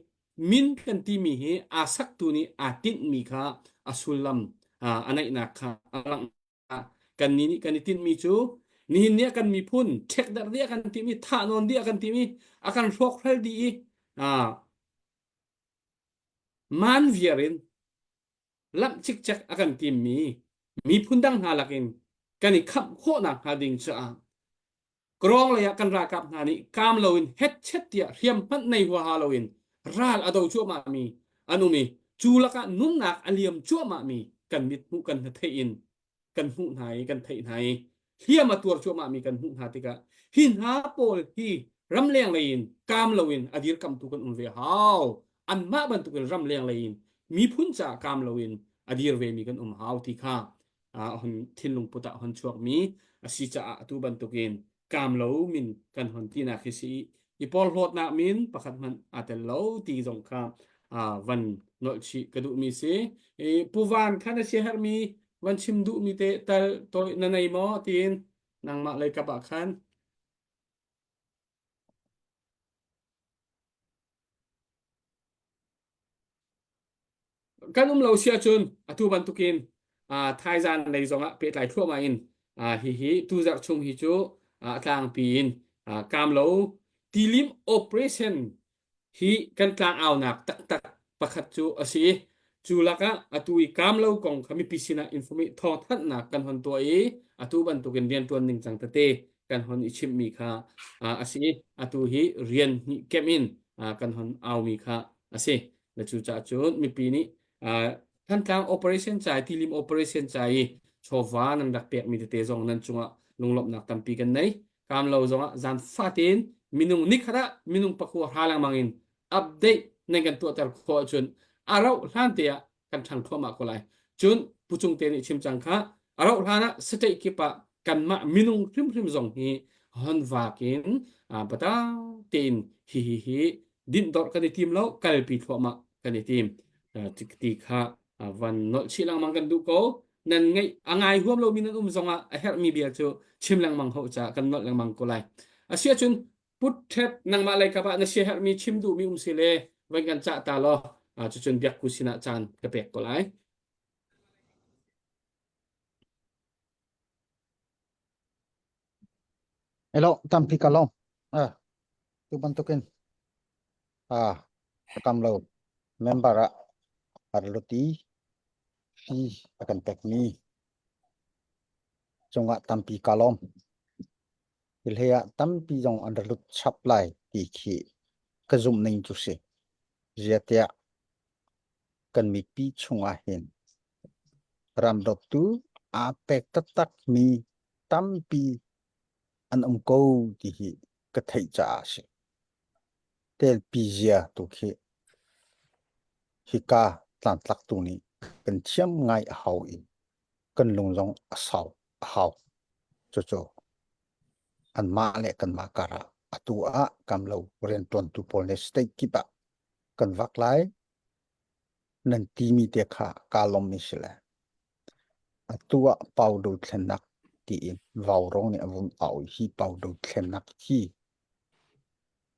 min kan timi hi aa saktu nih aa tinhmi kha a sullam uh, a neihnak kha a langh. Kannih nih kan i tinhmi cu nihin ni ah kan miphun ṭhekdarh dih a kan timi thahnawn dih a kan timi a kan hrawkhrel dih i uh, man viar in lamh cikcek a kan timmi miphun dang hna lakin kan i khamh khawhnak hnga ding caah Krawng lei ah kan ralkap hna nih kaam loin hetchet tiah hriam hmanh nei huaha loin ral a do cuahmahmi an um i cu lakah nunnak a liam cuahmahmi kan mit hmuh kan hnatheih in kan hmuh hna i kan theih hna i hliam a tuar cuahmahmi kan hmuh hna tikah hi hna pawl hi ramleng lei in kaam loin a dirkamtu kan um ve hau anmah bantukin ramleng lei in miphun caah kaam loin a dir vemi kan um hau ti kha hun thinlung put ah hon chuakmi a si caah atu bantukin kaam lo min kan hon tinak hi si i porhlawtnak min pakhat hmanh aa tel lo ti zong kha van nolh chih ka duhmi si. I Pu Van kha na siaherhmi van chim duhmi te tal toi na nei maw tiin nangmah lei kap ah khan Kan um lo si ahcun atu bantukin uh, thaizan lei zongah pehtlai thluahmah in uh, hihi tuzarh chung hi cu uh, a tlangpi in uh, kamlo tilim operation hi kan tlangaunak taktak pakhat cu a si i cu lakah atu i kamlo kong kha mipi sinah information thawngthanhnak kan hon tuah i atu bantukin rianṭuan ningcang tete kan hon i chimhmi kha a si i atu hi rian hnih kemh in kan hon aumi kha a si. Na cucaah cun mipi nih Thantlang operation ca i tilim operation ca i chawva nan rak pekmi tete zong nan cungah lunglawmhnak tampi kan nei. Kamlo zongah zan fatin. Minung nikhat ah minung pakua hra lengmang in update nan kan tuahter khawh ahcun a rauh hlan te ah kan ṭhang thluahmah ko lai. Cun Pu Cung te nih chim cang kha a rauh hlan ah state kip ah kanmah minung hrimhrim zong hi hon vak in pata tein hi hi hi dinhdorh kan i tim lo kalpi thluahmah kan i tim ti kha van nolh chih lengmang kan duh ko nan ngeih a ngai huam lomi nan um zongah a herhmi bia cu chim lengmang ho caah kan nolh lengmang ko lai asiahcun put ṭhep nangmah lei kap ah na siaherhmi chim duhmi um si le van kan cah ta law cucun biakku sinah caan ka pek ko lai. Hello, tampi ka lawm. Ah, tu bantukin ah kam lo member ah arluti fi a kan pekmi cungah tampi ka lawm. Hi hlei ah tampi zong an ra lut chap lai ti khi ka zumh ning cu si. Ziatiah kan mipi chungah hin ramdawtu aa pek taktak mi tampi an um ko ti hi ka theih caah a si. Telpi zia tu khi hika tlangtlak tu nih kan thiam ngai a hau i kan lung zong a sau a hau. Cucu anmah le kanmah kar ah atu ah kamlo rianṭuantu pawl nih state kip ah kan vak lai nan timi te kha kaa lawmmi si le atu ah pau dothlennak tiin vaurawng nih a vun au i hi pau dothlennak hi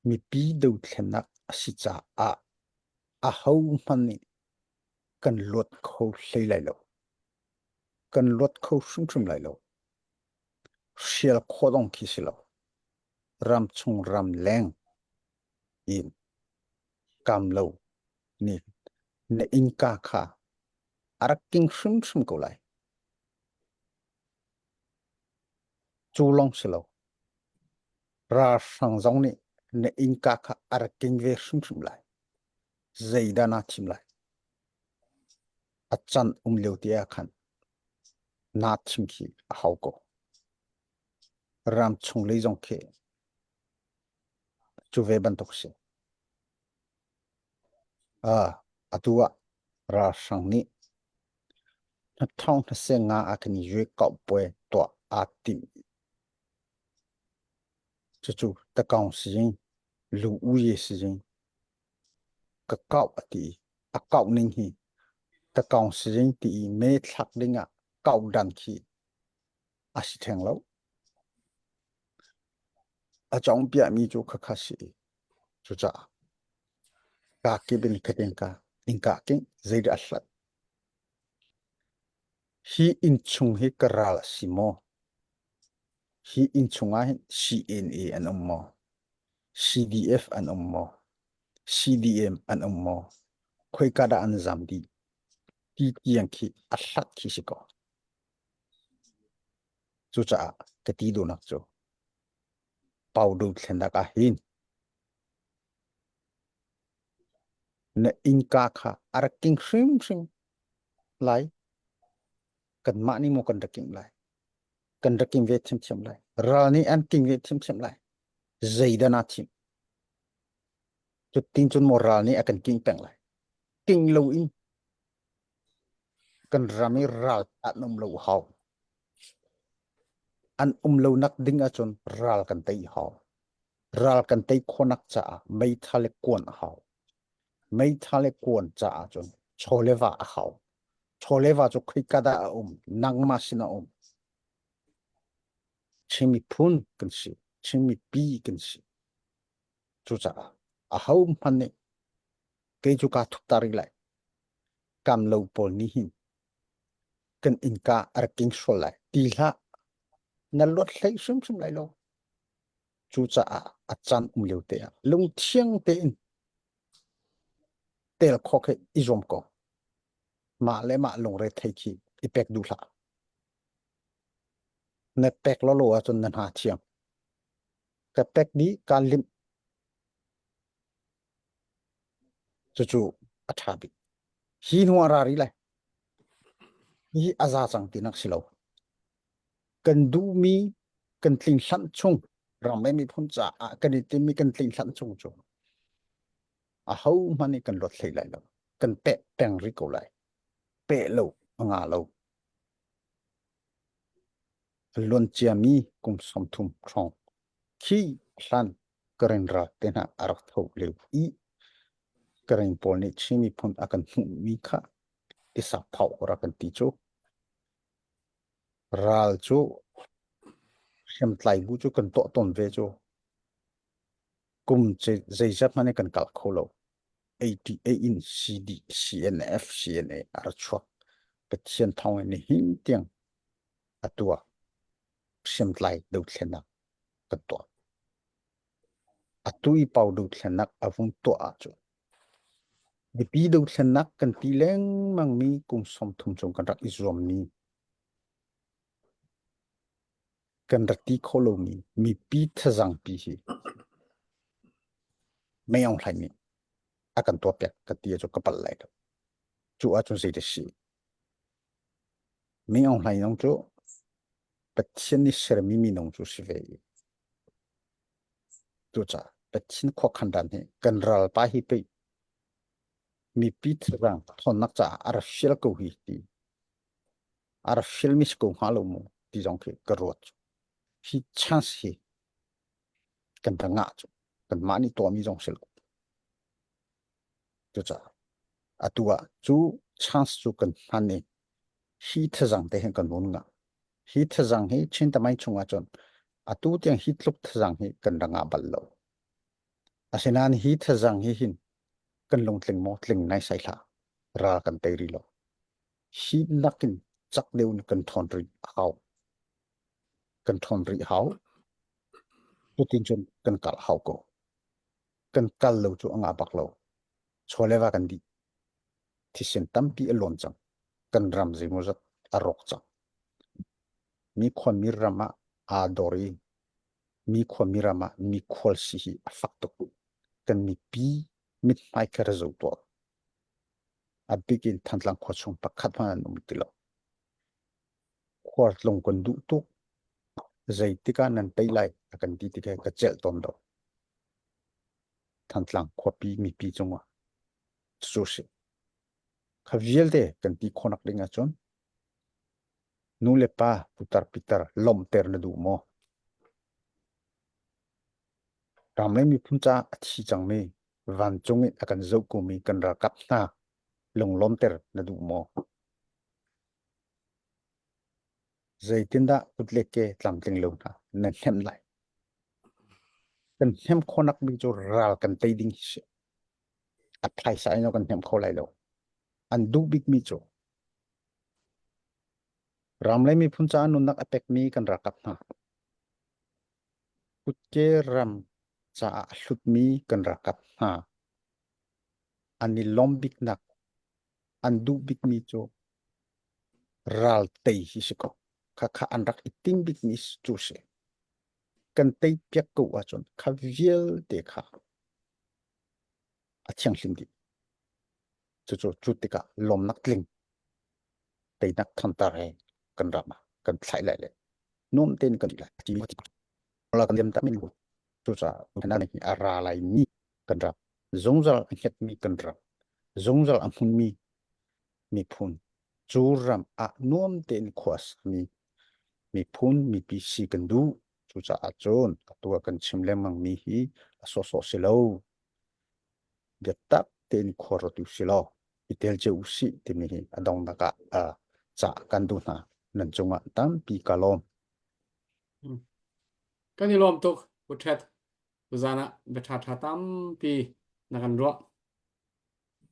mipi dothlennak a si caah ahohmanh nih kan luat kho hlei lai lo. Kan luat kho hrimhrim lai lo. Hrial khawh dong khi si lo. Ramchung ramleng in kam lo nih na innka kha a rak king hrimhrim ko lai. Cu lawng si lo. Ralhrang zong nih na innka kha a rak king ve hrimhrim lai. Zeidah naa thim lai? A can um lio te ah khan naa thim khi a hau ko. Ramchung lei zong khi cu ve bantuk si. Ah, atu ah ralhrang nih hnathawng hnaseng nga ah khan yue kau puai tuah aa timh. Cucu takaung sizing, lu uye sizing, ka kauh a ti. A kauh ning hi takaung sizing ti i me thlak ding ah kauh dan khi a si theng lo. A cong piahmi cu khakha si. Cucaah ka kip in khat in ka innka king zeidah a hlat. Hi innchung hi ka ral a si maw? Hi innchung ah hin CNA an um maw? CDF an um maw? CDM an um maw? Khoika dah an zam dih? Ti tiang khi a hlat khi si ko. Cucaah ka ti duhnak cu pau dothlennak ah hin na innka kha a rak king hrimhrim lai. Kanmah nih maw kan rak king lai? Kan rak king ve thiamthiam lai. Ral nih an king ve thiamthiam lai. Zeidah naa thim? Cutin cun maw ral nih a kan king peng lai? King loin kan ram i ral an um lo hau. An um lonak ding ahcun ral kan tei hau. Ral kan tei khawhnak caah meithal le kuan a hau. Meithal le kuan caah cun chaw le va a hau. Chaw le va cu khoika dah a um? Nangmah sin a um. Chin miphun kan si. Chin mipi kan si. Cucaah ahohmanh nih kei cu kaa thup ta rih lai. Kam lo pawl nih hin kan innka a rak king hrawl lai. Ti hlah. Na luat hlei hrimhrim lai lo. Cucaah a caan um lio te ah lungthiang tein tel khawh khi i zuam ko. Mah le mah lungre thei khi i pek duh hlah. Na pek lawlaw ahcun na hna thiang. Ka pek dih kaan limh. Cucu a ṭha bik. Hi hnu ah ra rih lai. Hi a za cang tinak si lo. Kan duhmi kan tling hlanh chung. Ram le miphun caah kan i timmi kan tlinh hlan chung cu aho hmanh nih kan luat hlei lai lo. Kan peh peng rih ko lai. Peh lo a nga lo. A luan ciami kum 30 hrawng khi hlan Karen ral te hna a rak tho lio i Karen pawl nih Chin miphun a kan hmuhmi kha tisa phau rak kan ti cu. Ral cu hriamtlai bu cu kan tuah tawn ve cu. Kum zeizat hmanh in kan kal kho lo. ATA in CD, CNF, CNA a ra chuak. Pathian thawng in nihin tiang a tuah. Hriamtlai dothlennak kan tuah. Atu i pau dothlennak a vung tuah ahcun mipi dothlennak kan ti lengmangmi kum 30 chung kan rak i zuammi kan rak ti kho lomi mipi thazangpi hi mei Aung Hlaing nih a kan tuahpiak ka ti ahcun ka palh lai lo. Cu ahcun zei dah si? Mei Aung Hlaing cu Pathian nih sermi minung cu si ve i cucaah Pathian khuakhan dan hi kan ralpa hi pei mipi thazang thawnnak caah a ra fial ko hi ti a ra fialmi si ko hnga lo mu ti zong khi ka ruat. Hi chance hi kan ra ngah cu kanmah nih tuahmi zong si lo. Cucaah atu ah cu chance cu kan hman i hi thazang te hin kan vun ngah. Hi thazang hi Chin tamain chung ahcun atu tiang hi tluk thazang hi kan ra ngah bal lo. Asinain hi thazang hi hin kan lungtling maw tling nai sai hlah. Ral kan tei rih lo. Hi nakin cak deuh in kan ṭhawn rih hau. Kan ṭhawn rih hau. Cutin cun kan kal hau ko. Kan kal lo cu a ngah bak lo. Chawleva kan dih. Thisen tampi a lawn cang. Kan ram zeimawzat a rawk cang. Mi khuami ram ah aa dor i mi khuami ram ah mi khual si hi a fak tuk. Kan mipi mithmai kha ra zoh tuah. A bik in Thantlang khua chung pakhat hmanh an um ti lo. Khualtlung kan duh tuk. Zeitik ah nan tei lai a kan ti tikah ka celh tawn lo. Thantlang khuapi mipi cungah cu si. Kha vialte kan ti khawhnak ding ahcun nu le pa putar pitar lawmhter na duh maw? Ram le miphun caah a thi cangmi vancung in a kan zoh komi kan ralkap hna lunglawmter na duh maw? Zeitindah kut le ke tlamtling lo hna na hnemh lai? Kan hnemh khawhnak bik cu ral kan tei ding hi si. A phaisa in kan hnemh kho lai lo. An duh bikmi cu ram le miphun caah nunnak a pekmi kan ralkap hna kutke ram caah a hlutmi kan ralkap hna an i lawm biknak an duh bikmi cu ral tei hi si ko. Khakha an rak i tim bikmi cu si. Kan tei piak ko ahcun kha vialte kha a thianghlim dih. Cucu cu tikah lawmnak tling teinak thantar he kan ram ah kan thlai lai le nuam tein kan lai. La kan liam tak min cucaah hi a ra lai mi kan ram zungzal a hngetmi kan ram zungzal a hmunmi miphun cu ram ah nuam tein khua sami miphun mipi si kan duh cucaah cun atu ah kan chim lengmang mi hi a sawhsawh si lo biatak tein khua rawt u si law i tel cio u sih timi hi a donghnak ah ca kan duh hna nan cungah tampi ka lawm Kan i lawm tuk Pu Ṭhet. Tuzaan ah bia ṭhaṭha tampi na kan ruah.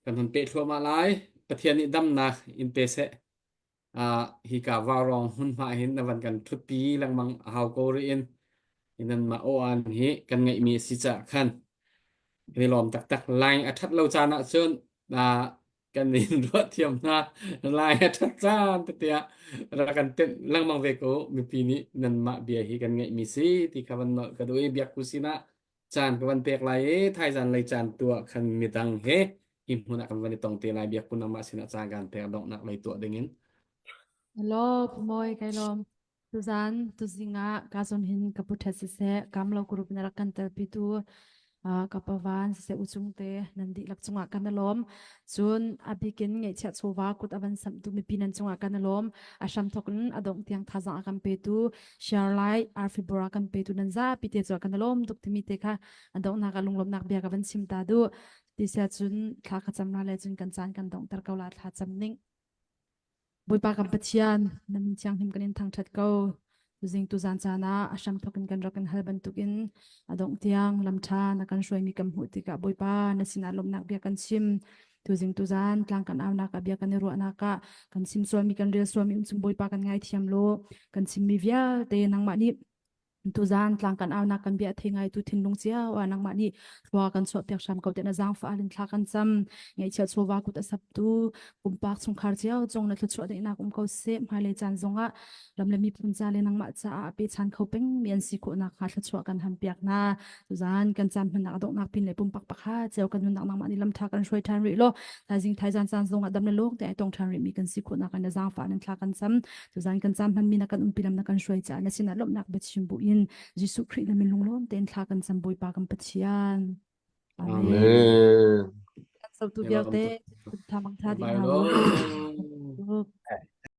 Kan hun peh thluahmah lai. Pathian nih damnak in pe seh. Uh, hika vaurawng hmunhma hin na van kan ṭhutpi lengmang a hau ko rih in nanmah aw-an hi kan ngeihmi a si caah khan kan i lawm taktak. Line a ṭhat lo caan ahcun uh, kan in ruah thiam hna lai a ṭhat caan tete ah rak kan tenh lengmang ve ko mipi nih nanmah bia hi kan ngeihmi si ti kha van nolh ka duh i biakku sinah caan ka van pek lai i thaizan lei caan tu ah khan midang he hi hmun ah kan van i tong te lai biakku nangmah sinah caan kan pek donghnak lei tuah dingin Hello, Pumoy, kai lawm. Tuzan tuzing ah ka zon hin ka pu ṭhat siseh kamlo group na rak kan telpitu uh, ka pavan siseh uchung te nan dihlak cungah kan i lawm. Cun a bikin ngeihchiah chawva kut a van samhtu mipi nan cungah kan i lawm. A hramthok in a dongh tiang thazaang a kan petu share lai arfi bora kan petu nan zapi te cu kan i lawm tuk timi te kha a donghnak ah lunglawmhnak bia ka van chim ta duh. Ti sia cun thla ka cam la le cun kan caan kan donghter ko la thla cam ning. Bawipa kan Pathian, na min thianghlim kan in thangṭhat ko. Tuzing tuzan caan ah a hramthawk in kan rak in hal bantukin a dongh tiang lamṭha na kan hruaimi kan hmuh tikah Bawipa na sinah lawmhnak bia kan chim. Tuzing tuzan tlang kan aunak ah bia kan i ruahnak ah kan chim sualmi kan rel sualmi um chung Bawipa kan ngaithiam law kan chimmi vialte nangmah nih Tuzaan tlang kan aunak kan bia thei ngai tu thinlung cio ah nangmah nih thlua kan chuah piak hram ko te na zaangfah alin thla kan cam ngaihchia chawva kut a sap tu pumpak chungkhar cio cung na thluachuah daihnak um ko seh hmailei caan zongah ram le miphun ca le nangmah caah a pechan kho peng mi an si khawhnak hnga thluachuah kan ham piak hna tuzaan kan caan hmannak a donghnak pin le pumpak pakhat cio kan nunnak nangmah nih lamtha kan hruai ṭhan rih law thaizing thaizan caan zongah dam le lung te ai tong ṭhan rih mi kan si khawhnak in na zaangfah nan thla kan cam Tuzan kan cam hmanmi na kan umpi lam na kan hruai caah na sinah lawmhnak biachim bu in Jesuh Khrih na min lunglawm tein thla kan cam Bawipa kan Pathian. Amen. Amen. Kan sotu vialte tha mang tha ding hna u.